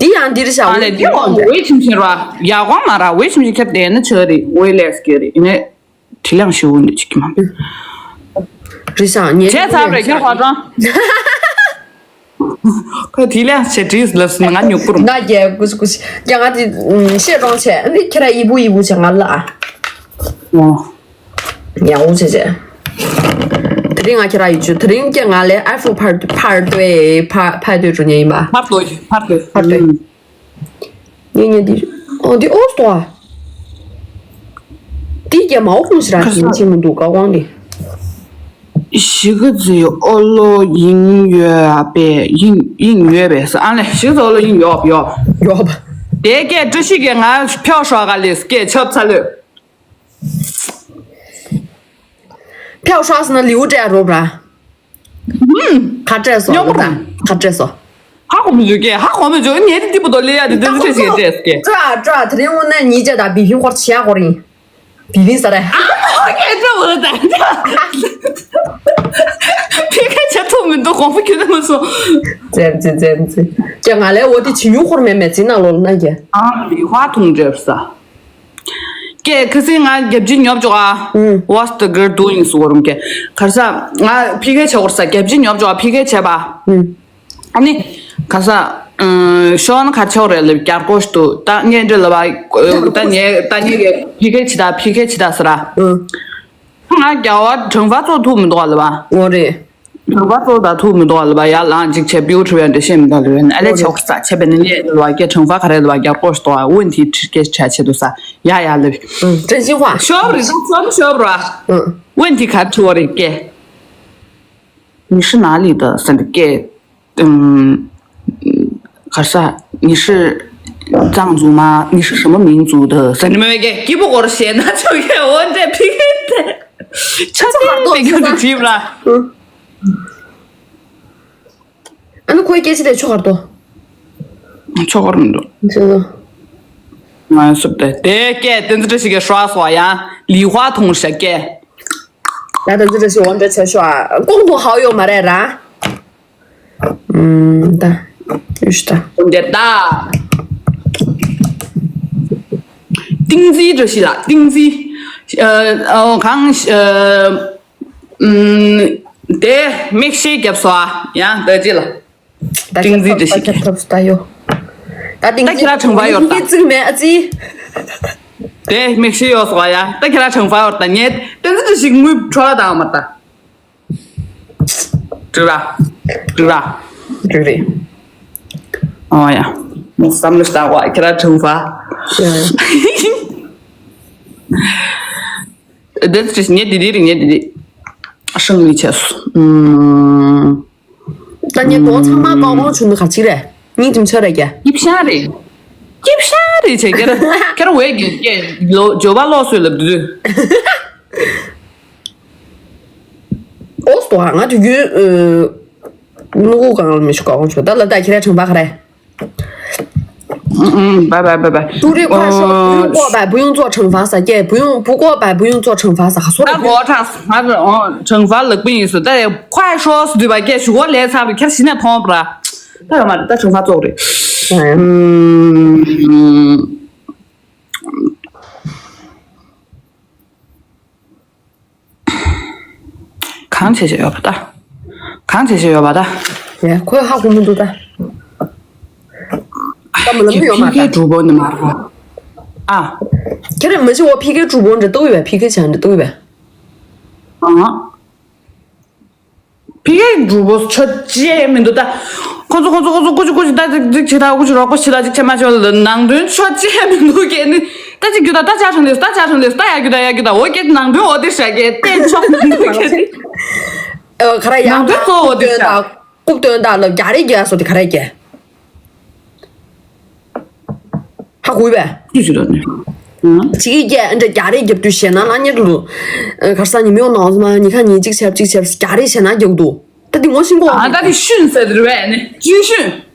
འདི་ཡང་འདིར་བཞག་ཨ་ལས་འདི་འོག་འདི་འོག་འདི། འོད་ཆིམ་ཆིམ་ར་ཡག་གོང་མ་ར་འོད་ཆིམ་ཆིམ་ཁྱེར་དེ་ནི་ཆགས་རེད་འོད་ལས་སྐྱེ་རེད་ཡིན་ནི། དྲི་ལང་ཞིག་འོང་འདི་ཅིག་གི་མ། རི་ཤང་ཉེ་བྱས་ཚར་རེད་ཁྱེར་ཧ་ཅང་། ཁོས་དེ་ལས་ཆེ་བྲིས་ལབ་སོང་ང་ཉོག་པོར། ང་རྒྱལ་ཀུ་ཤི་ཀུ་ཤི་རྒྱ་ང་དེ་ཤེས་རོང་ཆེ་ཨ་ནི་ཁྱེད་ར་ཡི་བུ་ཡི་བུ་ཆེ་ང་ལ་ཨ། ཨོ། ཡག་པོ་བྱས་བྱས། དེ་རིང་ང་ཁྱེད་ར་ཡི་ཆུ་དེ་རིང་ཀྱེ་ང་ལས་ཨའི་ཕོན་ཕར་ཕར་ཏོའི་ཕ་ཕ་ཏོའི་འགྲོ་ཉེ་ཡིན་པ། ཕར་ཏོ་ཕར་ཏོ་ཕར་ཏོའི། ཉེ་ཉེ་འདི་ཨོ་འདི་ཨོ་སྟོ་ཨ། འདི་ཀྱེ་མའོ་ཁུང་ཞིག་ར་ཁ་ཤས་ཅིག་མི་འདུག་ག་དབང་ལི། ཞི་ག་ཛི་ཨོ་ལོ་ཡིན་ཡོད་པས་ཡིན་ཡིན་ཡོད་པས་ཨ་ལས་ཞི་ག་ཛི་ཨོ་ལོ་ཡིན་ཡོད་ཡོད། ཡོད་པ། དེ་སྐད་བཀྲ་ཤིས་ཀྱིས་ང་ཕྱོགས་ཧྲོག་ག་ལས་སྐད་ཆབ་ཚ་ལོས། ཕྱོགས་ཧྲོག་ཟེར་ན་ལིའུ་སྤྲད་རོགས་ར། ཁ་བྲལ་སོ་ཉོག་ར། ཁ་བྲལ་སོ། ཧ་གོ་མི་འཇུག་གེ་ཧ་གོ་མི་འཇུག་ངས་དེ་འདི་པོ་དོ་ལེ་ཡ་དེ་དེ་འདི་ཆེ་ཞིག་སྤྲད་སྐད། ཀྲ་ཀྲ་དེ་རིང་དངོས་གནས་ཉིས་བརྒྱ་དང་བི་བི་ཧོར་ཆེ་ཡ་ཧོར་ཡིན། བི་བི་ས་རེད། ཨ་ཨོ་ཀེ་ཀྲ་བོ་ད། ཕི་ཁ་ཆ་ཐུབ་མི་འདུག་གོང་བུ་ཁྱོད་ནི་མ་སོང་། ཙེམ་ཙེ་ཙེམ་ཙེ། ཀྱེ་ང་ལས་འོ་དེ་ཆི་ཡུ་ཧོར་མེད་མེད་ཙི་ན་ལོ་ན་ཀྱེ། ཨ་ལི་ཧ་ཐུང་འདྲེབ་ས། ཀྱེ་ཁ་སིང་ང་རྒྱབ་ཇི་ཉོབ་ཅོག་ཨ། ཨུམ། What's the girl doing སུ་བོ་རུམ་ཀྱེ། ཁར་ས་ང་ཕི་ཁེ་ཆེ་བོར་ས་རྒྱབ་ཇི་ཉོབ་ཅོག་ཨ་ཕི་ཁེ་ཆེ་བ། ཨུམ། ཨ་ནི། ཁ་ས། ཨུམ། ཤོ་ན་ཁ་ཆོག་རེད་ལབ་རྒྱར་ཀོ་ཤ་དུ་ད་ངས་འདྲི་ལབ་པ། ད་ངས་ད་ངས་ཀྱེ་ཕི་ཁེ་ཆི་ད་ཕི་ཁེ་ཆི་ད་ཟེར་ཨ། ཨུམ། ང་རྒྱ་བ་དྲང་བ་ཚོ་ཐུག་མི་འདུག་ལབ་པ། འོ་རེད། དྲང་བ་ཚོ་ད་ཐུག་མི་འདུག་ལབ་པ་ཡར་ལངས་ཅིག་བྱས་བིའུ་ཁྲི་བའི་འདྲ་བཤད་མི་འདུག་ལབ་པ་ཨ་ལས་ཆོག་ས་བྱས་པས་ནི་ངས་ལབ་པ་ཀྱེ་དྲང་བ་ག་རེ་ལབ་པ་རྒྱར་ཀོ་ཤ་དུ་ཨ་འོན་ཏི་ཁྲི་ཀེ་ཆ་ཆེ་དུ་ས་ཡ་ཡ་ལབ། ཨུམ། ཀྲན་ཤིན་ཧྭ། ཤོབ་རེད་ད་ཤོབ་ཤོབ་ར། ཨུམ། འོན་ཏི་ག་ཁྲི་བ་རེད་ཀྱེ། 你是哪里的？ ཟེར་འདི་སྐད། ཨུམ། ག་ས། 你是藏族吗？ 你是什么民族的？ ཟེར་འདི་མོ་སྐད་སྐྱིད་པོ་སྐོར་བཤད་ན་ཆོག་གི་འོ་འདྲ་ཕི་གི་དེ། ཆ་ཚང་ཧར་ཏོ་དེ་ག་ཚོད་བྲིས་ལ། ཨུ། ཨ་ནི་ཁོའི་སྐད་ཆ་དེ་ཆོག་ཧར་ཏོ། ཆོག་ཧར་མི་འདུག་ཆོག་ང་སུབ་དེ་དེ་སྐད་དེ་ཚོ་འདྲ་ཞིག་གི་ཧྲ་སོ་ཡང་ལི་ཧྭ་ཐུང་ཤ་སྐད། ད་དེ་ཚོ་འདྲ་ཞིག་འོ་འདྲ་བྱས་ཤོག་ཨ། ལྐོག་ཏུ་ཧའོ་ཡོད་མ་རེད་ར། ཨུམ། ད། ཡུས་ད། འོ་འདྲ་ད། ཏིང་ཙི་འདྲ་ཞིག་ལ་ཏིང་ཙི། ཨ། ཨོ་གང་། ཨ། ཨུམ། དེ་མིག་ཤེལ་རྒྱབ་སོ་ཨ། ཡང་ད་ཅི་ལ། ཏིང་ཙི་འདྲ་ཞིག་ད་ཁྱེད་ར་དྲང་བ་ཡོད་ད། ཏིང་ཙི་མིག་ཤེལ་ཡོད་སོ་ཨ་ཡ། ད་ཁྱེད་ར་དྲང་བ་ཡོད་ད་ངས་ཏིང་ཙི་འདྲ་ཞིག་དངུལ་འཕྲོ་བརླག་བཏང་མ་ད། འགྲིག་ར། འགྲིག་ར། འགྲིག་རེད། ཨོ་ཡ། ངས་བསམ་བློ་བཏང་བ་ཁྱེད་རང་དྲང་བ། འདི་ཚོ་ངས་འདི་འདི་རེད་ངས་འདི་འདི། ཧྲང་ལི་བྱས་སོ། ཨུམ། ད་ངས་གོང་ཚང་མ་ཀའོ་ཀོང་བྱུང་ནི་ག་ཅིག་རེད། སྙིང་རྗེ་མ་ཆགས་རེད་ཀྱ། སྐྱིད་ཤང་རེད། སྐྱིད་ཤང་རེད་བྱས་ཁྱེད་རང་ཁྱེད་རང་འོས་ཀྱི་སྐད་ལོ་འབྱོར་པ་ལོག་སོད་ལབ་དུས། ཨོ་སྟོ་ང་དུས་རྒྱུན་ནུ་གུ་གང་ལ་མི་ཤུ་ག་གོང་ཆུ་ད་ལ་ད་ཁྱེད་ར་ཁྲང་པ་ག་རེ། ཨུམ། བའི་བའི་བའི་བའི། ཏུ་རི་ཁ་ཤོ་བུ་ཡུང་ཀོ་བའི་བུ་ཡུང་ཙོ་ཁྲང་པ་ས་ཀྱེ་བུ་ཡུང་བུ་ཀོ་བའི་བུ་ཡུང་ཙོ་ཁྲང་པ་ས་ཧ་སོ་ར། ད་གོ་ཁྲང་ང་ཁྲང་པ་ལག་པ་ཡིན་སུ་ད་ཁ་ཤོ་སུ་དུས་བ་ཀྱེ་ཞུ་གོ་ལས་ཚར་བ་ཁྱེར་ཤི་ནས་མཐོང་པ་ར། ད་ཡོད་མ་རེད་ད་ཁྲང་པ་ཙོག་རེད། ཨུམ། གང་བྱེད་བྱེད་ཡོད་པ་ད། གང་བྱེད་བྱེད་ཡོད་པ་ད། ཡ་ཁོས་ཧ་གོ་མི་འདུག་ད། ད་མ་ལབ་ནི་ཡོད་མ་ད། ཕི་ཁའི་གྲུ་བོ་ནི་མ་རེད། ཨ། ཁྱེད་རང་མ་ཤི་བ་ཕི་ཁའི་གྲུ་བོ་འདྲ་ལྟོས་ཡོད་པས་ཕི་ཁའི་བྱ་འདྲ་ལྟོས་ཡོད་པས། ཨ། ཕི་ཁའི་གྲུ་བོ་ཆོ་ཅེས་མི་འདུག་ད། ཁོ་ཚོ་ཁོ་ཚོ་ཁོ་ཚོ་ཀུ་ཅི་ཀུ་ཅི་ད་ཅིག་ཅིག་ད་ཀུ་ཅི་རོ་ཀུ་ཅི་ད་ཅིག་ཆེ་མ་ཆེ་ལ་ནང་དོན་ཆོ་ཅེས་མི་འདུག་གས་ནི། ད་ཅིག་རྒྱུ་ད་ད་ཅག་ཧྲང་ལེས་ད་ཅག་ཧྲང་ལེས་ད་ཡ་རྒྱུ་ད་ཡ་རྒྱུ་ད་འོ་སྐད་ནང་དོན་འོ་དེ་ཤ་གས་བསྟན་ཆོག་མི་འདུག་གས་ནི། ཨ་ག་ར་ཡང་ནང་དོན་གཙོ་བོ་དེ་ཤ། རྐུབ་སྟོན་དག་ལ་རྒྱ་རེ་རྒྱ་སོ་དེ་ག་རེ་རྒྱ། ཧ་གོ་བས། ཅི་ཞིག་ལ་ནི། ཅིག་གིས་རྒྱ་རེ་རྒྱབ་དུས་ཞེད་སྣང་ལ་ཉེར་ལུ། གར་ས་ཉི་མའི་ནང་ཟ་མ་ཉི་ཁ་ཉིན་གཅིག་ཆབ་གཅིག་ཆབ་རྒྱ་རེ་ཞེད་སྣང་རྒྱག་འདུག་ད་དེ་ངོ་ཤེས་གོ་ཨ་ད་དེ་ཤུན་ཟེར་རེད་བས་ནི་ཅུན་ཤུན།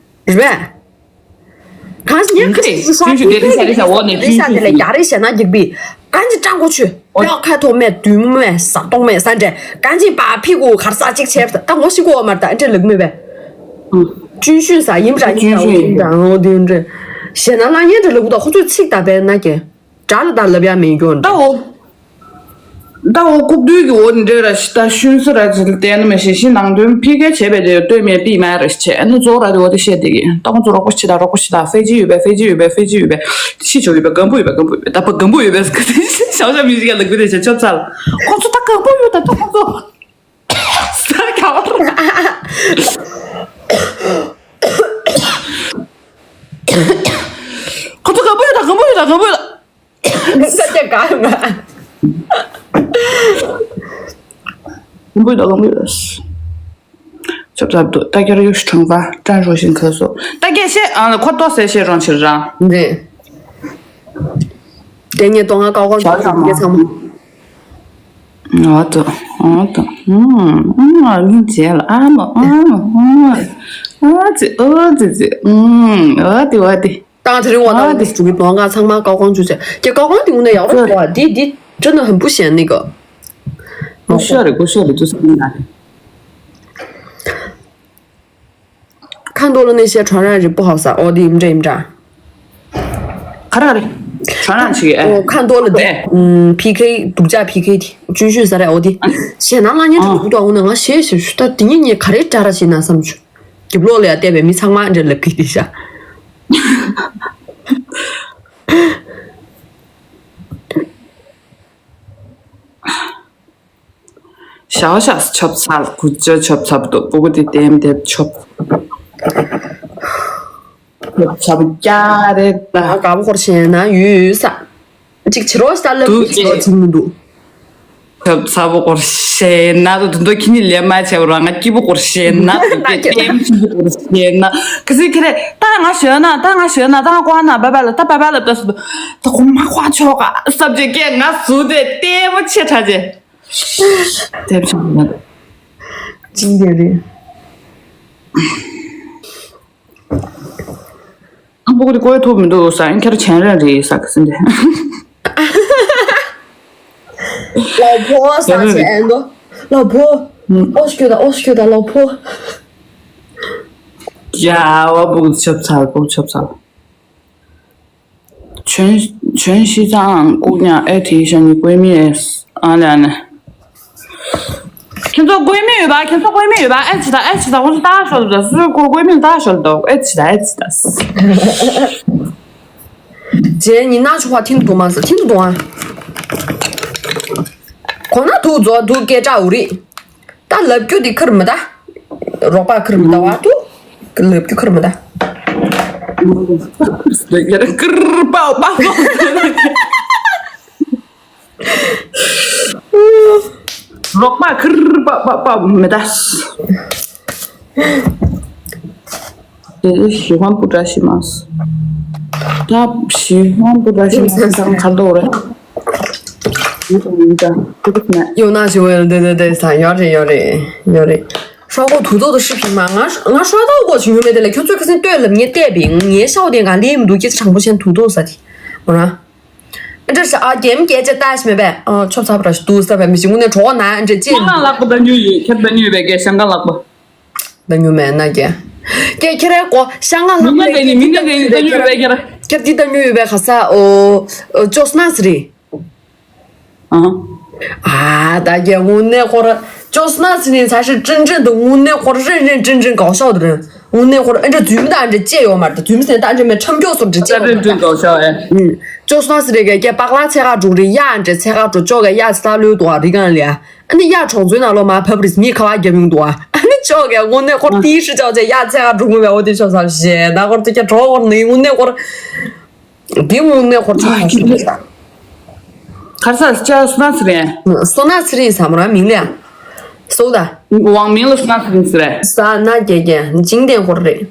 རེད་བས། གང་ཞིག་ཉེར་ཁ་ཅིག་ཤ་ཅུན་ཤུན་དེ་རེ་ས་རེ་ས་འོ་ནས་ཅུན་ཤུན་དེ་ལས་རྒྱ་རེ་ཞེད་སྣང་རྒྱག་པས་གང་ཅི་ཀྲང་གོ་ཆུ་ཡག་ཁ་ཐོག་མེད་དུས་མོ་མེད་ཟ་ཏོག་མེད་ས་འདྲེ་གང་ཅི་པ་ཕི་གུ་གར་ས་གཅིག་ཆབ་ད་ངོ་ཤེས་གོ་མར་ད་ཨ་འདྲེ་ལུག་མེད་བས། ཅུན་ཤུན་ས་ཡིན་པ་ཡིན་པ་ཡིན་པ་འོ་དེ་འདྲེ། ཞེད་སྣང་ལ་ཉེར་འདྲེ་ལུག་ད་ཁོ་ཚོས་ཚིག་ད་བས་ན་ཀྱེ། དགྲ་ལ་ད་ལབ་ཡ་མེད་རྒྱུ་འདྲ། ད་འོ། ད་འོ་ལྐུགས་རྡུལ་གྱི་འོ་འདྲེ་ར་ཤི་ད་ཤུན་སི་ར་ཅི་ལ་བལྟས་ན་མི་ཤེས་ཤི་ནང་དོན་ཕི་ཁའི་བྱས་པའི་དེ་ལྟོས་མེད་པི་མ་ར་ཤི་བྱས་ཨ་ནི་རྫོགས་ར་དེ་འོ་དེ་བཤད་དེ་གི་ད་ཁོང་ཚོ་རོགས་པ་ཤི་ད་རོགས་པ་ཤི་ད་ཧྥེ་ཅི་ཡོད་པས་ཧྥེ་ཅི་ཡོད་པས་ཧྥེ་ཅི་ཡོད་པས་ཤི་ཆོག་ཡོད་པས་སྒམ་པོ་ཡོད་པས་སྒམ་པོ་ཡོད་པས་ད་པ་སྒམ་པོ་ཡོད་པས་སྐུ་དེ་ཤི་ཤང་ཤང་མི་ཤི་ག་ལ་སྐུ་དེ་ཤི་ཆོབ་ཚལ་ཁོང་ཚོ་ད་སྒམ་པོ་ཡོད་ད་ད་ཁོང་ཚོ། ས་ཁ་བར། ཁོ་ཚོ་ག་པོ་ཡོད་ད་ག་པོ་ཡོད་ད་ག་པོ་ཡོད་ད། ས་ཆ་ག་ཡོད་ན། ག་པོ་ཡོད་ད་ག་པོ་ཡོད་ད། ཆབ་ཆབ་ཏུ་ད་ཁྱེར་ཡོད་ཤི་ཁྲང་པ་ཀྲན་རོ་ཤིན་ཁ་སོ་ད་སྐད་བཤད་ཨ་ཁོ་ཏོ་ཟེར་བཤད་རོང་ཕྱིར་རང་། འདི། དེ་ངས་ཏོ་ང་ཀའོ་ཀའོ་ཞའོ་ཞའོ་མ། ཚང་མ། ཨ་ཏོ། ཨ་ཏོ། ཨུམ། ཨུམ། ཨ་ལིང་བྱས་ལ་ཨ་མ་ཨ་མ་ཨ་མ། ཨ་ཙི་ཨ་ཙི་ཙི། ཨུམ། ཨ་ཏི་ཨ་ཏི། ཏང་དེ་རིང་བ་ཨ་ཏང་ཏི། དེ་ཞུ་གི་ཏོ་ང་ཚང་མ་ཀའོ་ཀའོ་འཇུ་ཆེ། ཀའོ་ཀའོ་དེ་དངོས་གནས་ཡག་རོགས་གོ་ཨ་དེ་དེ་ཅི་ན་ཧམ་པུ་ཞན་ནི་གོ། ཀུ་ཤོ་རེད་ཀུ་ཤོ་རེད་དུ་སང་ན་རེད། ཁ་མདོ་ལ་གནས་བཤད་ཁྲོ་ར་རི་པོ་ཧ་ས་འོ་དེ་ཡིན་འདྲ་ཡིན་འདྲ། ག་ར་རེད། ཁྲོ་ར་ཆི་གི་ཨེ། ཁ་མདོ་ལ་དེ་ཨེ། ཕི་ཁེ་དུག་ཅག་ཕི་ཁེ་དེ་ཅུན་ཤུན་ས་རེད་འོ་དེ། ཞེད་སྣང་ལ་ཉན་ཨ། དུག་དུག་འོ་ན་ང་ཞེད་ཞེད་ཞུ་ད་དེ་ཉིད་ཉིད་ག་རེ་འདྲ་ར་ཞེད་ན་བསམ་བྱུང་། རྒྱབ་ལོགས་ལ་ཡ་བལྟས་པའི་མི་ཚང་མ་འདྲ་ལབ་ཀི་དེ་ཤ། ཞའོ་ཞའོ་ཆོབ་ཚལ་ཀུ་ཅོ་ཆོབ་ཚལ་དུ་སྤུ་གུ་དེ་ལྟེམ་ལྟེམ་ཆོབ། ཆོབ་ཚལ་རྒྱ་རེད་ད། ང་དགའ་པོ་སྐོར་ཞེད་སྣང་ཡོད་ས། གཅིག་བྱེད་རོགས་ས་ལབ་འདུག་ཅེས་བྱེད་རོགས་བྱེད་མི་འདུག་ཆོབ་ཚལ་སྐོར་ཞེད་སྣང་དུ་དུ་འདོ་ཁྱི་ནི་ལས་མ་བྱས་པ་རང་ང་སྐྱིད་པོ་སྐོར་ཞེད་སྣང་དུ་ལྟེམ་ཆེན་པོ་སྐོར་ཞེད་སྣང་ག་ཚོད་ཁྱེད་རེད་ད་ང་ཞེད་སྣང་ད་ང་ཞེད་སྣང་ད་ང་ཀོ་ཨ་ན་བ་བ་ལ་ད་བ་བ་ལ་ད་སུ་ད་ཁོ་མ་ཁོ་ཆོག་ག་སབ་ཅེ་ཀེ་ང་སུ་དེ་ལྟད་མོ་ཆེ་ཕྲ་ཅེ། ལྟད་ཆུང་ན། ཅིང་རེ་རེ། ཨ་པོ་ཀོ་དེ་ཀོ་ཡ་ཐུབ་མི་འདུག་ས་ཨིན་ཁྱེར་ཆན་རན་རེད་ས་གི་སིན་དེ། ལའོ་ཕོ་ས་ཆན་ཨེ་འདོ། ལའོ་ཕོ། ཨོ་ཤི་ཁྱོད་ད་ཨོ་ཤི་ཁྱོད་ད་ལའོ་ཕོ། ཡ་བ་པོ་ཀོ་ཆབ་ཚལ་པོ་ཆབ་ཚལ། བྱོན་བྱོན་ཤི་ཙང་ལྐུགས་ཉག་ཨེ་དེའི་ཤ་ཉི་ཀོའི་མི་ཨེ་ཨ་ལེ་ཨ་ལེ། ཁྱེད་ཚོ་ཀོའི་མི་ཡོད་པ་ཁྱེད་ཚོ་ཀོའི་མི་ཡོད་པ་ཨེ་ཅི་ད་ཨེ་ཅི་ད་ཁོང་ཚོ་ལྟ་ཤོར་ད་སུས་ཀོ་ཀོའི་མི་ལྟ་ཤོར་ད་ཨེ་ཅི་ད་ཨེ་ཅི་ད། རྗེས་ཉི་ན་ཆུ་བ་ཐིན་དུ་མ་ས་ཐིན་དུ་ཨ། ཁོ་ན་དུ་ཛོ་དུ་སྐད་གྲགས་འུ་རི། ད་ལབ་རྒྱུ་དེ་ཁུར་མི་ད། རོགས་པ་ཁུར་མི་ད་བ་དུ། ལབ་རྒྱུ་ཁུར་མི་ད། ཀིར་པའོ་པའོ་པའོ། རོགས་པ་ཁིར་པ་པ་པ་མི་ད། དེ་ཞི་བ་པུ་ཏྲ་ཤི་མ་སི། ད་ཞི་བ་པུ་ཏྲ་ཤི་མ་སི་ཚང་ཁར་དོ་རེད། ཡོད་ན་ཞི་བ་ཡོད་དེ་དེ་དེ་ས་ཡོད་རེད་ཡོད་རེད་ཡོད་རེད། ཧྲོ་གོ་དུ་དོ་དོ་ཧྲི་ཕི་མ་ང་ང་ཧྲོ་དོ་གོ་ཞི་ཡོད་མེད་དེ་ལ་ཁྱོད་ཚོས་ཁ་སེང་ལྟོས་ལབ་ངས་བལྟས་པའི་ངའི་ཤའོ་དེ་ག་ལེ་མི་འདུག་ཁྱེད་ཚོ་དྲང་པོ་ཤན་དུ་དོ་ས་དེ་མོ་ར། ཨ་འདྲ་ཞིག་ཨ་རྒྱལ་མོ་སྐད་ཆ་ལྟ་ཞིག་མེད་པས་ཨ་ཆོབ་ཚ་པ་ར་ཞིག་འདུག་ས་བས་མི་ཞིག་དངོས་གནས་གྲོགས་ན་ཨ་འདྲ་ཅེས། ཤང་ཀང་ལག་པ་ད་ཉུ་ཡོད་ཁྱེད་ད་ཉུ་ཡོད་པས་ཀྱེ་ཤང་ཀང་ལག་པ། ད་ཉུ་མེད་ན་ཀྱེ། ཀྱེ་ཁྱེད་རའི་གོ་ཤང་ཀང་ལག་པ། མི་ན་ག་ནི་མི་ན་ག་ནི་ད་ཉུ་ཡོད་པས་ཀྱེ་ར། ཁྱེད་ཀྱི་ད་ཉུ་ཡོད་པས་ཁ་ས་ཨོ་ཅོ་སི་ན་སི་རི། ཨ། ཨ་ད་ཀྱེ་དངོས་གནས་ཁོ་ར་ཅོ་སི་ན་སི་རི་ཚ་ཤི་ཀྲིན་ཀྲིན་དུ་དངོས་གནས་ཁོ་ར་རིན་རིན་ཀྲིན་ཀྲིན་གའོ་ཤའོ་དུ་རིན། དངོས་གནས་ཁོ་ར་ཨ་འདྲ་རྫུན་མ་དང་ཨ་འདྲ་བཅས་ཡོད་མ་རེད་ད་རྫུན་མ་ཟེར་ད་ཨ་འདྲ་མེད་ཁྲམ་སྐྱོག་སོགས་འདྲ་བཅས་ཡོད་མ་རེད་ད། ཅོ་སི་ན་སི་རེ་ག་ཀྱེ་པག་ལ་ཚེ་ག་འགྲོ་རེ་ཡ་ཨ་འདྲ་ཚེ་ག་འགྲོ་ཅོག་ག་ཡ་ཚེ་ད་ལོས་འདུག་ཨ་རི་གང་ལ་ཡ་ཨ་ནི་ཡ་གྲོང་ཚོའི་ནང་ལོ་མ་ཕབ་རིས་མི་ཁ་བ་རྒྱབ་ཡོང་འདུག་ཨ་ཨ་ནི་ཅོག་ག་དངོས་གནས་ཁོ་ར་དེའི་ཧྲི་ཅོག་ཅེ་ཡ་ཚེ་ག་འགྲོ་ངུ་བའི་འོ་དེ་ཆོག་ས་ཞེ་ད་ཁོ་ར་ཅོ་ཀྱེ་གྲོགས་ཁོ་ར་ནི་དངོས་གནས་ཁོ་ར། འདི་དངོས་གནས་ཁོ་ཚོ་ཨ་ཁྱི་ཁ་ཤས་ཀྱི་ཀྱི་ཀྱི། གར་ས་ཅ་སོ་ན་ཚི་རེད། སོ་ན་ཚི་རེད་ས་མོ་ར་མིང་ལ་ཡ། སོ་ད། ཝང་མིང་ལ་སོ་ན་ཚི་རེད་ཟེར་རེད། ས་ན་རྒྱ་རྒྱ་འཇིང་ལྡན་ཁོ་རེད།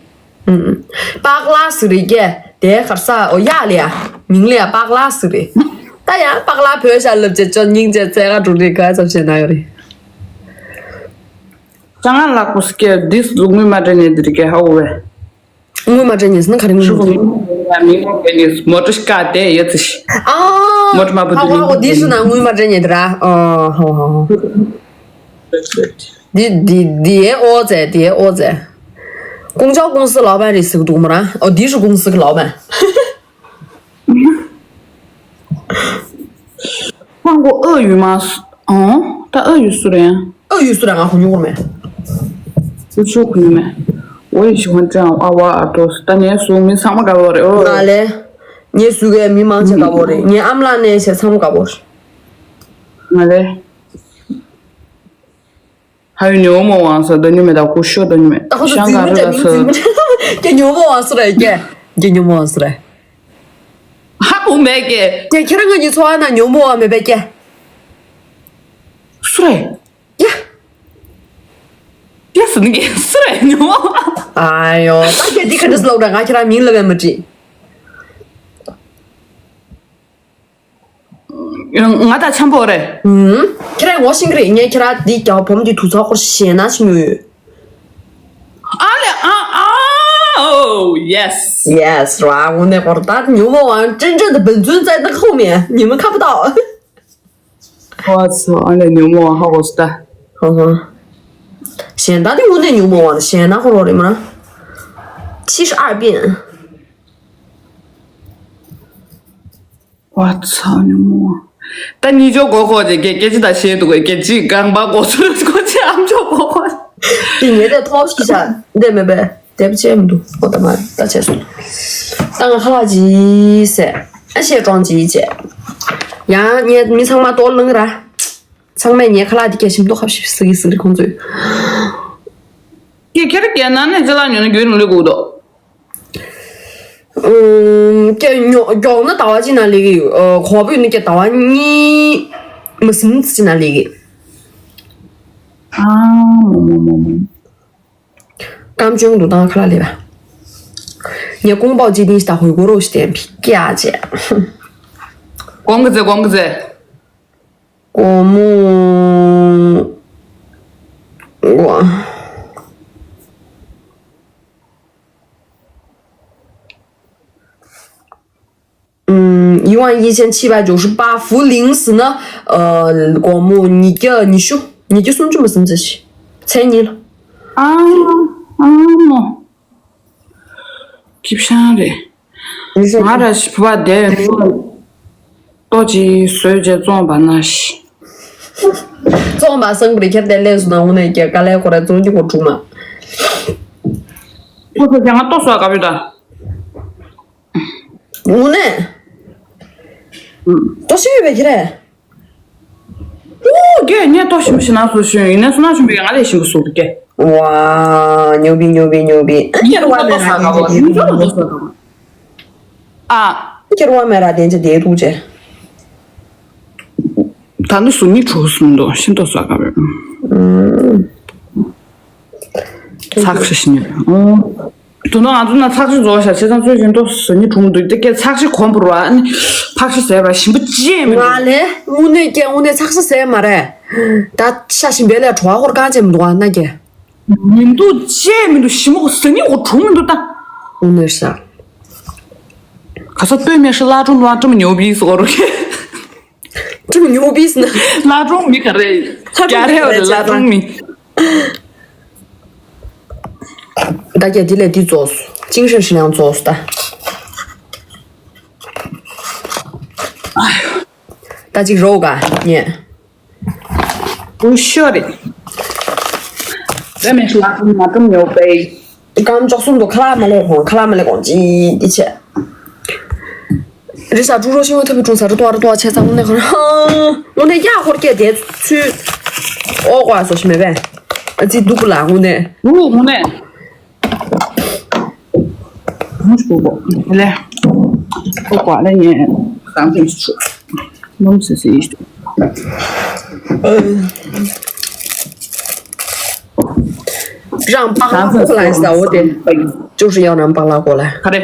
ཨུམ། པག་ལ་ཟི་རི་རྒྱ་དེ་གར་ས་འོ་ཡག་ལ་ཡ། མིང་ལ་ཡང་པག་ལག་ཟེར་རེད། ད་ཡང་པག་ལག་བོད་ཤ་ལབ་བྱས་ཅོ་སྙིང་རྗེ་བཙལ་ག་འགྲོ་རེད། ག་ཙམ་བྱས་ན་ཡོད་རེད། ཅང་ང་ལགས་པོ་སི་ཀེ་འདི་ལུག་མི་མ་དྲན་ནས་འདི་རིགས་ཧ་གོ་བས། དངུལ་མ་དྲན་ཉེས་ཟེར་ན་ག་རེ་དངུལ་ཤུ་མ་གུ་དྲན་ཉེས། མོ་ཊ་ཤ་དེ་ཡོད་ཚེ་ཤི། ཨ། མོ་ཊ་མ་བུ་ཧ་དུ་ཧ་ཧོ་འདི་ཤུ་ན་དངུལ་མ་དྲན་ཉེས་དེ་ར། ཨ་ཧོ་ཧོ་ཧོ། འདི་འདི་འདི་ཨོ་ཙེ་འདི་ཨོ་ཙེ། ཀུང་ཅའོ་ཀུང་སི་ལའོ་པན་རེད་ཟེར་གི་འདུག་མོ་ར། ཨོ་འདི་ཤུ་ཀུང་སི་གི་ལའོ་པན། ཧང་གོ་ཨ་ཡུས་མ་སུ། ཨོ། ད་ཨ་ཡུས་སུ་རེད། ཨ་ཡུས་སུ་རེད། ང་གོ་མྱོང་མེད། སུ་ཆོ་གོ་མྱོང་མེད། ཨོ་ཡུས་ཤི་ཧོན་ཀྲང་ཨ་བ་ཨ་ཏོ་སུ། ད་ངའི་སུ་མི་ཚང་མ་དགའ་བོ་རེད། ཨོ། ང་ལེ། ངའི་སུ་གའི་མི་མང་ཆེ་དགའ་བོ་རེད། ངའི་ཨམ་ལགས་ནས་ཆེ་ཚང་མ་དགའ་བོ་རེད། ང་ལེ། ཧ་ཡུ་ཉོ་མོ་ཝང་ས་ད་ཉོ་མེད། ད་ཁུ་ཤོ་ད་ཉོ་མེད། ད་ཁོ་ཚོ་ཤང་ག་རི་ལ་ཚ། ཀྱེ་ཉོ་མོ་ཝང་སུ་རེད། ཀྱེ་ཀྱེ་ཉོ་མོ་ཝང་སུ་རེད། ཧ་གོ་མེད་ཀྱེ། ཀྱེ་ཁྱེད་རང་ངའི་ཚོ་ཨ་ན་ཉོ་མོ་ཝང་མེད་པས་ཀྱེ། སུ་རེད། ཡ། ཡ་སུ་ནི་ཀྱེ་སུ་རེད་ཉོ་མོ་ཝང་། ཨ་ཡོ་ད་ཀྱེ་འདི་ཁ་འདྲ་སུ་ལོག་འདྲ། ང་ཁྱེད་རང་མིང་ལབ་པས་མ་བྲིས། ང་དང་འཆམ་པོ་རེད། ཧུམ། ཁྱེད་རང་ངོ་ཤེས་ཀྱི་རེད། ངས་ཁྱེད་རང་འདི་རྒྱ་བོམ་གྱི་དུས་ཚོད་སྐོར་ཞེ་ན་ཞིག་ཉོས་ཡོད། ཨ་ལེ་ཨ་ཨ། ཨོ་ཡེ་སི། ཡེ་སི་ར། དངོས་གནས་སྐོར་ད་ཉོ་མོ་ཝང་ཅན་ཅན་དུ་བན་ཙུན་ཙན་དུ་ཁོ་མེ་ཉི་མ་ཁ་པ་ཏོ། ཨོ་ཚོ་ཨ་ལེ་ཉོ་མོ་ཝང་ཧ་གོ་སི་ད། ཧོ་ཧོ། ཞེ་ན་ད་དེ་དངོས་གནས་ཉོ་མོ་ཝང་ཞེ་ན་ཁོ་རོ་རེད་མ་ན། ཆི་ཧྲི་ཨར་པིན། ཝ་ཚ་ཉོ་མོ། ད་གཉིས་ཆོ་གོ་གོ་ཅེ་སྐད་སྐད་ཅི་ད་བཤད་འདུག་གོ་སྐད་ཅི་གང་པ་གོ་ཚོད་གོ་ཅེ་ཨམ་ཆོ་གོ་གོ། དེ་ངས་དེ་ཐོབ་ཤི་ཤ་འདེ་མེད་པས་དེབ་ཆེ་མི་འདུག་ཨོ་ད་མ་ད་ཆེ་སོང་། ད་ང་ཁ་ལག་ཅི་ཟས་ཨ་ཤེས་གྲོང་ཅི་བྱས། ཡང་ངས་མི་ཚང་མ་ལྟོ་ལངས་ར། ཚང་མས་ངའི་ཁ་ལག་དེ་སྐྱེ་ཞིམ་ཏོ་ཁ་བཞི་ཟི་གི་ཟི་རི་ཁོང་ཚོས། ཀྱེ་ཁྱེད་རྒྱ་ནག་ནས་ཅི་ལ་ཉོ་ན་རྒྱུན་ལུགས་ལུགས་འདུག་ཀྱེ་ཉོ་མགྱོགས་ན་ཟླ་བ་གཅིག་ནང་ལས་ཀྱི་ཡོད། གོང་བུ་ནི་ཀྱེ་ཟླ་བ་གཉིས་མ་ཟིན་གཅིག་ནང་ལས་ཀྱི། ཨ་མོ་མོ་མོ་མོ། ཀམ་ཅུང་དུ་བཏང་ཁ་ལག་ལས་པ། ངས་ཀོང་པའོ་ཅི་ཏིང་ཞིག་དང་ཧོས་གོ་རོ་ཞིག་སྟན་པི་ཀྱ་ཅེ། གོང་གི་ཚེ་གོང་གི་ཚེ། གོང་མོ། ཝ། ཨུམ། 一万一千七百九十八福林斯呢，呃， སྒོར་མོ་ཉིས་བརྒྱ་ཉི་ཤུ། ཉིས་བརྒྱ་སུམ་ཅུ་མ་ཟིན་ཙམ་ཞིག་མཚན་ཉིད་ལ། ཨ། ཨ་མོ། ཁྱི་བཤང་རེད། ང་ར་ཞི་བ་བསྡད་ཡོད། ལྟོ་ཅི་བཟོས་རྗེས་བཙོང་པ་ན་ཤི། བཙོང་པ་སང་པོ་རེ་ཁྱེར་ཏེ་ལས་སུ་ན་འུ་ནས་ཀྱི་དཀའ་ལས་ཁོ་ར་བཙོང་རྒྱུ་གོ་དྲུག་མ། ཁོ་ཚོ་ཀྱང་ང་ལྟོ་བཟོ་ག་བུད་ད། དངོས་གནས། ལྟོ་ཤི་ཡོད་པའི་ཁྱེད་རེད། ཨོ་རྒན་ངས་ལྟོ་ཞིམ་པོ་ཞིག་ན་བཟོ་ཤོད་ཡིན་ནས་སུ་ན་ཞིམ་པོ་ཡང་ང་ལས་ཞིམ་པོ་བཟོ་གི་རྒན། ཝ། ཉོ་བི་ཉོ་བི་ཉོ་བི། ཁྱེར་བ་མེད་ར་དེ་ཚོ་ལྟོ་བཟོ་ག་བ། ཨ། ཁྱེར་བ་མེད་ར་དེ་ཚོ་དེ་ཐུག་ཅེ། ད་ནི་སུ་ནི་གྲོ་སུ་འདོ་ཤིན་ཏོ་བཟོ་ག་བ། ཚགས་ཤ་ཤིན་ཡོད། དུ་ནང་ང་ཚོ་ན་ཚགས་ཤ་བཟོ་བ་ཤ་ཆེ་ཚང་ཚོས་ཤིན་ཏོ་སུ་ནི་གྲུང་འདུག་དེ་སྐད་ཚགས་ཤ་གོམ་པུར་བ་ནི་ཕག་ཤ་ཟས་པ་ཞིམ་པོ་ཅེས་མི་འདུག་ང་ལས་དངོས་གནས་སྐད་དངོས་གནས་ཚགས་ཤ་ཟས་མ་རེད། ད་ཤ་ཞིམ་པའི་ལས་བྲོ་བ་ཧོར་གང་ཅེས་མི་འདུག་ཨ་ན་སྐད། མི་འདུག་ཅེས་མི་འདུག་ཞིམ་པོ་ཟ་ནི་འོ་གྲུང་མི་འདུག་ད། དངོས་གནས་ཤ། ག་ས་སྟོད་སྨད་ཤ་བླ་སྒྲུང་བླ་སྒྲུང་ཉོ་བི་སོ་རུ་ཁེ། སྒྲུང་ཉོ་བི་སི་ན། བླ་སྒྲུང་མི་ག་རེ། བླ་སྒྲུང་རྒྱ་རེ་བ་རེ་བླ་སྒྲུང་མི། ད་རྒྱ་དེ་ལས་དེ་རྫོགས་སོ། ཅིང་ཧྲེ་ཧྲི་ལང་རྫོགས་སོ་ད། ད་ཅིག་རོགས་ག་ཉེ། ཀུ་ཤོ་རེད། ད་མི་ཤི་ལ་ཀུ་མ་ཀུ་ཉོ་པའི། ཀམ་ཅོག་གསུམ་དུ་ཁ་ལག་མ་ལས་གོང་ཁ་ལག་མ་ལས་གོང་ཅི་འདི་བྱས། རི་ས་ཀྲུ་རོ་ཤི་བ་ཐབ་ཀྲུང་ས་རུ་ཏོ་རུ་ཏོ་ཆེ་ས་དངོས་གནས་ཁོ་རང་དངོས་གནས་ཡག་ཧོར་སྐད་དེ་ཚུལ་ཨོ་ཀོ་ཨ་སོ་ཤི་མེད་པས། ཨ་ཙི་སྡུག་གུ་ལ་དངོས་གནས། ཨུ་དངོས་གནས། ལེ། ཨོ་ཀོ་ཨ་ལེ་ཉེ་གང་ཐེངས་ཆུ་ནོམ་སི་སི་ཡིས། རང་པག་ལག་ཁོ་ལ་ཟ་འོ་དེ། ཅུ་ཧྲི་ཡང་རང་པག་ལག་ཁོ་ལ། ག་རེ།